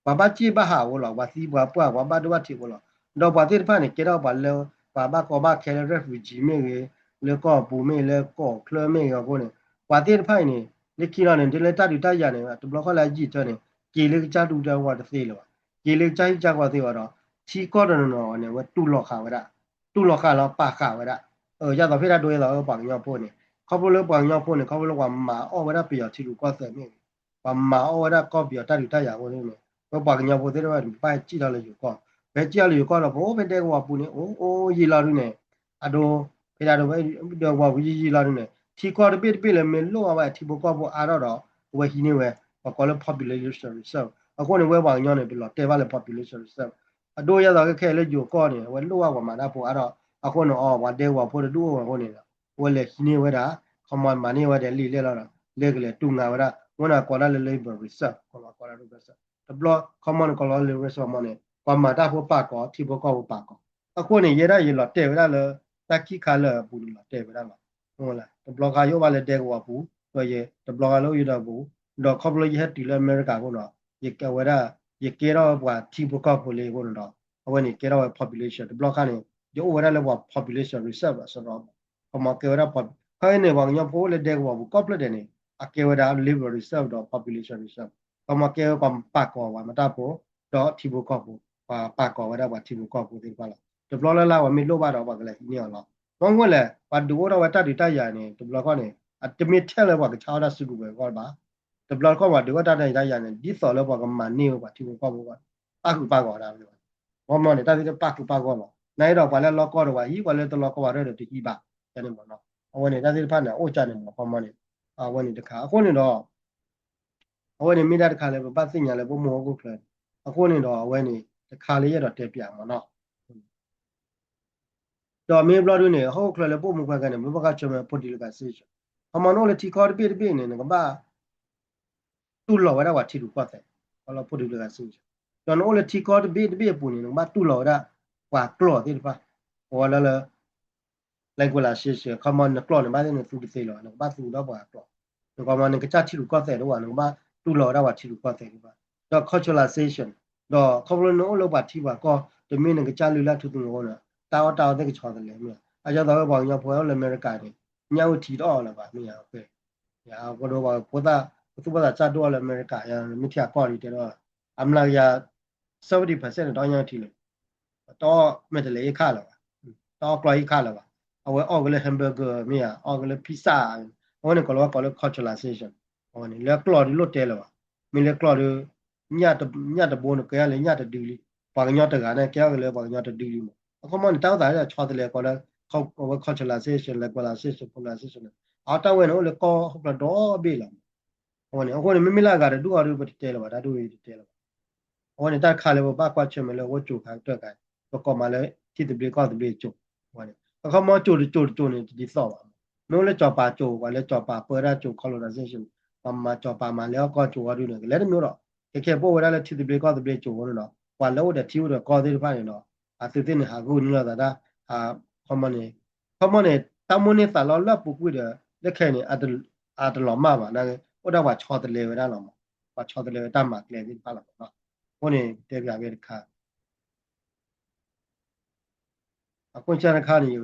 ပှၤဘၣ်စံၣ်ဘၣ်ဟးအိၣ်လီၤ, ပှၤသံပှၤပှၢ် ပှၤဘၣ်ဒိဘၣ်ထံးအိၣ်လီၤ, ဒီးပှၤသ့ၣ်တဖၣ်န့ၣ် ကဲထီၣ်ပှၤလၢ ပှၤဘၣ်ကီဘၣ်ခဲလၢ refugee မ့ၢ်ဂ့ၤ, လၢကီၢ်ပူၤမ့ၢ်ဂ့ၤ, လၢကီၢ်ချၢမ့ၢ်ဂ့ၤအဃိန့ၣ် ပှၤသ့ၣ်တဖၣ်အံၤန့ၣ် လၢခံလီၤန့ၣ် တုၤလၢတၢ်ဒုးတၢ်ယၤန့ၣ် တဘျီဃီလၢအယံာ်ထၢန့ၣ် က့ၤလၢကစၢ်ဒူတၢ်ဝီတသ့လၢၤဘၣ်, က့ၤလၢကစၢ်ဟံၣ်ကစၢ်ဃီသ့ဘၣ်ဒီး ထံကီၢ်တနီၤနီၤန့ၣ် အဝဲတူၢ်လိာ်ဃာ်ဝဲဒၣ်, တူၢ်လိာ်ဃာ်လီၤပာ်ဃာ်ဝဲဒၣ်, ဒ်သိးဖဲဒၣ်ဒိဒ်သိးပှၤကညီဖိန့ၣ် ခီဖျိလၢပှၤကညီဖိန့ၣ် ခီဖျိလၢပှၤမၤအီၣ်ဝဲဒၣ်ပယီၤထံရူၢ်ကီၢ်သဲးမ့ၢ်ဂ့ၤ, ပှၤမၤအီၣ်ဝဲဒၣ်ကီၢ်ပယီၤတၢ်ဒုးတၢ်ယၤအဃိန့ၣ် ပပှၤကညီဖိသ့ၣ်တဖၣ်န့ၣ် ပဘၣ်စံၣ်ထီၣ်လၢယိၤကီၢ်, ပဟဲစံၣ်ထီၣ်လၢယိၤကီၢ်ဒီး ပအိၣ်ဖဲဒဲကဝီၤပူၤန့ၣ် အိၣ်အိၣ်ယံာ်လီၤဒုန့ၣ်, အဒိ ဖဲဒၣ်ဒိ ဒဲကဝီၤပူၤယံာ်ယံာ်လီၤဒုန့ၣ် ထံကီၢ်တဘ့ၣ်တဘ့ၣ်လၢမ့ၢ်လိၣ်ဘၣ်ဝဲထံဖိကီၢ်ဖိအါထီၣ်ဒီး အဝဲဟံးန့ၢ်ဝဲ ပှၤကိးလၢ population reserve, အဃိန့ၣ် ဝဲပှၤကညီန့ၣ် ပလီၤတဲာ်ဘၣ်လၢ population reserve, အဒိဒ်သိးခဲခဲလၢယိၤကီၢ်န့ၣ် အဝဲလိၣ်ဘၣ်ပှၤမၤတၢ်ဖိအါထီၣ်, အဃိန့ၣ်အီၤ ပှၤဒဲကဝီၤဖိတဒူၣ်အိၣ်အဃိန့ၣ်ဒီး အဝဲလဲၤဟံးန့ၢ်ဝဲဒၣ် ခီမီမၤန့ၢ်ဝဲဒၣ်လံာ်လဲၢ်လီၤဒီး လဲၤကလဲၤတူၢ်ငါဝဲဒၣ် ဝဲန့ၣ်ကိးဒၣ်လၢ Labor Reserve ကိးဒၣ် Labor Reserve တဘျီ ခီမီန့ၣ်ကိးလီၤ Labor Reserve မီန့ၣ် ပှၤမၤတၢ်ဖိပာ်ကီၤ ထံဖိကီၢ်ဖိပာ်ကီၤ အဃိန့ၣ် ယဲဒၣ်ယလီၤတဲာ်ဝဲဒၣ်လၢ တၢ်ခံခါလၢာ်အပူၤန့ၣ်လီၤတဲာ်ဝဲဒၣ်လီၤ. တဘျီခါယအိၣ်ဘၣ်လၢဒဲကဝီၤပူၤ ဒီးယတဘျီခါလၢအိၣ်ယဒီးပူၤ ဒီးခီဖျိယဟဲတုၤလၢအမဲရကၤအဃိန့ၣ် ယကဲဝဲဒၣ် ယကဲထီၣ်ပှၤထံဖိကီၢ်ဖိလံအဃိန့ၣ်ဒီး အဝဲန့ၣ်ကဲထီၣ်ဝဲ population တဘျီခါန့ၣ် ယအိၣ်ဝဲဒၣ်လၢပှၤ population reserve အစရီ ခီမီကဲဝဲဒၣ် ခီအံၤန့ၣ် ပှၤကညီဖိအိၣ်လၢဒဲကဝီၤပူၤကိးဖျၢၣ်ဒဲးန့ၣ် အကဲဝဲဒၣ် Labor Reserve ဒီး population reserve ခီမီကဲဝဲပှၤပာ်ကီၤပှၤမၤတၢ်ဖိ ဒီးထံဖိကီၢ်ဖိ ပှၤပာ်ကီၤဝဲဒၣ်ပှၤထံဖိကီၢ်ဖိသ့ၣ်တဖၣ်လီၤ. တဘျီလၢ်လၢ်ပှၤမ့ၢ်လိၣ်ဘၣ်ဒီးပှၤကလဲၤဟံးန့ၢ်အီၤလီၤ. မ့ၢ်မ့ၢ်လဲၣ် ပှၤဒုးအိၣ်ထီၣ်ဝဲတၢ်ဒုးတၢ်ယၤန့ၣ် တဘျီခီန့ၣ် အတမ့ၢ်ထဲလၢပှၤကဆါအီၣ်တၢ်စုကဝဲၤအဂီၢ်ဘၣ်. တဘျီခီပှၤဒုးအိၣ်တၢ်ဒုးတၢ်ယၤန့ၣ် ဒ်သိးလၢပှၤကမၤန့ၢ်ဝဲပှၤထံဖိကီၢ်ဖိအဂီၢ် ပာ်ဃုာ်ပာ်ကီၤဝဲဒၣ် ခီမီန့ၣ် တၢ်သ့ၣ်တဖၣ်ပာ်ဃုာ်ပာ်ကီၤလီၤ. နာ်အံၤဒီးပှၤလၢလီၢ်ကီၢ်ဒီးပှၤဟံး ပှၤလၢတလီၢ်ကီၢ်ဘၣ်ဒီးတဟံးဘၣ် န့ၣ်မ့ၢ်နီၤ. အဝဲန့ၣ် တၢ်သ့ၣ်တဖၣ်န့ၣ် အအိၣ်ကၢ်န့ၣ်မ့ၢ် ခီမီန့ၣ် အဝဲန့ၣ်တခါ အဃိန့ၣ်ဒီး အဝဲန့ၣ်မ့ၢ်ဒၣ်တခါလၢပဘၣ်သ့ၣ်ညါလၢပအိၣ်မူဟီၣ်ခိၣ်ချၢန့ၣ် အဃိန့ၣ်ဒီးအဝဲန့ၣ် တခါလၢယအဲၣ်ဒိးတဲပၠးမ့ၢ်နီၤ. ဒီးမ့ၢ်ဘျီဒုန့ၣ် ဟီၣ်ခိၣ်ချၢလၢပအိၣ်မူပှဲၤခဲန့ၣ် ပဘၣ်ကွၢ်ဆၢၣ်မဲာ် politicalization ခီမီနအိၣ်လၢထံကီၢ်တဘ့ၣ်တဘ့ၣ်န့ၣ် နကဘၣ် တူၢ်လိာ်ဝဲဒၣ်ပှၤထံရူၢ်ကီၢ်သဲး ခီလၢ politicalization ဒီးနအိၣ်လၢထံကီၢ်တဘ့ၣ်တဘ့ၣ်အပူၤန့ၣ် နကဘၣ်တူၢ်လိာ်ဝဲဒၣ် ပှၤကျိာ်သ့ၣ်တဖၣ် ပဝဲလၢလၢ globalization ခီမီနကျိာ်န့ၣ် ဘၣ်သ့ၣ်နသူတသ့လၢၤဘၣ် နကဘၣ်သူဒီးပှၤကျိာ် နခီမီနကစၢ်ထံရူၢ်ကီၢ်သဲးတအိၣ်ဘၣ် နကဘၣ်တူၢ်လိာ်ဝဲဒၣ်ပှၤထံရူၢ်ကီၢ်သဲးသ့ၣ်တဖၣ် ဒီး culturalization ဒီးခီဖျိနအိၣ်လၢပှၤထံပှၤကီၢ် တမ့ၢ်နကစၢ်လုၢ်လၢ်ထူသနူအဃိန့ၣ် တၢ်အီၣ်တၢ်အီသ့ၣ်ကဆီတလဲမ့ၢ် အကၢ်သိးဝဲပှၤကညီဖိအိၣ်လၢအမဲရကၤန့ၣ် ညၣ်အုၣ်ထံတအီၣ်လၢၤဘၣ် မ့ၢ်ယၤ ယၤကဒီးပှၤဖိသၣ် ပသူၣ်ဘီၣ်သးစၢ်ဒိၣ်အီၣ်လၢအမဲရကၤ ယမ့ၢ်ထံအကီၢ်လံတဲဒီး အမျးကယၤ seventy percent န့ၣ် တအီၣ်ညၣ်အုၣ်ထံလၢၤ တအီၣ်မဲာ်တလဲၤအ့ၣ်ခၣ်လၢၤဘၣ် တအီၣ်ကျီအ့ၣ်ခၣ်လၢၤဘၣ် အဝဲအီၣ်က့ၤလၢ hamburger မ့ၢ်ယၤ အီၣ်က့ၤလၢ pizza အဝဲန့ၣ်ကိးလၢကိးလၢ culturalization အဝဲန့ၣ် လၢကျိာ်ဒုးလိၣ်တဲလၢၤဘၣ် မ့ၢ်လၢကျိာ်ဒုး ညၣ်တဘိန့ၣ်ကဲထီၣ်လၢညၣ်တဒုလံ ပှၤကညီတဂၤန့ၣ် ကဲထီၣ်က့ၤလၢပှၤကညီတဒုလံမး အခီမီန့ၣ် တၢ်အိၣ်သးဒ်ဆီတလဲကိးလၢ အဝဲ culturalization globalization globalization န့ၣ် အတၢ်ဝဲန့ၣ် အိၣ်လၢကီၢ်ဟီၣ်ခိၣ်ဒီဘ့ၣ်လီၤ အဝဲန့ၣ် အဃိန့ၣ် မ့မ့ၢ်လၢအဂၤတဒူၣ်အီၤဒုး ပတတဲလၢၤဘၣ် တၢ်ဒ်အံၤတတဲလၢၤဘၣ် အဝဲန့ၣ် တၢ်တခါလၢပဘၣ်ကွၢ်ဆၢၣ်မဲာ်လၢအဝဲကၠိၤခါကတၢၢ်ခါ ပကိးမးလၢထံသဘျ့ကီၢ်သဘျ့ကၠိၤ အဝဲန့ၣ် အခီမီကၠိၤတကၠိၤတကၠိၤန့ၣ် တဒ်သိးဘၣ် မ့ၢ်အိၣ်လၢကၠီၤပၤကၠိၤ ပှၤလၢကၠီၤပၤပၢတၢ်ကၠိၤ colonization ပှၤမၤကၠီၤပၤမၤလဲၤအီၣ်ကီၢ်ကၠိၤအီၤဒုးန့ၣ် ကလဲၤတမံၤဒီး ခဲခဲပအိၣ်ဝဲဒၣ်လၢထံသဘျ့ကီၢ်သဘျ့ကၠိၤအဃိန့ၣ်ဒီး ပှၤလၢအိၣ်ဒီးထံအိၣ်ဒီးကီၢ်သ့ၣ်တဖၣ်န့ၣ်ဒီး အသုးသ့ၣ်န့ၣ် ဟးဂီၢ်န့ၢ်လိာ်သးတၢ် ခီမီန့ၣ် ခီမီန့ၣ် တၢ်မိၣ်န့ၢ်သးလီလၢအပူၤကွံာ်ဒီး လၢခဲအံၤန့ၣ် အတလီၤမၢ်ဘၣ် နာ်က့ အိၣ်ဒၣ်ပှၤဆီတလဲဝဲဒၣ်လီၤမး ပှၤဆီတလဲဝဲတၢ်မၤကျဲသ့ၣ်တဖၣ်လီၤမးနီၤ အဃိန့ၣ် တဲပၠးဝဲတခါ အဃိဆၢတခါန့ၣ်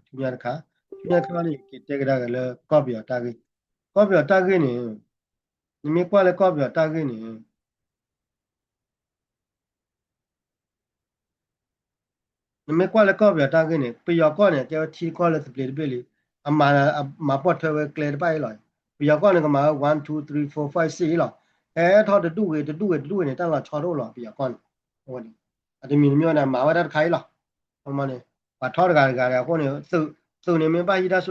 ဆူညါတခါ ဆူညါတခါန့ၣ် ယကတဲကဒါက့ၤလၢကီၢ်ပယီၤတၢ်ဂ့ၢ် ကီၢ်ပယီၤတၢ်ဂ့ၢ်န့ၣ် နမ့ၢ်ကွၢ်လၢကီၢ်ပယီၤတၢ်ဂ့ၢ်န့ၣ် နမ့ၢ်ကွၢ်လၢကီၢ်ပယီၤတၢ်ဂ့ၢ်န့ၣ် ပယီၤကီၢ်န့ၣ် ကဲဝဲထံကီၢ်လၢသဘျ့တဘ့ၣ်လံ အမၤ အမၤပိာ်ထွဲဝဲကျဲတဖၣ်အံၤလီၤ. ပယီၤကီၢ်န့ၣ် ကမၤဝဲ one two three four five six အံၤလီၤ. ဟဲထီၣ်တဒူၣ်ဂ့ၤ တဒူၣ်ဂ့ၤ တဒူၣ်ဂ့ၤန့ၣ် တၢ်လီၤဆီတအိၣ်လီၤ ပယီၤကီၢ်န့ၣ် အဝဲန့ၣ် အတမံၤတမံၤန့ၣ် မၤဝဲဒၣ်တခါအံၤလီၤ. ခီမီန့ၣ် ပှၤထီၣ်တဂၤတဂၤဒီး အဃိန့ၣ် သုး သုးန့ၣ်မ့ၢ်ဘၣ်ဟံးတၢ်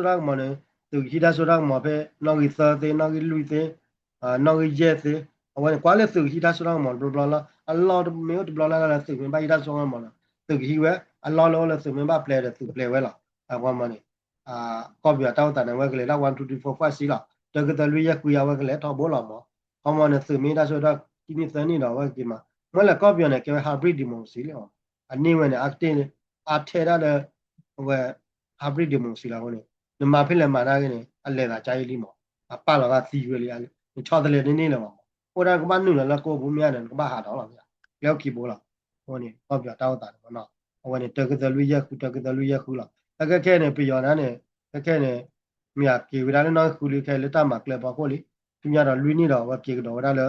စိတၢ်ကမီၤန့ၣ် သုးကဟံးတၢ်စိတၢ်ကမီၤဖဲ နီၣ်ဂံၢ်သၢသ့ နီၣ်ဂံၢ်လွံၢ်သ့ နီၣ်ဂံၢ်ယဲၢ်သ့ အဝဲန့ၣ် ကွၢ်လၢသုးကဟံးတၢ်စိတၢ်ကမီၤတဘျီဘျီလီၤ. အလီၢ်မ့ၢ်အိၣ်တဘျီလၢ်လၢ်လၢသုးမ့ၢ်ဘၣ်ဟံးတၢ်စိတၢ်ကမီၤဒီး သုးကဟံးဝဲ အလီၢ်လၢအိၣ်လၢသုးမ့ၢ်ဘၣ်ပျဲဒီးသုးပျဲဝဲလီၤ. အခီမီန့ၣ် ကီၢ်ပယီၤတၢ်အိၣ်သးန့ၣ် အဝဲကလဲၤတၢ် one two three four five six လီၤ. တၢကသၢလွံၢ်ယဲၢ်ဃုအဝဲကလဲၤထီဘိလီၤမး. ခီမီန့ၣ် သုးမ့ၢ်ဟံးတၢ်စိတၢ်ကမီၤ ခံနံၣ်သၢနံၣ်ဒီးအဝဲက့ၤမး. မ့ၢ်လၢကီၢ်ပယီၤန့ၣ် ကဲဝဲ hybrid democracy လီၤ. အန့ၢ်ဝဲန့ၣ် အကတ့ၢ် အထဲဒၣ်လၢ အဝဲ hybrid democracy လီၤအဃိန့ၣ် နမၤဖဲလဲၣ်မၤတၢ်ဂ့ၢ်န့ၣ် အလဲၤသးကါအံၤလံမး. အပာ်လီၤသးသံဝဲလံ နဆီတလဲတန့ၢ်လၢၤဘၣ်မး. အိၣ်ဒၣ်ကဘၣ်နုာ်လီၤလၢကိးပူၤမ့ၢ်ဧါန့ၣ် နကဘၣ်ဟးထီၣ်လီၤ. ကျဲအိၣ်ခံဘိလီၤ. အဃိန့ၣ် ကီၢ်ပယီၤတၢ်အိၣ်သးန့ၣ်မးနီၤ အဝဲန့ၣ် တၢကသၢလွံၢ်ယဲၢ်ဃု တၢကသၢလွံၢ်ယဲၢ်ဃုလီၤ. ခဲခဲန့ၣ် ပယီၤန့ၣ် ခဲခဲန့ၣ် မ့ၢ်အက့ၤဝဲဒၣ်လၢနီၣ်ဂံၢ်ဃုလံ ခဲလၢတၢ်မၤကျဲဖီခိၣ်လံ. ဆူညါဒီးလွံၢ်နံၣ်ဒီး အဝဲက့ၤကဒီးဝဲဒၣ်လၢ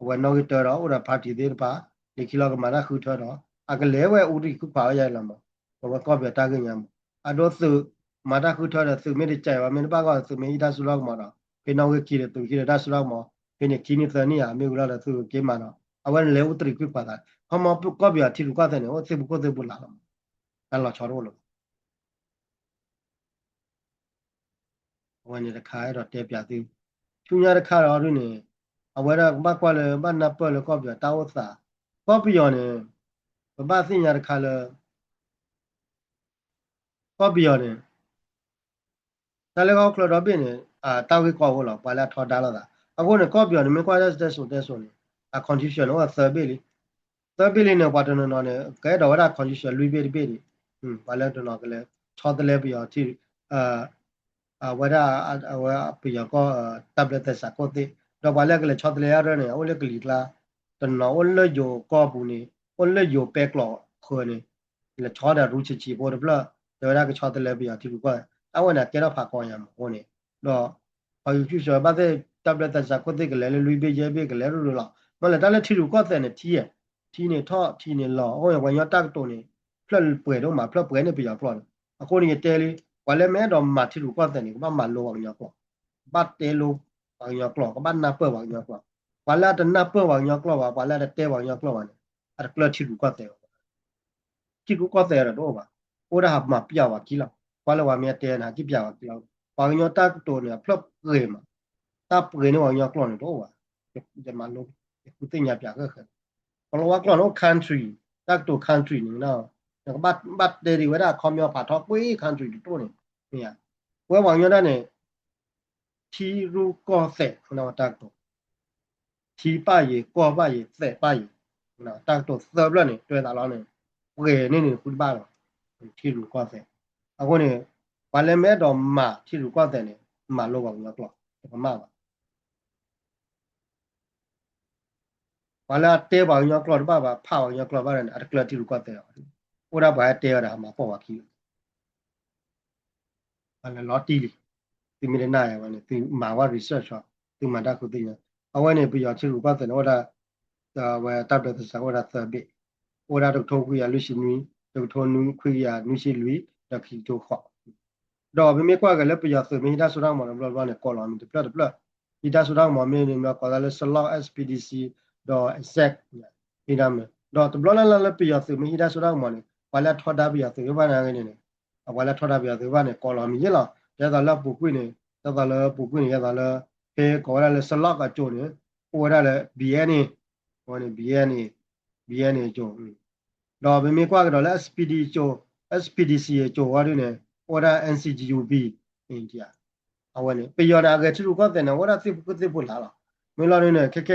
အဝဲနီၣ်ဂံၢ်တၢဒီး အိၣ်ဒီး party သ့ၣ်တဖၣ် လၢခံလီၤကမၤတၢ်ဃုထၢဒီး အကလဲၤဝဲအူတရံးခွံခွါဝဲယါလီၤမး. အဝဲကီၢ်ပယီၤတၢ်ဂ့ၢ်ညါမး အဒိသုးမၤတၢ်ဃုထၢဒီး သုးမ့ၢ်တကးဘၣ် မ့ၢ်တဘၣ်ဂီၢ် သုးမ့ၢ်ဟံးတၢ်စိတၢ်ကမီၤဒီး ဖဲနီၣ်ဂံၢ်ခံဒီး သုးဟံးဒီးတၢ်စိတၢ်ကမီၤ ဖဲန့ၣ်ခံနံၣ်သၢနံၣ်ဧါ မ့ၢ်ဝံၤလီၤဒီး သုးက့ၤမၤဒီး အဝဲန့ၣ်လဲၤအူတရံးခွံခွါသး ခီမီကီၢ်ပယီၤထံရူၢ်ကီၢ်သဲးန့ၣ် အိၣ်သ့ၣ်ပူၤခိၣ်သ့ၣ်ပူၤလၢ်လီၤမး. တၢ်လီၤဆီတအိၣ်လၢၤဘၣ် အဝဲန့ၣ်တခါအဲၣ်ဒိးတဲပၠးသု ဆူညါတခါဒီးဒ်န့ၣ် အဝဲဒၣ်ကဘၣ်ကွၢ်လၢဘၣ်နၢ်ပၢၢ်လၢကီၢ်ပယီၤတၢ်အိၣ်သး ကီၢ်ပယီၤန့ၣ် ပဘၣ်သ့ၣ်ညါတခါလၢ ကီၢ်ပယီၤန့ၣ် တၢ်လၢဟီၣ်ခိၣ်ချၢဒီဘ့ၣ်န့ၣ် တၢ်ဂ့ၢ်ကီအိၣ်လီၤ ပှၤလၢအထီဒါလိာ်သး. အဃိန့ၣ် ကီၢ်ပယီၤန့ၣ် မ့ၢ်ကွၢ်လၢတဲစိၤတဲစိၤန့ၣ် အ constitution န့ၣ် အိၣ်သၢဘ့ၣ်လံ. သၢဘ့ၣ်လံန့ၣ် ပှၤတနီၤနီၤန့ၣ် ကအဲၣ်ဒိးဝဲဒၣ် constitution လွံၢ်ဘ့ၣ်တဘ့ၣ်န့ၣ် ပှၤလၢတနီၤကလဲၤ ဆီတလဲပယီၤထံ အဝဲဒၣ် အဝဲပယီၤကီၢ် တၢ်ဘျၢသဲစးခိၣ်သ့ၣ် ဒီးပှၤလၢကလဲၤဆီတလဲအါရၢန့ၣ် အအိၣ်လၢကလံၤကျါ တနီၤအိၣ်လၢယိၤကီၢ်ပူၤန့ၣ် အိၣ်လၢယိၤပဲကျိာ်ဃၢၤန့ၣ် လဲၤဆီဒီးရူဆံးဆံးဖိတဖျၢၣ် တဲဝဲဒၣ်ကဆီတလဲပယီၤထံရူၢ်ကီၢ်သဲး တၢ်ဝဲန့ၣ် အကဲထီၣ်ဖးကီယၤမးအဃိန့ၣ် ဒီး constitution ဘၣ်သ့ၣ် တၢ်ဘျၢသဲစးခိၣ်သ့ၣ်ကလဲၤလၢလွံၢ်ဘ့ၣ်ယဲၢ်ဘ့ၣ်ကလဲၤရူၢ်ရူၢ်လီၤ. မ့ၢ်လၢတၢ်လၢထံရူၢ်ကီၢ်သဲးန့ၣ် ထံ ထံန့ၣ်ထီၣ်ထံန့ၣ်လီၤ အဃိန့ၣ် ပှၤကညီတၢ်ကတိၤန့ၣ် ဖျၢၣ်ပှဲၤဒိၣ်မး ဖျၢၣ်ပှဲၤန့ၣ်ပယီၤကျိာ်န့ၣ် အဃိန့ၣ်ယတဲလံ ပှၤလၢမ့ၢ်အဲၣ်ဒိးမၤထံရူၢ်ကီၢ်သဲးန့ၣ် ကဘၣ်မၤလိပှၤကညီကျိာ် ကဘၣ်တဲလိပှၤကညီကျိာ် ကဘၣ်နၢ်ပၢၢ်ပှၤကညီကျိာ် ပှၤလၢအတနၢ်ပၢၢ်ပှၤကညီကျိာ်ဘၣ် ပှၤလၢအတတဲပှၤကညီကျိာ်ဘၣ်န့ၣ် အတကျၢၤထံရူၢ်ကီၢ်သဲးဘၣ် ထံရူၢ်ကီၢ်သဲးဒီးတအိၣ်ဘၣ် အိၣ်ဒၣ်ဟးမၤပျးဝဲခံလီၤ ကွၢ်လၢပှၤမ့ၢ်အတဲန့ၣ် ဟးက့ၤပျးဝဲခံလီၤ ပှၤကညီတၢ်ကတိၤန့ၣ် အဖျၢၣ်ပှဲၤမး တၢ်ပှဲၤန့ၢ်ပှၤကညီကျိာ်န့ၣ်တအိၣ်ဘၣ် ယမၤလိ ယဃုသ့ၣ်ညါပျးဃဲဃဲ ကလီၤဝါကျိာ်န့ၣ်အိၣ် country တၢ်ကတိၤ country န့ၣ် နကဘၣ်တဲဒံးဝဲဒၣ်အခီပညီဖးထီ ကွ့ country တတိၢ်န့ၣ် မ့ၢ်ဧါ ပဝဲပှၤကညီဒၣ်န့ၣ် ထံရူၢ်ကီၢ်သဲး တၢ်ကတိၤ ထံပၣ်ယံၤ ကီၢ်ပၣ်ယံၤ သဲးပၣ်ယံၤ တၢ်ကတိၤသၢဖျၢၣ်န့ၣ် တွဲသးလီၤန့ၣ် ပှဲၤန့ၢ်န့ၣ်ဃုတဘၣ်လီၤ ထံရူၢ်ကီၢ်သဲး အဃိန့ၣ် ပှၤလၢမ့ၢ်အဲၣ်ဒိးမၤထံရူၢ်ကီၢ်သဲးန့ၣ် မၤလိပှၤကညီကျိာ် တကမၣ်ဘၣ် ပှၤလၢအတဲပှၤကညီကျိာ်တဘၣ်ဘၣ် ဖးပှၤကညီကျိာ်ဘၣ်န့ၣ် အတကျၢၤထံရူၢ်ကီၢ်သဲးဘၣ် အိၣ်ဒၣ်ပှၤဟဲတဲဝဲဒၣ်မၤပိာ်ပှၤခံလီၤ လီၤတံၢ်လံ သုမ့ၢ်တနာ်ယၤဝဲန့ၣ် သုမၤဝဲ research လီၤ သုမၤတၢ်ဃုသ့ၣ်ညါ အဝဲန့ၣ် ပယီၤထံရူၢ်ကီၢ်သဲးန့ၣ် အိၣ်ဒၣ် ဝဲတၢ်ဘျၢသဲစးအိၣ်ဒၣ်သၢဘ့ၣ် အိၣ်ဒၣ်တကထိခွံကယၤလွံၢ်ဆံနွံ တကထိခွံကယၤနွံဆံလွံၢ် ဒီးခံကထိဃိး ဒီးပမ့ၢ်ကွၢ်က့ၤလၢပယီၤသုးမ့ၢ်ဟံးတၢ်စိတၢ်ကမီၤတဘျီဘျီန့ၣ် ကိးလီၤမံၤတဖျၢၣ်တဖျၢၣ် ဟံးတၢ်စိတၢ်ကမီၤမ့ၢ်န့ၣ် ကိးသးလၢ စလီၢ် S P D C ဒီး SAC ဟံးတၢ်မ့ၢ် ဒီးတဘျီလၢ်လၢ်လၢပယီၤသုးမ့ၢ်ဟံးတၢ်စိတၢ်ကမီၤန့ၣ် ပှၤလၢအထီဒါပယီၤသုးဘၣ်န့ၣ်ဂ့ၤန့ၣ် အပှၤလၢအထီဒါပယီၤသုးဘၣ်န့ၣ် ကိးလီၤမံၤယ့ၢ်လီၤ ကဲသိးလၢပူၤကွံာ်န့ၣ် ကဲသိးလၢပူၤကွံာ်န့ၣ် ကဲသိးလၢ ဖဲကိးဝဲဒၣ်လၢ စလီၢ် အကၠိန့ၣ် အိၣ်ဝဲဒၣ်လၢ ဘီအ့ၣ်အ့ၣ် အဝဲန့ၣ် ဘီအ့ၣ်အ့ၣ် ဘီအ့ၣ်အ့ၣ် အကၠိ ဒီးပမ့ၢ်ကွၢ်ကဒီးလၢ S P D ကၠိ S P D C အကၠိဝဲဒၣ်န့ၣ် အိၣ်ဝဲဒၣ် N C G U B အဝဲန့ၣ် ပယီၤန့ၣ် အဂဲၤထံရူၢ်ကီၢ်သဲးန့ၣ် အိၣ်ဝဲဒၣ်သ့ၣ်ဖုၣ်သ့ၣ်ဖုၣ်လၢ်လီၤ မ့ၢ်လီၤဒ်န့ၣ် ခဲခဲ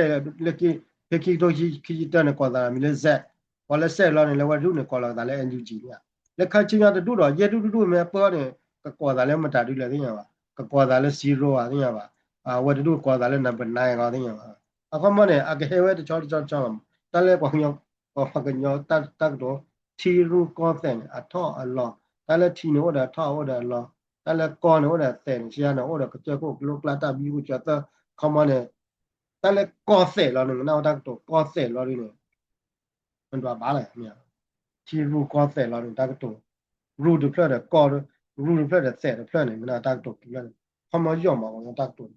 လၢခံ ဖဲခံကထိခံဆံတၢန့ၣ် ကိးသးမံၤလၢ SAC ပှၤလၢ SAC လီၤန့ၣ် လၢဝဲတဒူၣ်န့ၣ် ကိးလီၤသးလၢ N U G န့ၣ် လၢခါဆူညါတဒူၣ်ဒီး ယဲၢ်ဒူၣ်တဒူၣ်မ့ၢ်ပၢၢ်န့ၣ် ကကိးသးလၢမတၤဒုလဲၣ်သ့ၣ်ညါဘၣ် ကကိးသးလၢ zero ဘၣ်သ့ၣ်ညါဘၣ် အဝဲတဒူၣ်ကိးသးလၢ number nine ဂီၢ်သ့ၣ်ညါဘၣ် အခီပညီန့ၣ် အကဟဲဝဲတဆီတဆီတဆီလီၤ တၢ်လၢပှၤကညီ ပှၤကညီတၢ်ကတိၤ ထံရူၢ်ကီၢ်သဲးန့ၣ် အထီၣ်အလီၤ တၢ်လၢထံန့ၣ်အိၣ်ဒီးထီၣ်အိၣ်ဒီးအလီၤ တၢ်လၢကီၢ်န့ၣ်အိၣ်ဒီးသဲးန့ၣ် ဆံးယါန့ၣ် အိၣ်ဒီးကစၢၢ်ခိၣ်ကလိကျါတၢ်ဘံဘူကၠီသၢ အခီပညီန့ၣ် တၢ်လၢကီၢ်သဲးလီၤန့ၣ် နၢ်ဟူတၢ်ကတိၤကီၢ်သဲးလီၤဒ်န့ၣ် မ့ၢ်ဒွးဘၣ်လဲၣ် ထံရူၢ်ကီၢ်သဲးလီၤန့ၣ် တၢ်ကတိၤ ရူၢ်တဖျၢၣ်ဒီးကီၢ် ရူၢ်တဖျၢၣ်ဒီးသဲးတဖျၢၣ်န့ၣ် မ့ၢ်ဒၣ်တၢ်ကတိၤတဖျၢၣ်န့ၣ် ခီပညီယီၢ်မး ပှၤကညီတၢ်ကတိၤ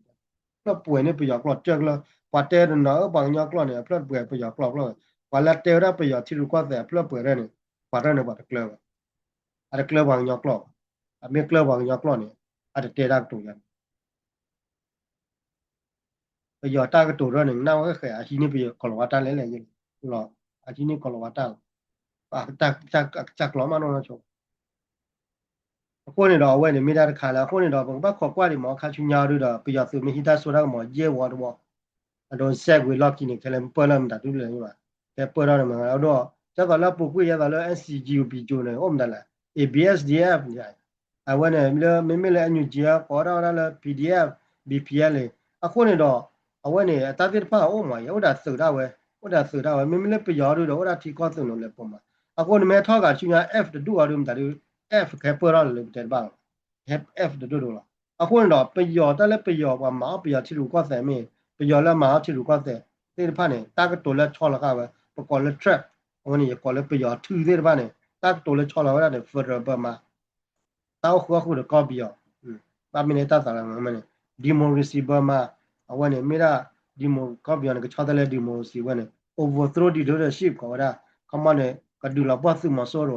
ဖျၢၣ်ပှဲၤန့ၢ်ပယီၤကျိာ်ကၢၢ်ကျၢၢ် ပှၤတဲတနီၤအၢ ပှၤကညီကျိာ်န့ၣ် အဖျၢၣ်ပှဲၤပယီၤကျိာ်ဖျၢၣ် ပှၤလၢတဲဝဲဒၣ်ပယီၤထံရူၢ်ကီၢ်သဲးအဖျၢၣ်ပှဲၤတဖျၢၣ်န့ၣ် ပှၤတဖျၢၣ်န့ၣ်ပှၤတကျၢၤဘၣ် အတကျၢၤပှၤကညီကျိာ်ဘၣ် အမ့ၢ်ကျၢၤပှၤကညီကျိာ်န့ၣ် အတတဲတၢ်ကတိၤယါန့ၣ် ပယီၤတၢ်ကတိၤတဖျၢၣ်န့ၣ် နၢ်ဟူဃဲဃဲ အဟံးန့ၢ်ပယီၤကီၤလၤဝါတၢ်လဲၣ်လဲၣ်ယဲၢ်လီၤ အဟံးန့ၢ်ကီၤလၤဝါတၢ်လီၤ အကစၢ်ကျိာ်မးနီၢ်နီၢ်ဆိ အဃိန့ၣ်ဒီးအဝဲန့ၣ်မ့ၢ်တၢ်တခါလၢ အဃိန့ၣ်ဒီး ပကဘၣ်ခိးကွၢ်ဒံးမး ခါဆူညါဒုဒီး ပယီၤသုးမ့ၢ်ဟံးတၢ်စိတၢ်ကမီၤယဲၢ်ဝီတဝီ အဒိ စဲးကွံာ်လီၢ်ခံန့ၣ် ခဲလၢာ်ပၢၢ်လၢမတၤဒုလဲၣ်ဘၣ် ကဲပၢၢ်ထီၣ်န့ၣ်မ့ၢ်အဒိ ကဲသိးလၢပူၤကွံာ် ကဲသိးလၢ N C G U B ကၠိန့ၣ် အိၣ်မတၤလဲၣ် A B S D F န့ၣ် အဝဲန့ၣ် လၢမ့မ့ၢ်လၢ N U G ကိးဒၣ်ဝဲဒၣ်လၢ P D F B P L အဃိန့ၣ်ဒီး အဝဲန့ၣ် အတၢ်သ့ၣ်တဖၣ်အိၣ်မး ယအိၣ်ဒၣ်သုးဒၣ်ဝဲ အိၣ်ဒၣ်သုးဒၣ်ဝဲ မ့မ့ၢ်လၢပယီၤဒုဒီး အိၣ်ဒၣ်ထံကီၢ်သုးနီၤလၢပမး အဃိန့ၣ်မ့ၢ်ဟဲထီၣ်ဂၤဆူညါ F တဒူၣ်အီၤဒုမတၤဒု F ကဟဲပၢၢ်ထီၣ်လၢပတဲတဘၣ်လီၤ F တဒူၣ်ဒိလီၤ အဃိန့ၣ်ဒီး ပယီၤတၢ်လၢပယီၤ ပှၤမၤအီၣ်ပယီၤထံရူၢ်ကီၢ်သဲးမ့ၢ် ပယီၤလၢမၤအီၣ်ထံရူၢ်ကီၢ်သဲးသ့ၣ်တဖၣ်န့ၣ် တၢ်ကတိၤလၢဆီလီၤဃာ်ဝဲ ပကိးလၢ trap အဝဲန့ၣ် ယကိးလၢပယီၤထုသ့ၣ်တဖၣ်န့ၣ် တၢ်ကတိၤလၢဆီလီၤဝဲဒၣ်န့ၣ် Federal Burma တၢ်အိၣ်ဃူအိၣ်ဃူဒီးကီၢ်ပယီၤ ဘၣ်မ့ၢ်န့ၢ်တၢ်သးလၢမ့ၢ်န့ၣ် democracy Burma အဝဲန့ၣ် မ့ၢ်ဒၣ် demo ကီၢ်ပယီၤန့ၣ် ကဆီတလဲ democracy ဝဲန့ၣ် overthrow dictatorship ကိးဝဲဒၣ် ခီမီန့ၣ် ကဒုးလီၤပှီၢ်သုးမီၤစိရိၤ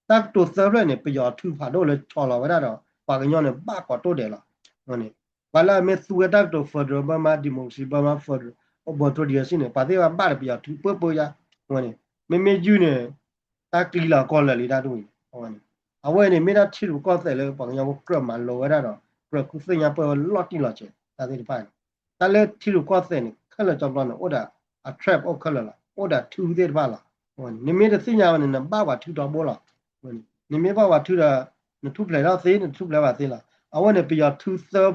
တၢ်ကတိၤသၢဖျၢၣ်န့ၣ် ပယီၤထုဖးဒိၣ်လၢဆီလီၤဝဲဒၣ်ဒီး ပှၤကညီန့ၣ် ဘၣ်ကိးတိၢ်ဒဲးလီၤ န့ၣ် ပှၤလၢအမ့ၢ်သူဝဲတၢ်ကတိၤ Federal Burma democracy Burma Federal overthrow dictatorship န့ၣ် ပှၤသ့ၣ်တဖၣ်ဘၣ်ဒီးပယီၤထုပၢပၢယါ ဝဲန့ၣ် မ့မ့ၢ်ယုၢ်န့ၣ် တၢ်ကျံလီၤကီၢ်လၢာ်လံတၢ်ဒ်အံၤ အဝဲန့ၣ် အဝဲန့ၣ်မ့ၢ်ဒၣ်ထံရူၢ်ကီၢ်သဲးလၢပှၤကညီဖိကြၢးမၤလိဝဲဒၣ်ဒီး ကြၢးဃုသ့ၣ်ညါပၢၢ်ဝဲလီၤတံၢ်လီၤဆဲးတၢ်သ့ၣ်တဖၣ်န့ၣ်, တၢ်လၢထံရူၢ်ကီၢ်သဲးန့ၣ် ခဲလၢာ်ကၠီပျီန့ၣ် အိၣ်ဒီးအ trap အိၣ်ခဲလၢာ်လီၤ, အိၣ်ဒီးထုသ့ၣ်တဖၣ်လီၤ. နမ့ၢ်တသ့ၣ်ညါဝဲန့ၣ် နဘၣ်ပှၤထုထီဘိလီၤ. နမ့ၢ်ဘၣ်ပှၤထုဒီး နထူၣ်ဖျဲးထီၣ်သ့ နထူၣ်ဖျဲးဘၣ်သ့လီၤ. အဝဲန့ၣ် ပယီၤထုသၢ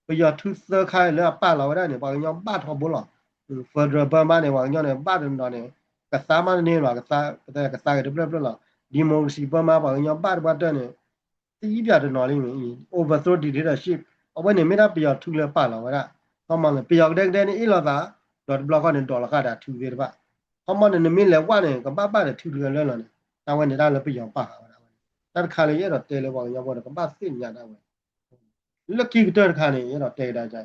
ပယီၤထုသၢခါလၢအပာ်လီၤဝဲဒၣ်န့ၣ် ပှၤကညီဘၣ်ထီဘိလီၤ. Federal Burma န့ၣ် ပှၤကညီန့ၣ် ဘၣ်တနီၤန့ၣ် ကသါမးတန့ၢ်ဘၣ်, ကသါဂ့ၤတဖျၢၣ်ဖျၢၣ်လီၤ. Democracy Burma ပှၤကညီဘၣ်တဘၣ်တၢၢ်န့ၣ် သံပၠးတနီၤလံမ့ၢ် overthrow dictatorship အဝဲန့ၣ်မ့ၢ်ဒၣ်ပယီၤထုလၢပာ်လီၤဝဲဒၣ်. ခီမီန့ၣ် ပယီၤကဒဲကဒဲန့ၣ်အ့ၣ်လိာ်သး ဒီးတဘျီဃီန့ၣ် ဒိးလီၤဃာ်ဒီးထုသ့ၣ်တဖၣ်. ခီမီန့ၣ် နမ့ၢ်လဲၤဝဲန့ၣ် ကဘၣ်ဘၣ်ဒီးထုတကလၢာ်လီၤန့ၣ် တၢ်ဝဲန့ၣ်တၢ်လၢပယီၤပာ်ဃာ်ဝဲဒၣ်ဝဲန့ၣ် တၢ်တခါလၢယအဲၣ်ဒိးတဲလၢပှၤကညီဖိဒီးကဘၣ်သ့ၣ်ညါဒၣ်ဝဲ လၢခံကတၢၢ်တခါန့ၣ် ယအဲၣ်ဒိးတဲကဒါကါ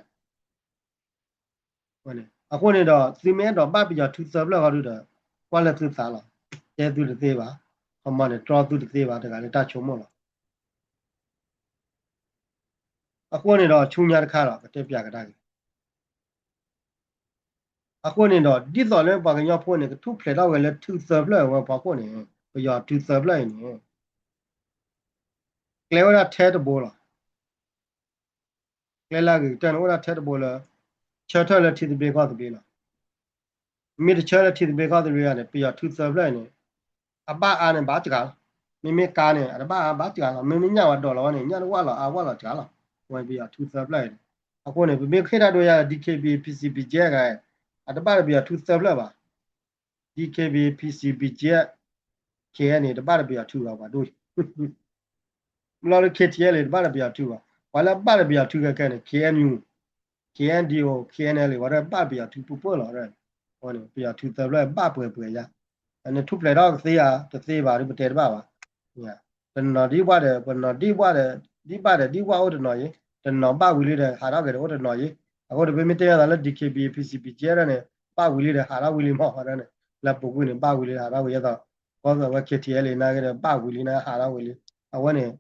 အဃိန့ၣ်ဒီး သုမ့ၢ်အဲၣ်ဒိးဘၣ်ပယီၤထုသၢဖျၢၣ်ဃီဒုဒီး ကွၢ်လၢသုသးလီၤ. တဲသုတသ့ဘၣ်, ခီမီန့ၣ် တြီသုတသ့ဘၣ် တဂၤလၢတၢ်ဆိကမိၣ်လီၤ. အဃိန့ၣ်ဒီး ဆူညါတခါဒီး ကတဲပၠးကဒါက့ၤ အဃိန့ၣ်ဒီး ဒ်သိးလၢပှၤကညီဖိန့ၣ် ကထူၣ်ဖျဲးထီၣ်ဝဲလၢထုသၢဖျၢၣ်ဝဲဖီခိၣ်န့ၣ် ပယီၤထုသၢဖျၢၣ်အံၤန့ၣ် ကျဲဝဲဒၣ်ထဲတဘိလီၤ. ကျဲလၢအဂ့ၤကတၢၢ်န့ၣ် အိၣ်ဒၣ်ထဲတဘိလၢ ဆၢထၢၣ်လၢထံသဘျ့ကီၢ်သဘျ့လီၤ. မ့ၢ်တဆၢလၢထံသဘျ့ကီၢ်သဘျ့ဘၣ်န့ၣ် ပယီၤထုသၢဖျၢၣ်အံၤန့ၣ် အဘၣ်အါန့ၣ် ဘၣ်စှၤလီၤ. မ့မ့ၢ်ကါန့ၣ် အတဘၣ်အါဘၣ်စှၤလီၤ. မ့မ့ၢ်ညၣ်ဝဲဒိးလီၤဝဲန့ၣ် ညၣ်တဝၣ်လီၤအါဝၣ်လီၤစှၤလီၤ. အဝဲပယီၤထုသၢဖျၢၣ်အံၤန့ၣ် အဃိန့ၣ် ပမ့ၢ်ဃ့ၢ်တၢ်ဒိယါ DKBA PC BGF ဂၤ အတဘၣ်ဒီးပယီၤထုသၢဖျၢၣ်ဘၣ်. DKBA PC BGF KNA တဘၣ်ဒီးပယီၤထုဘၣ် ပှၤဒိၣ် ဘျီလၢ KTLA တဘၣ်ဒီးပယီၤထုဘၣ်. ပှၤလၢအဘၣ်ဒီးပယီၤထုခဲခဲန့ၣ် KNU, KNDO, KNLA ဝဲဒၣ်ဘၣ်ပယီၤထုပူၤပူၤလီၤ. အဃိန့ၣ် ပယီၤထုသၢဖျၢၣ်ဘၣ်ပှဲၤပှဲၤယါ. နထူၣ်ဖျဲးထီၣ်ကသ့ဧါ တသ့ဘၣ်ဒီးပတဲတဘၣ်ဘၣ်. တနီၤဒ်ဝၣ်ဒီး ပနီၤဒ်ဝၣ်ဒီး ဒ်ဘၣ်ဒီးဒ်ဝၣ်အိၣ်တနီၤယ့ၣ်, တနီၤဘၣ်ဝံၤလံဒီးဟးထီၣ်က့ၤဒီးအိၣ်တနီၤယ့ၣ်. အဃိန့ၣ် ပမ့ၢ်တဲယါသးလၢ DKBA PC BGF န့ၣ် ဘၣ်ဝံၤလံဒီးဟးထီၣ်ဝံၤလံမး ဝဲဒၣ်န့ၣ် လၢပူၤကွံာ်န့ၣ် ဘၣ်ဝံၤလံဒီးဟးထီၣ်ဝံၤလံသိး ကီၢ်သးဝဲ KTLA နာ်က့ဒီး ဘၣ်ဝံၤလံန့ၣ် ဟးထီၣ်ဝံၤလံ. အဝဲန့ၣ်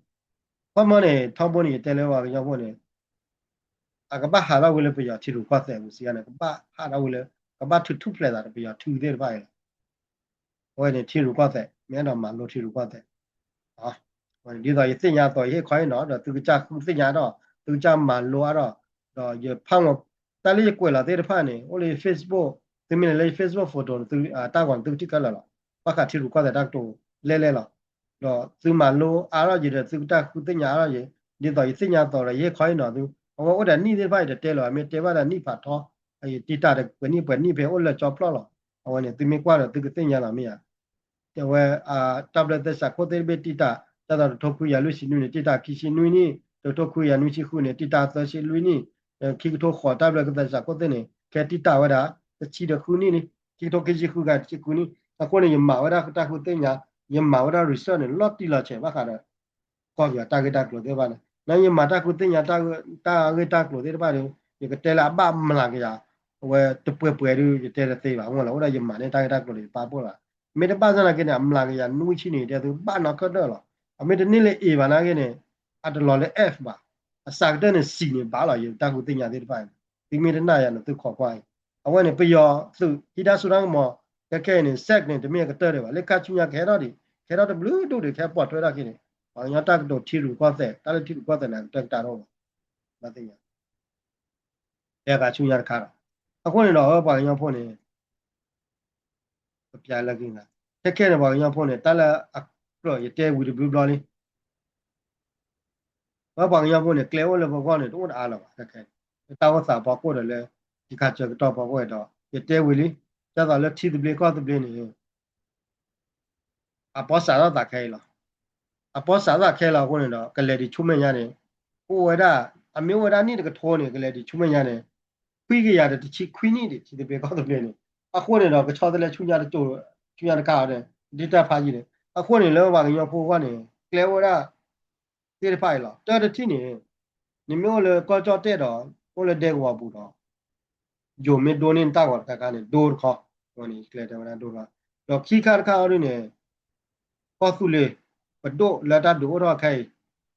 ခီမီန့ၣ် ထီဘိန့ၣ် ယတဲလၢပှၤကညီဖိန့ၣ် အကဘၣ်ဟးထီၣ်ဝံၤလၢပယီၤထံရူၢ်ကီၢ်သဲးပူၤစံးယါန့ၣ် ကဘၣ်ဟးထီၣ်ဝံၤလၢ ကဘၣ်ထုးထူၣ်ဖျဲးသးဒီးပယီၤထုသ့ၣ်တဖၣ်အံၤလီၤ. အဝဲန့ၣ်ထံရူၢ်ကီၢ်သဲး မ့ၢ်အဲၣ်ဒိးမၤလိထံရူၢ်ကီၢ်သဲး ဒ်သိးယသ့ၣ်ညါအသိး ယဟ့ၣ်ခီဟ့ၣ်နီၤ ဒီးသုကစၢ်ဃုသ့ၣ်ညါဒီး သုကစၢ်မၤလိအါဒီး ဒီးယဖးမီၤ တၢ်လၢယကွဲးလီၤသ့ၣ်တဖၣ်န့ၣ် အိၣ်လၢယ Facebook, သုမ့ၢ်လဲၤလၢယ Facebook photo န့ၣ် တၢ်ဂီၤန့ၣ် သုကထံၣ်ခဲလၢာ်လီၤ. ဘၣ်ဃးထံရူၢ်ကီၢ်သဲးတၢ်ကတိၤလဲၣ်လဲၣ်လီၤ. ဒီးသုမၤလိအါထီၣ်ယၤဒီး သုကစၢ်ဃုသ့ၣ်ညါအါထီၣ်ယၤ ဒ်သိးယသ့ၣ်ညါအသိးဒီး ယဟ့ၣ်ခီဟ့ၣ်နီၤသု အဝဲအိၣ်ဒီးနံၣ်သ့ၣ်တဖၣ် ယတတဲလၢၤဘၣ် မ့ၢ်တဲဘၣ်ဒီးနံၣ်ဖးထီ ယတံာ်တာ်ဒီးပှဲၤနံၣ်ပှဲၤနံၣ်ဖဲအိၣ်လၢကၠီဖျီၣ်လီၤ. အဝဲန့ၣ် သုမ့ၢ်ကွၢ်ဒီးသုကသ့ၣ်ညါလီၤမ့ၢ်ဧါ. အဝဲ တၢ်ဘျၢသဲစးခိၣ်သ့ၣ်တဘ့ၣ်တံာ်တာ် ဒ်သိးတကထိခွံကယၤလွံၢ်ဆံနွံန့ၣ် တံာ်တာ်ခံဆံနွံနံၣ်, တကထိခွံကယၤနွံဆံဃုန့ၣ် တံာ်တာ်သၢဆံလွံၢ်နံၣ်, ခံကထိဃိးတၢ်ဘျၢသဲစးခိၣ်သ့ၣ်န့ၣ် ခဲတံာ်တာ်ဝဲဒၣ် တဆံဒီးဃုနံၣ်န့ၣ် ခံကထိခံဆံဃုဂၤတဆံဃုနံၣ်. အဃိန့ၣ် ယမၤဝဲဒၣ်တၢ်ဃုသ့ၣ်ညါ ယမၤဝဲဒၣ် research န့ၣ် လီၤတံၢ်လီၤဆဲးဘၣ်ဃးဒီး ကီၢ်ပယီၤတၢ်ဂ့ၢ်တၢ်ကျိၤသ့ၣ်တဖၣ်န့ၣ် နယမၤတၢ်ဃုသ့ၣ်ညါ တၢ်ဂ့ၢ်တၢ်ကျိၤသ့ၣ်တဖၣ်ဒီး ယကတဲလၢအဘၣ်မျးကယၤ အဝဲတပှဲၤပှဲၤဒီး ယတဲတသ့ဘၣ် မ့ၢ်လီၤ အိၣ်ဒီးယမၤန့ၢ်တၢ်ဂ့ၢ်တၢ်ကျိၤန့ၣ် ယပာ်ဖှိၣ်လီၤ. မ့ၢ်တဘၣ်စၢ်နာ်က့န့ၣ် အမျးကယၤနွံဆံန့ၣ် ယတဲသုဘၣ်နီၢ်ကၢၣ်ဒၢၣ်လီၤ. အမ့ၢ်တန့ၢ်လၢ A ဘၣ်နာ်က့န့ၣ် အတလီၤလၢ F ဘၣ်. အစှၤကတၢၢ်န့ၣ် C န့ၣ် ဘၣ်လီၤ ယတၢ်ဃုသ့ၣ်ညါသ့ၣ်တဖၣ်န့ၣ် သုမ့ၢ်တနာ်ယၤန့ၣ် သုခိးကွၢ်အံၤ အဝဲန့ၣ် ပယီၤသုးဟံးတၢ်စိတၢ်ကမီၤ ခဲခဲအံၤန့ၣ် စဲးန့ၣ် တမ့ၢ်အကတၢၢ်ဒံးဘၣ် လၢခါဆူညါကဟဲထီၣ်ဒံး ကဟဲထီၣ်တဘျုးဒူၣ်ဒံး ကဟဲပိာ်ထွဲထီၣ်က့ၤန့ၣ် ပှၤကညီတၢ်ကတိၤထံရူၢ်ကီၢ်သဲး တၢ်လၢထံရူၢ်ကီၢ်သဲးန့ၣ် အကတၢၢ်ကတၢၢ်တအိၣ်ဘၣ် ဘၣ်သ့ၣ်ညါ တဲဂၤဆူညါတခါဒီး အဃိန့ၣ်ဒီး အဝဲပှၤကညီဖိန့ၣ် ပပျးလၢက့ၤဂၤ ခဲခဲန့ၣ် ပှၤကညီဖိန့ၣ် တၢ်လၢအကြၢးယတဲဝံၤတဘျုးဘျီလံ အဝဲပှၤကညီဖိန့ၣ် ကျဲအိၣ်လၢပဂီၢ်န့ၣ် တအိၣ်တအါလၢၤဘၣ် ခဲခဲန့ၣ် တၢ်အိၣ်သးဖီခိၣ်ဒီးလၢ ယခါစၢၤကတီၢ်ဖီခိၣ်ဒီး ယတဲဝံၤလံ ဒ်သိးလၢထံသဘျ့ကီၢ်သဘျ့န့ၣ် အပီစးထီၣ်သးခဲအံၤလီၤ. အပီစးထီၣ်သးခဲလီၤအဃိန့ၣ်ဒီး ကလဲၤဒံးဆူမဲာ်ညါန့ၣ် အိၣ်ဝဲဒၣ် အမ့ၢ်အိၣ်ဝဲဒၣ်နံၣ်တကထိန့ၣ် ကလဲၤဒံးဆူမဲာ်ညါန့ၣ် ခွံကယၤဒီးတဆံခွံနံၣ်ဒံး ထံသဘျ့ကီၢ်သဘျ့န့ၣ် အဃိန့ၣ်ဒီး ကဆီတလဲဆူညါတကၠိ ဆူညါတခါအီၤန့ၣ် ဒ်တၢ်ဖးယံၤန့ၣ် အဃိန့ၣ် လၢပှၤကညီဖိအဂီၢ်န့ၣ် ကျဲအိၣ်ဝဲဒၣ် သ့ၣ်တဖၣ်အံၤလီၤ. တၢ်တထံၣ်န့ၣ် နမ့ၢ်အိၣ်လၢကီၢ်ကၠီၣ်တဲၣ်ဒီး အိၣ်လၢဒဲကဝီၤပူၤဒီး ယိၤမ့ၢ်ဒိန့ၢ်နတၢ်ဂီၤတခါခါန့ၣ် ဒိတခီ အဝဲန့ၣ်ကျဲတဲဝဲဒၣ်ဒိတခီ ဒီးခံခါတခါအီၤဒ်န့ၣ် ကီၢ်သူလ့ၤ ပဒိၣ်လၢတၢ်ဒုးအိၣ်ထီၣ်ခဲအံၤ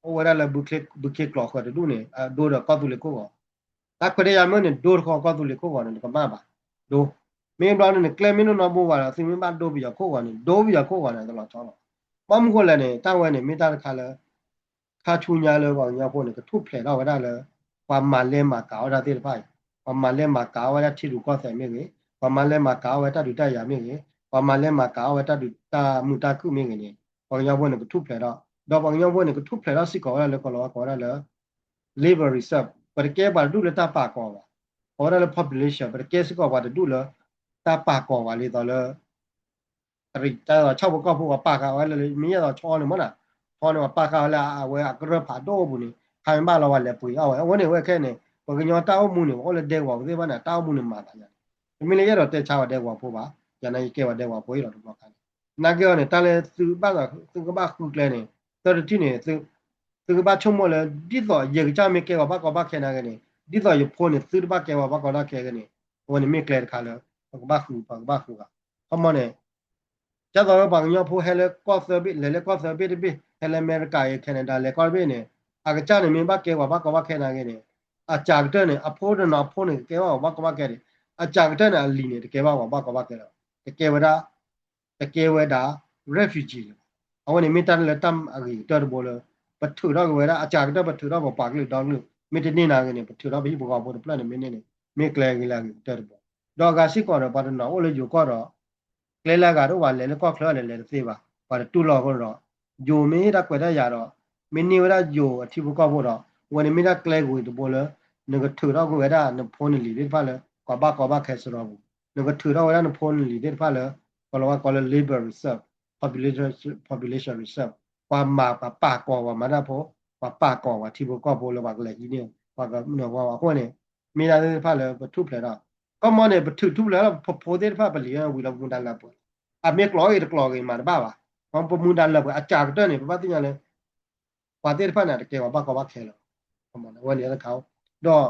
အိၣ်ဝဲဒၣ်လၢဘုခ့ကျိးဃၢၤတဒူၣ်န့ၣ် အဒိဒီးကီၢ်သူလ့ၤခိၣ်ဂီၤ တၢ်ခွဲးတၢ်ယာ်မ့ၢ်န့ၣ် ဒိတခီကီၢ်သူလ့ၤခိၣ်ဂီၤန့ၣ် တကမၣ်ဘၣ် ဒိ မ့ၢ်ဘျီန့ၣ် ကျဲမ့ၢ်နီၢ်နီၢ်ဘိဘၣ်ဒီး သုမ့ၢ်ဘၣ်ဒိပယီၤခိၣ်ဂီၤန့ၣ် ဒိပယီၤခိၣ်ဂီၤန့ၣ် တလီၤဆီလီၤ ဘၣ်မနုၤဃိလဲၣ်န့ၣ် တၢ်ဝဲန့ၣ် မ့ၢ်တၢ်တခါလၢ ခါဆူညါလၢပှၤကညီဖိန့ၣ် ကထူၣ်ဖျဲးထီၣ်ဝဲဒၣ်လၢ ပှၤမၤလဲၤမၤကၤဝဲဒၣ်သ့ၣ်တဖၣ်အံၤ, ပှၤမၤလဲၤမၤကၤဝဲဒၣ်ထံရူၢ်ကီၢ်သဲးမ့ၢ်ဂ့ၤ, ပှၤမၤလဲၤမၤကၤဝဲတၢ်ဒုးတၢ်ယၤမ့ၢ်ဂ့ၤ, ပှၤမၤလဲၤမၤကၤဝဲတၢ်ဒုးတၢ်မုာ်တၢ်ခုၣ်မ့ၢ်ဂ့ၤန့ၣ် ပှၤကညီဖိန့ၣ် ကထူၣ်ဖျဲးထီၣ်, ဒီးပှၤကညီဖိန့ၣ် ကထူၣ်ဖျဲးထီၣ်စ့ၢ်ကီးဝဲဒၣ်လၢကီၢ်လီၤဝဲကိးဝဲဒၣ်လၢ labor reserve ပတကဲပှၤတဒူၣ်လၢတၢ်ပာ်ကီၤဘၣ်, ကိးဝဲဒၣ်လၢ population ပတကဲစ့ၢ်ကီးပှၤတဒူၣ်လၢ တၢ်ပာ်ကီၤဘၣ် ဒ်သိးလၢ တၢ်ဆၣ်ဖိကီၢ်ဖိပှၤပာ်ဃာ်ဝဲလၢ မ့ၢ်ယဲသိးဆီန့ၣ်မ့ၢ်နီၤ, ဆီန့ၣ်ပှၤပာ်ဃာ်ဝဲလၢအဝဲအကရၢၢ်ဖးဒိၣ်အပူၤန့ၣ် ခါမ့ၢ်ဘၣ်လီၤပှၤလဲၤပှ့ၤအီၣ်ဝဲ, အဝဲန့ၣ်ဝဲခဲန့ၣ် ပှၤကညီတၢ်အိၣ်မူန့ၣ် ပှၤအိၣ်လၢဒဲကဝီၤပူၤသ့ၣ်တဖၣ်န့ၣ် တၢ်အိၣ်မူန့ၣ်မၤသးယါန့ၣ်, တမ့ၢ်လၢယအဲၣ်ဒိးတဲဆါပှၤဒဲကဝီၤဖိဘၣ်, ယနာ်ယကဲပှၤဒဲကဝီၤဖိအံၤလီၤတဘျီခါန့ၣ်, နာ်က့အီၤန့ၣ် တၢ်လၢသုဘၣ် သုကဘၣ်ဃုကျဲန့ၣ် သၢတထံၣ်န့ၣ် သုကဘၣ်ဆိကမိၣ်လၢ ဒ်သိးယကစၢ်မ့ၢ်ကဲပှၤဘၣ်ကီဘၣ်ခဲနာ်က့န့ၣ် ဒ်သိးယဖိန့ၣ် သုတဘၣ်ကဲပှၤဘၣ်ကီဘၣ်ခဲနာ်က့န့ၣ် အဝဲန့ၣ်မ့ၢ်ကျဲတခါလၢ ပကဘၣ်ဃု ပှၤကဘၣ်ဃုဂၤ, ခီမီန့ၣ် ဒ်သိးပှၤကညီဖိဟဲလၢကီၢ်သၢဘ့ၣ် လဲၤလၢကီၢ်သၢဘ့ၣ်တဘ့ၣ် ဟဲလၢအမဲရကၤအံၤ Canada လဲၤကီၢ်တဘ့ၣ်န့ၣ် အကစၢ်န့ၣ်မ့ၢ်ဘၣ်ကဲပှၤဘၣ်ကီဘၣ်ခဲနာ်က့န့ၣ် အစှၤကတၢၢ်န့ၣ် အဖိတနီၤအဖိန့ၣ် ကကဲဘၣ်ပှၤဘၣ်ကီဘၣ်ခဲန့ၣ် အစှၤကတၢၢ်န့ၣ်အလံၤန့ၣ် တကဲဘၣ်ပှၤဘၣ်ကီဘၣ်ခဲလၢၤဘၣ်, တကဲဝဲဒၣ် တကဲဝဲဒၣ် refugee လၢၤဘၣ်, အဝဲန့ၣ်မ့ၢ်တၢ်လၢတၢ်အဂ့ၤကတၢၢ်တဘိလၢ ပထုးထီၣ်က့ၤဝဲဒၣ် အစှၤကတၢၢ် ပထုးထီၣ်ပပှၤကလုာ်ဒီကလုာ် မ့ၢ်တန့ၢ်နာ်က့န့ၣ် ပထုးထီၣ်ပဟံၣ်ဖိဃီဖိတဖျၢၣ်န့ၣ် မ့ၢ်န့ၣ်န့ၣ် မ့ၢ်ကျဲဂ့ၤလၢအဂ့ၤကတၢၢ်တဘိ, ဒီးအဂၤစ့ၢ်ကီးဒီး ပှၤတနီၤအိၣ်လၢယိၤကီၢ်ဒီး ကျဲလၢအဂၤတအိၣ်ဘၣ် လဲၤလၢကီၢ်ချၢလဲၤလဲၤတသ့ဘၣ်, ပှၤတတူၢ်လိာ်အဃိဒီး ယိၤမ့ၢ်တၢ်ခွဲးတၢ်ယာ်ဒီး မ့ၢ်န့ၢ်ဝဲဒၣ်ယိၤအထံဖိကီၢ်ဖိဒီး အဝဲန့ၣ်မ့ၢ်ဒၣ်ကျဲဂ့ၤတဘိလၢ နကထုးထီၣ်ကွံာ်ဝဲဒၣ်နဖိနလံၤသ့ၣ်တဖၣ်လၢ ပှၤဘၣ်ကီဘၣ်ခဲစရီပူၤ, နကထုးထီၣ်ဝဲဒၣ်နဖိနလံၤသ့ၣ်တဖၣ်လၢ ကီၤလၤဝါကိးလၢ labor reserve, population, population reserve, ပှၤမၤပှၤပာ်ကီၤပှၤမၤတၢ်ဖိ, ပှၤပာ်ကီၤပှၤထံဖိကီၢ်ဖိလၢပှၤကလဲၤဟံးန့ၢ် ပှၤကမျၢၢ်ပှၤအဃိန့ၣ် မ့ၢ်ဒၣ်သ့ၣ်တဖၣ်လၢပထူၣ်ဖျဲးထီၣ်, ခီမီန့ၣ် ပထုးထူၣ်ဖျဲးထီၣ် ပဖိသ့ၣ်တဖၣ်ပလံၤဝံၤလီၤ ပမူဒါလၢပှဲၤလီၤ, အမ့ၢ်ကျိာ်ဂ့ၤတကျိာ်ဂ့ၤမၤတဘၣ်ဘၣ်, ပမူဒါလၢပှဲၤ အစှၤကတၢၢ်န့ၣ် ပဘၣ်သ့ၣ်ညါလၢ ပှၤသ့ၣ်တဖၣ်န့ၣ် တကဲပှၤဘၣ်ကီဘၣ်ခဲလၢၤဘၣ်, အဝဲန့ၣ်တခါ, ဒီး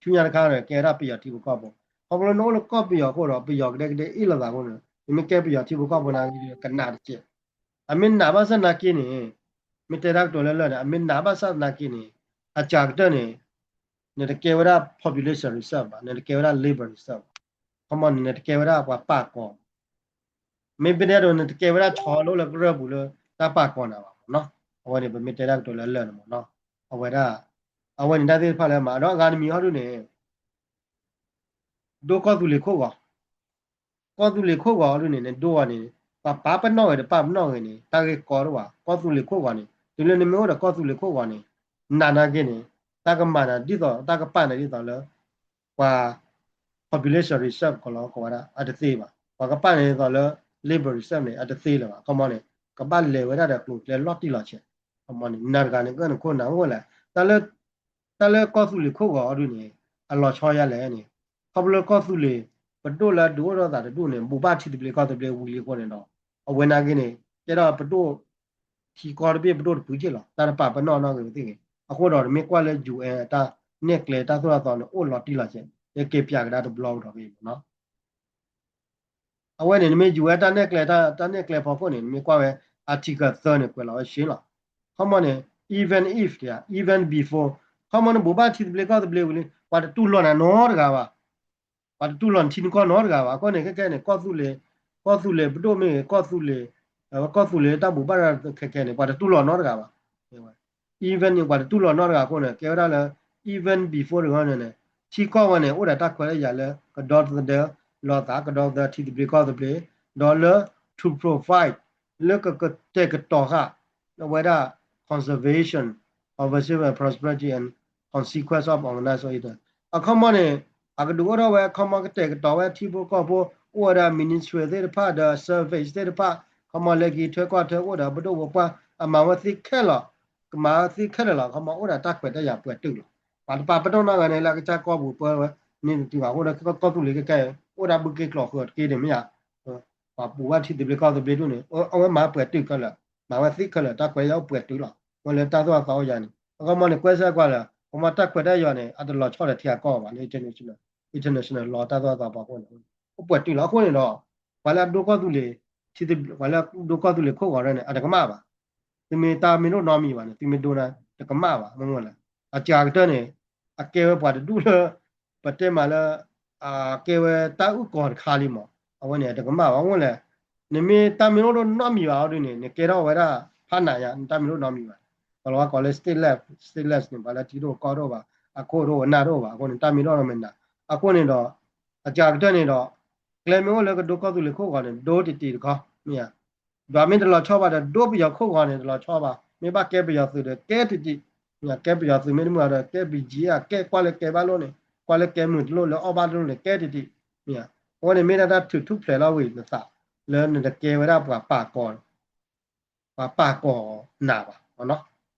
ဆူညါတခါဒီး ကဲဝဲဒၣ်ပယီၤထံဖိကီၢ်ဖိ, ခီဖျိနအိၣ်လၢကီၢ်ပယီၤအဃိဒီး ပယီၤကဒဲကဒဲအ့ၣ်လိာ်သးအဃိန့ၣ် နမ့ၢ်ကဲပယီၤထံဖိကီၢ်ဖိနာ်က့ ကနးတက့ၢ်, အမ့ၢ်နးဘၣ်ဆၣ်နာ်က့န့ၣ် မ့ၢ်တဲတၢ်ကတိၤလၢလၢာ်န့ၣ် အမ့ၢ်နးဘၣ်ဆၣ်သနာ်က့န့ၣ် အစှၤကတၢၢ်န့ၣ် နတကဲဝဲဒၣ် population reserve ဘၣ်, နတကဲဝဲဒၣ် labor reserve ဘၣ်, ခီမီန့ၣ် နတကဲဝဲဒၣ်ပှၤပာ်ကီၤ မ့ၢ်ပတဲဒိး နတကဲဝဲဒၣ်ဆီလၢအိၣ်လၢကရၢၢ်ပူၤလၢတၢ်ပာ်ကီၤနၤဘၣ်မ့ၢ်နီၤ, အဝဲန့ၣ် ပမ့ၢ်တဲတၢ်ကတိၤလၢလၢာ်န့ၣ်မ့ၢ်နီၤ, အဝဲဒၣ် အဝဲန့ၣ်တၢ်သ့ၣ်တဖၣ်လၢမၤ ဒီးအဂၤတမံၤဟီဒုန့ၣ် ဒိကီၢ်သူလ့ၤခိၣ်ဂီၤ, ကီၢ်သူလ့ၤခိၣ်ဂီၤဒုန့ၣ် နဒိအီၤန့ၣ် ပှၤပာ်ပနီၣ်ဂ့ၤတပာ်ပနီၣ်ဂ့ၤန့ၣ် တၢ်ဂ့ၢ်ကီတအိၣ်ဘၣ်, ကီၢ်သူလ့ၤခိၣ်ဂီၤန့ၣ် တုၤလၢနမ့ၢ်အိၣ်ဒီးကီၢ်သူလ့ၤခိၣ်ဂီၤန့ၣ် နးနာ်က့န့ၣ် တၢ်ကမၤနၤဒ်သိး တၢ်ကပာ်နၤဒ်သိးလၢ ပှၤ population reserve ကီၤလီၤကိးဝဲဒၣ် အတသ့ဘၣ်, ပှၤကပာ်နၤဒ်သိးလၢ labor reserve န့ၣ် အတသ့လၢၤဘၣ်, ခီမီန့ၣ် ကဘၣ်လဲၤဝဲဒၣ်ဒီးကျိၤကျဲလီၤတံၢ်လီၤဆဲး, ခီမီန့ၣ် နၤတဂၤန့ၣ် ကၢၣ်နခိၣ်နၢ်အိၣ်လဲၣ်, တၢ်လၢ တၢ်လၢကီၢ်သူလ့ၤခိၣ်ဂီၤအီၤဒုန့ၣ် အလီၤဆီယါလဲၣ်န့ၣ် ခီဖျိလၢကီၢ်သူလ့ၤ ပဒိၣ်လၢအဒုးအိၣ်ထီၣ်သးတဒူၣ်န့ၣ် ဘူးဘၣ်ထံသဘျ့ကီၢ်သဘျ့ဝံၤလံအဃိန့ၣ်ဒီး အဝဲနာ်က့န့ၣ် ကဲထီၣ်ပဒိၣ် ထံကီၢ်တဘ့ၣ်ပဒိၣ်တဖုက့ၢ်လီၤ, တၢ်တပာ်ပနီၣ်နီတဂ့ၤသ့ၣ်ဂ့ၤ, အဃိဒီး နမ့ၢ်ကွၢ်လၢ ယူၢ်အဲၣ် အတၢ်နဲၣ်ကျဲတၢ်သိၣ်တၢ်သီန့ၣ် အိၣ်လီၤတံၢ်လီၤဆဲး, ယက့ၤပၠးကဒါတဘျီကဒီးဖဲအံၤမ့ၢ်နီၤ အဝဲန့ၣ် နမ့ၢ်ယူၢ်ဝဲတၢ်နဲၣ်ကျဲ တၢ်နဲၣ်ကျဲဖီခိၣ်န့ၣ် နမ့ၢ်ကွၢ်ဝဲ article သၢန့ၣ် ကွဲးလီၤဝဲရှဲလီၤ. ခီမီန့ၣ် even if တဧါ, even before ခီမီနဘူးဘၣ်ထံသဘျ့ကီၢ်သဘျ့ဝံၤလံ ပှၤတတူၢ်လိာ်နၤနီတဂၤဘၣ်. ပှၤတတူၢ်လိာ်နထံနကီၢ်နီတဂၤဘၣ်. အဃိန့ၣ် ခဲခဲန့ၣ် ကီၢ်သူလ့ၤ, ကီၢ်သူလ့ၤပဒိၣ်မ့ၢ်ဂ့ၤ, ကီၢ်သူလ့ၤ, ကီၢ်သူလ့ၤတၢ်ဘူးဘၣ်တၢ်ခဲခဲန့ၣ် ပှၤတတူၢ်လိာ်နီတဂၤဘၣ်. even န့ၣ် ပှၤတတူၢ်လိာ်နီတဂၤအဃိန့ၣ် ကဲဝဲဒၣ်လၢ even before တဂီၢ်န့ၣ်န့ၣ် ထံကီၢ်ဝဲန့ၣ် အိၣ်ဒီးတၢ်ခွဲးတၢ်ယာ်လၢ ကဒီသဒၢလိာ်သး, ကဒီသဒၢထံသဘျ့ကီၢ်သဘျ့, ဒီးလၢ to provide လၢကကတဲာ်ကတီၤဃာ် အဝဲဒၣ် conservation of civil prosperity and consequence of organized crime အခီမီန့ၣ် အကဒုးအိၣ်ထီၣ်ဝဲ အခီမီကတဲာ်ကတီၤဝဲထံဖိကီၢ်ဖိ အိၣ်ဝဲဒၣ် ministry သ့ၣ်တဖၣ်ဒီး service သ့ၣ်တဖၣ် ခီမီလၢကဟံးထွဲကွၢ်ထွဲအိၣ်ဒီးပဒိၣ်ပပှၢ် အမၤဝဲသ့ခဲလၢာ်, ကမၤဝဲသ့ခဲလၢာ်လီၤ. ခီမီအိၣ်ဒီးတၢ်ခွဲးတၢ်ယာ်ပှဲၤတုာ်လီၤ. ပှၤတပာ်ပနီၣ်နီတဂၤန့ၣ် လၢအကစၢ်ကီၢ်ပူၤပၢဝဲန့ၣ်တတုၤဘၣ်အဃိဒီး ကီၢ်သူလ့ၤခဲခဲ အိၣ်ဒၣ်ဘုက့ကျိာ်ဃၢၤတက့ၢ်န့ၣ်မ့ၢ်ဧါ ပှၤဘူးဘၣ်ထံသဘျ့ကီၢ်သဘျ့ဒိၣ်န့ၣ် အဝဲမၤပှဲၤတုာ်ခဲလၢာ်, မၤဝဲသ့ခဲလၢာ် တၢ်ခွဲးတၢ်ယာ်အိၣ်ပှဲၤတုာ်လီၤ. အဝဲလၢတၢ်သိၣ်တၢ်သီအိၣ်ယၤန့ၣ် အခီမီန့ၣ် ကွဲးစဲကွၢ်လၢ ခီမီတၢ်ခွဲးတၢ်ယာ်န့ၣ် အတလီၤဆီဒီးထံအကီၢ်ဘၣ်လၢ international, international law တၢ်သိၣ်တၢ်သီပှၤအဃိန့ၣ် အိၣ်ပှဲၤတုာ်လီၤ. အဃိန့ၣ်ဒီး ပှၤလၢအဒိကီၢ်သူလ့ၤ, ပှၤလၢအဒိကီၢ်သူလ့ၤခိၣ်ဂီၤန့ၣ် အတကမၣ်ဘၣ်. သုမ့ၢ်တၢ်မ့ၢ်တအိၣ်နီတမံၤဘၣ်န့ၣ် သုမ့ၢ်ဒိန့ၣ် တကမၣ်ဘၣ် မ့ၢ်မ့ၢ်လဲၣ်. အစှၤကတၢၢ်န့ၣ် အကဲဝဲပှၤတဒူၣ်လၢ ပတဲမးလၢ အကဲဝဲတၢ်အုၣ်ကီၤတခါလံမး အဝဲန့ၣ် အတကမၣ်ဘၣ် မ့ၢ်မ့ၢ်လဲၣ်. နမ့ၢ်တၢ်မ့ၢ်အိၣ်ဒိၣ်နီတမံၤဘၣ်အီၤဒုန့ၣ် နကဲထီၣ်ဝဲဒၣ်ဖးနးညါ နတၢ်မ့ၢ်ဒိၣ်နီတမံၤဘၣ်. ပှၤလီၤဝဲကိးလၢ stateless, stateless န့ၣ် ပှၤလၢထံဒိၣ်ကီၢ်ဒိၣ်ဘၣ်, အခိၣ်ဒိၣ်အနၢ်ဒိၣ်ဘၣ်အဃိန့ၣ် တၢ်မ့ၢ်ဒိၣ်နီတမံၤနး. အဃိန့ၣ်ဒီး အကကတၢၢ်န့ၣ်ဒီး ကျဲမ့ၢ်အိၣ်လၢကဒိကီၢ်သူလ့ၤခိၣ်ဂီၤန့ၣ် ဒိတံၢ်တံၢ်တခီ မ့ၢ်ဧါ. ဒီးမ့ၢ်တလီၤဆီဘၣ်ဒီး ဒိပယီၤခိၣ်ဂီၤန့ၣ် တလီၤဆီဘၣ်. မ့ၢ်ဘၣ်ကဲပယီၤသုးဒီး ကဲတံၢ်တံၢ်, မ့ၢ်ဧါ, ကဲပယီၤသုးမ့ၢ်တမုာ်ဒီး ကဲ ဘီကၠံ ဧါ, ကဲကွၢ်လၢကဲဘၣ်လိၣ်န့ၣ် ကွၢ်လၢကဲမုာ်တလိၣ်လၢအီၣ်ဘၣ်တလိၣ်န့ၣ် ကဲတံၢ်တံၢ်, မ့ၢ်ဧါ. အဝဲန့ၣ်မ့ၢ်ဒၣ်တၢ်ထုးထူၣ်ဖျဲးထီၣ်ဝံၤနသး လၢနတကဲဝဲဒၣ်ပှၤပာ်ကီၤ ပှၤပာ်ကီၤနၤဘၣ်.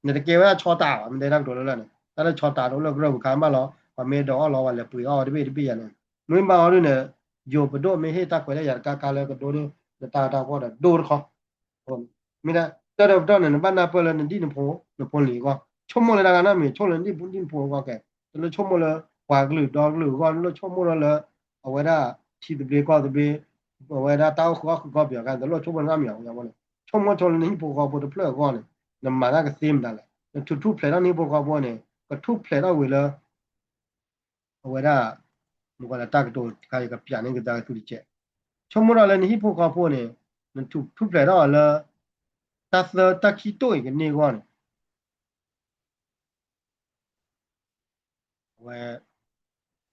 နတကဲဝဲဒၣ်ဆီတးဘၣ် မ့ၢ်တဲတၢ်ကတိၤလၢလၢ်န့ၣ် တၢ်လၢဆီတးတအိၣ်လၢကရၢၢ်ပူၤခါမးလီၤ. ပှၤမ့ၢ်ဒိးအီၣ်လီၤ ပှၤလဲၤပှ့ၤအီၣ်ဝဲတဘ့ၣ်တဘ့ၣ်ယၤန့ၣ် မ့ၢ်ဘၣ်အီၤဒုန့ၣ် ယိၤပဒိၣ်မ့ၢ်ဟ့ၣ်တၢ်ခွဲးတၢ်ယာ်တခါခါလၢကဒိန့ၢ် နတၢ်တၢ်ဖှီၣ်ဒီးဒိတခီ မ့ၢ်ဒၣ်တၢ်ဒီးပတီၢ်န့ၣ် နဘၣ်နၢ်ပၢၢ်လၢနဒ်နဖိ နဖိလံၤအဂီၢ် ဆိကမိၣ်လၢတၢ်ဂၤနီတမံၤ ဆိကမိၣ်လၢနဒ်နဖိအဂီၢ်ကဲ တလိၣ်ဆိကမိၣ်လၢ ပှၤကလုာ်ဒီကလုာ်အဂီၢ် တလိၣ်ဆိကမိၣ်လၢ အဝဲဒၣ်ထံသဘျ့ကီၢ်သဘျ့ အဝဲဒၣ်တၢ်အိၣ်ဃုာ်အီၣ်ဃုာ်ကီၢ်ပယီၤခါ တလိၣ်ဆိကမိၣ်လၢတၢ်မံၤအဂီၢ်န့ၣ် ဆိကမိၣ်ဆိလၢနဟံၣ်ဖိဃီဖိတဖျၢၣ်အဂီၢ်န့ၣ် နမၤတၢ်ကသ့မတၤလဲၣ်. နထုးထူၣ်ဖျဲးထီၣ်နဟံၣ်ဖိဃီဖိန့ၣ် ကထူၣ်ဖျဲးထီၣ်ဝံၤလၢ အဝဲဒၣ် မ့ၢ်ကွၢ်လၢတၢ်ကတိၤတခါအံၤ ကပျးန့ၢ်ကဒါကသူတကဲး ဆိကမိၣ်ထီၣ်လၢနဟံၣ်ဖိဃီဖိန့ၣ် နထုးထူၣ်ဖျဲးထီၣ်အီၤလၢ တၢ်သၢတၢ်ခံတိၢ်အံၤကန့ၢ်အဂီၢ်န့ၣ် အဝဲ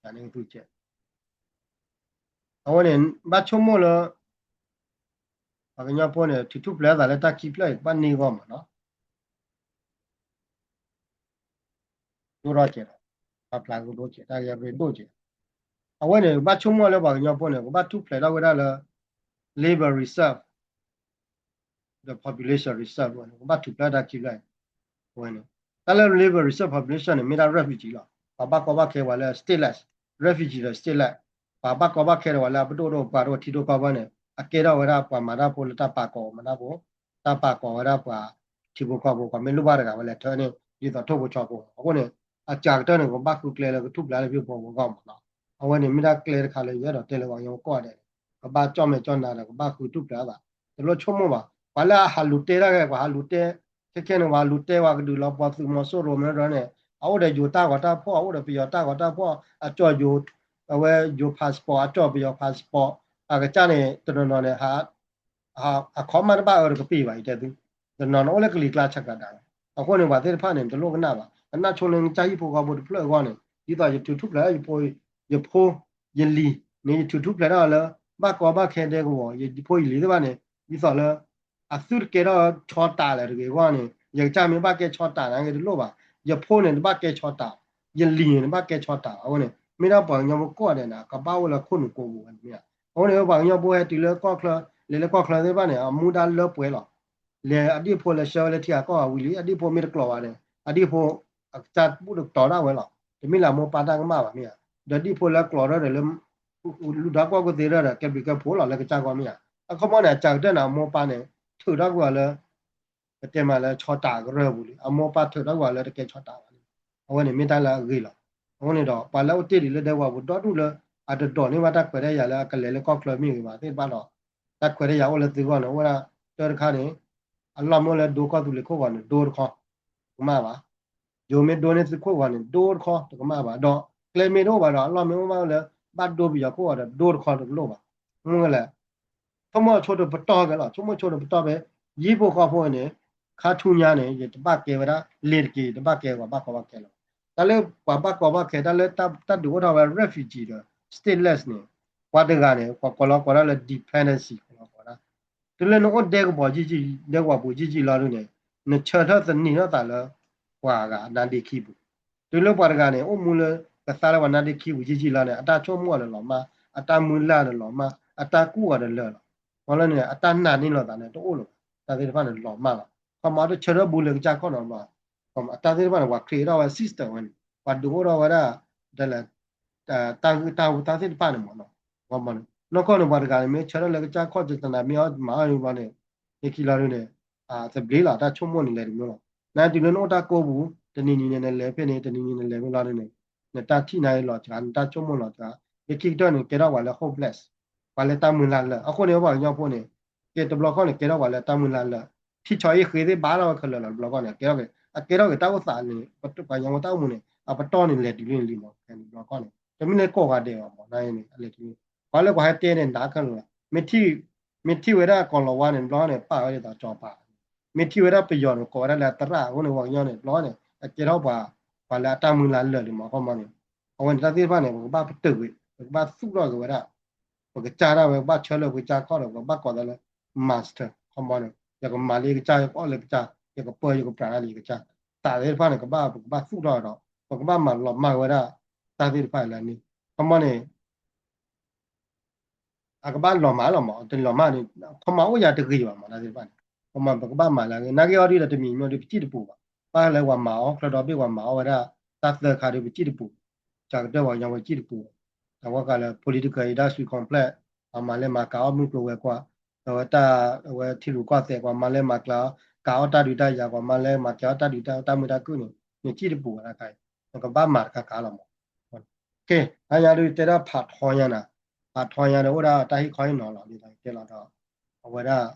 ပျးန့ၢ်ကသူတကဲး အဝဲန့ၣ် ဘၣ်ဆိကမိၣ်လၢ ပှၤကညီဖိန့ၣ် ထုးထူၣ်ဖျဲးထီၣ်သးလၢတၢ်ခံဖျၢၣ်အံၤ ကဘၣ်န့ၢ်အဂီၢ်မးနီၤ ဒိၣ်ထီၣ်ကဲးဒီး ပာ်ဖျါကဒိၣ်ကဲး တၢ်ဂဲၤပရ့ဒိၣ်ကဲး အဝဲန့ၣ် ဘၣ်ဆိကမိၣ်လၢပှၤကညီဖိန့ၣ် ကဘၣ်ထူၣ်ဖျဲးထီၣ်ဝဲဒၣ်လၢ labour reserve ဒီး population reserve ဝဲန့ၣ် ကဘၣ်ထူၣ်ဖျဲးတၢ်ခံဖျၢၣ် အဝဲန့ၣ် တၢ်လၢ labour reserve population န့ၣ် မ့ၢ်ဒၣ် refugee လီၤ. ပှၤဘၣ်ကီဘၣ်ခဲပှၤလၢ stateless, refugee ဒီး stateless ပှၤဘၣ်ကီဘၣ်ခဲဒီးပှၤလၢအပဒိၣ်ဒိၣ်ပှၤဒိၣ်ထံဒိၣ်ကီၢ်ဘၢန့ၣ် အကဲထီၣ်ဝဲဒၣ်ပှၤမၤတၢ်ဖိလၢတၢ်ပာ်ကီၤမၤတၢ်ဖိ တၢ်ပာ်ကီၤဝဲဒၣ်ပှၤထံဖိကီၢ်ဖိ ပှၤမ့ၢ်လိၣ်ဘၣ်တဂၤဝဲလဲၤထၢန့ၣ် ဒ်သိးထိၣ်ဖိဆီဖိ အဃိန့ၣ် အစှၤကတၢၢ်န့ၣ် ကဘၣ်ဃုကျဲလၢကထူၣ်ဖျဲးလၢဟံၣ်ဖိဃီဖိအဂီၢ်မးနီၤ အဝဲန့ၣ်မ့ၢ်ဒၣ်ကျဲတခါလၢယအဲၣ်ဒိးတဲလၢပှၤကညီဖိကိးဂၤဒဲးန့ၣ် ကဘၣ်ကၠီၣ်မဲာ်ကၠီၣ်နါဒီး ကဘၣ်ဃုထူၣ်ဖျဲးအသး တလိၣ်ဆိကမိၣ်ဘၣ် ပှၤလၢအဟးလူၤတဲတၢ်ဂ့ၢ် ပှၤဟးလူၤတဲ ခဲခဲန့ၣ် ပှၤလူၤတဲပှၤကဒုးလီၤပှီၤသုးမီၤစိရိၤမ့ၢ်ဒီးန့ၣ် အအိၣ်ဒီးယိၤတၢ်ဂီၤတၢ်ဖှီၣ် အအိၣ်ဒီးပယီၤတၢ်ဂီၤတၢ်ဖှီၣ် အကၠီၣ်ယိၤ အဝဲယိၤ passport အကၠီၣ်ပယီၤ passport အကစၢ်န့ၣ် တနီၤနီၤန့ၣ် အခီမးတဘၣ်အၢတကပ့ၤဘၣ် ယတဲသု တနီၤနီၤအိၣ်လၢကလံၤကျါဆၢကဒါလီၤ. အဃိန့ၣ် ပှၤသ့ၣ်တဖၣ်န့ၣ် တလိၣ်ကနၣ်ဘၣ် ကနၣ်ဆိလၢနကစၢ်ဟံၣ်ဖိဃီဖိတဖျၢၣ်အဂီၢ်န့ၣ် ဒ်သိးယထုးထူၣ်ဖျဲးယဖိ ယဖိ ယလံၤန့ၣ် ယထုးထူၣ်ဖျဲးထီၣ်လၢ ဘၣ်ကီဘၣ်ခဲဒဲကဝီၤ ယဖိယလံၤသ့ၣ်တဖၣ်န့ၣ် ဒ်သိးလၢ အသုတကဲထီၣ်ဆီတးလၢၤတဂ့ၤအဂီၢ်န့ၣ် ယကစၢ်မ့ၢ်ဘၣ်ကဲဆီတးန့ၣ် ကဲတလိၣ်ဘၣ် ယဖိန့ၣ် တဘၣ်ကဲဆီတး ယလံၤန့ၣ် တဘၣ်ကဲဆီတး အဃိန့ၣ် မ့ၢ်ဒၣ်ပှၤကညီဖိကိးဂၤဒဲးန့ၣ် ကဘၣ်အိၣ်လၢခိၣ်နူာ်ကိးပူၤဝဲန့ၣ်မ့ၢ်ဧါ. အဃိန့ၣ် ပှၤကညီဖိဟဲတုၤလၢကီၢ်ချၢ လဲၤလၢကီၢ်ချၢသ့ၣ်တဖၣ်န့ၣ် အမူဒါလၢပှဲၤလီၤ. လဲၤအဒံၣ်ဖိလဲၤဆှၢဝဲလၢထံဂၤကီၢ်ဂၤဝံၤလံ အဒံၣ်ဖိမ့ၢ်တကျိးဘၣ်န့ၣ် အဒံၣ်ဖိ အကစၢ်ဘူၣ်တတီၤဒၣ်ဝဲလီၤ. တမ့ၢ်လၢအမိၢ်ပၢ်တၢ်ကမၣ်ဘၣ်မ့ၢ်ဧါ. ဒီးဒံၣ်ဖိလၢကျိးထီၣ်ဒီးလၢ လူၤဒီးကွၢ်ကူၣ်သ့ထီၣ်ဒီး ကဲဘျုးကဲဖှိၣ်လီၤလၢကစၢ်ဂီၢ်မ့ၢ်ဧါ. အခီပညီန့ၣ် အစှၤကတၢၢ်န့ၣ် အမိၢ်ပၢ်န့ၣ် ထုးထီၣ်ကွံာ်အီၤလၢ ပတဲမးလၢဆီတးကရၢၢ်ပူၤလံ အမိၢ်ပၢ်ထုးထီၣ်ကွံာ်အီၤလၢတကဲဆီတးဘၣ်န့ၣ် အဝဲန့ၣ်မ့ၢ်တၢ်လၢအဂ့ၤလီၤ. အဃိန့ၣ်ဒီး ပှၤလၢအအိၣ်တ့ၢ်ဒံးလၢဒဲကဝီၤပူၤဒီဒူၣ်လၢ အတဒိးန့ၢ်ဘၣ်တၢ်ခွဲးတၢ်ယာ်လၢအကလဲၤလၢကီၢ်ချၢမ့ၢ်ဂ့ၤဘၣ်သ့ၣ်တဖၣ်ဒီး တၢ်ခွဲးတၢ်ယာ်အိၣ်လၢသုဂီၢ်န့ၣ် အိၣ်ဝဲဒၣ်တၢ်တခါန့ၣ် အလီၢ်မ့ၢ်အိၣ်လၢဒိကီၢ်သူလ့ၤခိၣ်ဂီၤန့ၣ် ဒိတခီ တကမၣ်ဘၣ်. ယိၤမ့ၢ်ဒိန့ၢ်သုခိၣ်ဂီၤန့ၣ် ဒိတခီ တကမၣ်ဘၣ်. ဒီးကျဲမ့ၢ်တအိၣ်ဘၣ်ဒီး အလီၢ်မ့ၢ်အိၣ်ဘၣ်လၢ ဘၣ်ဒိပယီၤခိၣ်ဂီၤဒီး ဒိတခီတကလိၣ်ဘၣ်. မ့ၢ်လဲၣ် ဆိကမိၣ်ဆိတပတီၢ်ကဲလီၤ ဆိကမိၣ်ဆိတပတီၢ်ဖဲ ယဟံၣ်ဖိဃီဖိန့ၣ် ခါဆူညါန့ၣ် ယတဘၣ်ကဲဝဲဒၣ် လ့ၤတက့ၤ ယတဘၣ်ကဲပှၤဘၣ်ကီဘၣ်ခဲလၢၤဘၣ်. တၢ်လၢပှၤဘၣ်ကီဘၣ်ခဲ တၢ်လၢတၢ်ဒုးအိၣ်ထီၣ်ဝဲ refugee ဒီး stateless န့ၣ် ပှၤတဂၤန့ၣ် ပှၤကိးလီၤကိးဒၣ်လၢ dependency ကိးလီၤကိးဒၣ် တုၤလၢနအိၣ်ဒဲကဝီၤယံာ်ယံာ် ဒဲကဝီၤပူၤယံာ်ယံာ်လီၤဒုန့ၣ် နဆၢထၢၣ်သန့ၤထီၣ်သးလၢ ပှၤဂၤနါဒ့ခံပူၤ တုၤလၢပှၤတဂၤန့ၣ် အိၣ်မူလၢကသါလၢပှၤနါဒ့ခံပူၤယံာ်ယံာ်လီၤန့ၣ် အတၢ်ဆိကမိၣ်အီၤဒီးလီၤမၢ် အတၢ်မုၢ်လၢ်ဒီးလီၤမၢ် အတၢ်ကူၣ်အီၤဒီးလၢာ်လီၤ. မ့ၢ်လၢန့ၣ် အတၢ်နာ်န့ၢ်လိာ်သးန့ၣ် တအိၣ်လၢၤဘၣ် တၢ်သ့ၣ်တဖၣ်န့ၣ်လီၤမၢ်လီၤ. ခီမီတဆၢထၢၣ်ဘူးလၢကစၢ်ခီၣ်နီၤဘၣ် အတၢ်သ့ၣ်တဖၣ်န့ၣ် ပှၤ create ထီၣ်ဝဲ system ဝဲန့ၣ် ပှၤဒုးအိၣ်ထီၣ်ဝဲဒၣ် ဒ်လဲၣ် တၢ်ဂုၢ်တၢ်ဂီၤတၢ်သ့ၣ်တဖၣ်န့ၣ်မ့ၢ်နီၤ နီၢ်ကီၢ်န့ၣ် ပှၤတဂၤန့ၣ် မ့ၢ်ဆၢထၢၣ်လၢကစၢ်ခီၣ် ယတနၤမ့ၢ်အီၣ်မၤအီၣ်န့ၣ်ဘျီန့ၣ် ယခံလီၤဒုန့ၣ် သဘျ့လီၤ တၢ်ဆိကမိၣ်န့ၣ်လဲၤတမံၤလီၤ. နတုၤလၢနအိၣ်တၢ်ကိးပူၤ တနံၤနံၤန့ၣ် နလဲၤဖဲန့ၣ် တနံၤနံၤနလဲၤဖဲလီၤဒုန့ၣ် နတၢ်ထံၣ်နၤလီၤစှၤ နတၢ်ဆိကမိၣ်လီၤစှၤ လၢခံကတၢၢ်န့ၣ် ကဲထီၣ်ပှၤလၢ hopeless ပှၤလၢတၢ်မုၢ်လၢ်လၢာ် အဃိန့ၣ် ပှၤကညီဖိန့ၣ် ကဲတဘျီခီၣ်န့ၣ် ကဲထီၣ်ပှၤလၢတၢ်မုၢ်လၢ်လၢာ် ထံဆီအ့ၣ်ဃ့သ့ၣ်ဘၣ်လီၤဝဲခဲလၢာ်လီၤ တဘျီခီၣ်န့ၣ် ကဲထီၣ်က့ၤ အကဲထီၣ်က့ၤတၢ်အိၣ်သးန့ၣ် ပှၤကညီဖိတၢ်အိၣ်မူန့ၣ် အပတီၢ်န့ၣ်လဲၤတုၤလံန့ၣ်လံမး ခဲန့ၣ်တဘျီခီၣ်န့ၣ် တမ့ၢ်လၢကိးဂၤဒဲးဘၣ်မး နန့ၣ် အလဲၤတုၤလံ ပှၤလၢပှၤဟဲတဲန့ၣ် နးခဲလၢာ် မ့ၢ်ထံၣ် မ့ၢ်ထံၣ်ဝဲဒၣ်ကီၤလၤဝါန့ၣ် ဘျီန့ၣ် ပာ်ဝဲဒ်သိးကၠီၤပၤ, မ့ၢ်ထံၣ်ဝဲဒၣ်ပယီၤန့ၣ် ကိးဝဲဒၣ်လၢအသရၣ်အဃိန့ၣ် ပှၤကညီန့ၣ် ဘျီန့ၣ် အကဲထီၣ်ပှၤ ပှၤလၢအတၢ်မုၢ်လၢ်လၢာ်လံမး ခီမီန့ၣ်, အဝဲန့ၣ်တၢ်သ့ၣ်တဖၣ်န့ၣ် ပကဘၣ်ပတုာ်ကွံာ် ပကဘၣ်သူၣ်ထီၣ်က့ၤဝဲဒၣ် ပကစၢ်ဒၣ်ဝဲ ပဘၣ်ဆၢလၢပကစၢ်ခီၣ်ဒီး ပကဘၣ်ကိးသးလၢ master ခီမီန့ၣ် ယကမၤလၢယကစၢ် ယကအီၣ်လၢကစၢ် ယကပၢယကပြးတၢ်လၢယကစၢ်, တၢ်သ့ၣ်တဖၣ်န့ၣ် ကဘၣ် ပကဘၣ်သူၣ်ထီၣ်ဒီး ပကဘၣ်မၤလီၤမၢ်ဝဲဒၣ် တၢ်သ့ၣ်တဖၣ်လၢန့ၣ် ခီမီန့ၣ် အကဘၣ်လီၤမၢ်လီၤမး တလီၤမၢ်န့ၣ် ခီမီအိၣ်ယၤတဂ့ၤဘၣ်မး တၢ်သ့ၣ်တဖၣ်န့ၣ် ခီမီပကဘၣ်မၤလၢအဂ့ၤ နာ်က့အီၤဒုဒီးတမံၤမံၤဒီးပစံၣ်တပူၤဘၣ်, ဘၣ်လၢပှၤမၤအီၤ ချၢဒီဘ့ၣ်ပှၤမၤအီၤဝဲဒၣ် တၢ်သၢခါဒီးပစံၣ်တပူၤ, ကၢ်ကတၢၢ်ပှၤကညီဝဲစံၣ်တပူၤ, တၢ်ဝဲဃးလၢ political industry complex ပှၤမၤလဲၤမၤကၤအီၣ်မုၢ်ကျိၤဝဲၤကွာ်, ဒီးဝဲတၢ် အဝဲထံရူၢ်ကီၢ်သဲး ပှၤမၤလဲၤမၤကၤအီၣ် ကၤအီၣ်တၢ်ဒုးတၢ်ယၤ ပှၤမၤလဲၤမၤကၤအီၣ်တၢ်ဒုးတၢ်မုာ်တၢ်ခုၣ်န့ၣ် နစံၣ်တပူၤဝဲဒၣ်ခါအံၤ နကဘၣ်မၤတခါခါလီၤမး ကဲ ဟါညါဒုးတဲဒၣ်ဖးထီညါနၤ, ဖးထီညါဒီးအိၣ်ဒၣ်တၢ်ဟ့ၣ်ခီဟ့ၣ်နီၤလီၤ ဒ်သိးယတဲလီၤဒီး အဝဲဒၣ်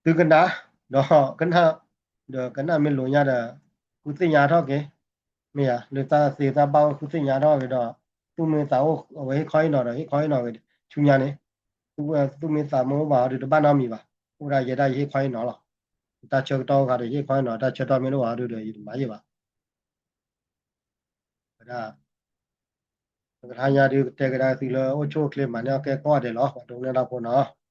သုကနၣ် ဒီးကနၣ် ဒီးကနၣ်မ့ၢ်လိာ်ညါဒီး ဃုသ့ၣ်ညါထီၣ်က့ၤ, မ့ၢ်ယၤ လၢတၢ်သ့တၢ်ဘၣ်အိၣ် ဃုသ့ၣ်ညါထီၣ်က့ၤဒီး သူၣ်မ့ၢ်သးအိၣ် အဝဲဟ့ၣ်ခီဟ့ၣ်နီၤဒီး ဟ့ၣ်ခီဟ့ၣ်နီၤက့ၤဆူညါန့ၣ်, သူၣ်မ့ၢ်သးမ့ၢ်အိၣ်ဘၣ်အီၤဒီး တဘၣ်နီတမံၤဘၣ်, အိၣ်ဒၣ်ယဲဒၣ်ယဟ့ၣ်ခီဟ့ၣ်နီၤလီၤ, တၢ်ဆၢကတီၢ်အိၣ်ဃာ်ဒီး ယဟ့ၣ်ခီဟ့ၣ်နီၤ, တၢ်ဆၢကတီၢ်မ့ၢ်တအိၣ်ဘၣ်အီၤဒီး ယတမၤယံာ်ဘၣ် ဝဲဒၣ် ပကထါညါဒုးကတဲကဒါသုလၢအိၣ်ဆူၣ်အိၣ်ချ့မၤန့ၢ်အီၣ်ကဲကိးဂၤဒဲးလီၤ, ပှၤဒိကနၣ်တၢ်ဖိနီၤ.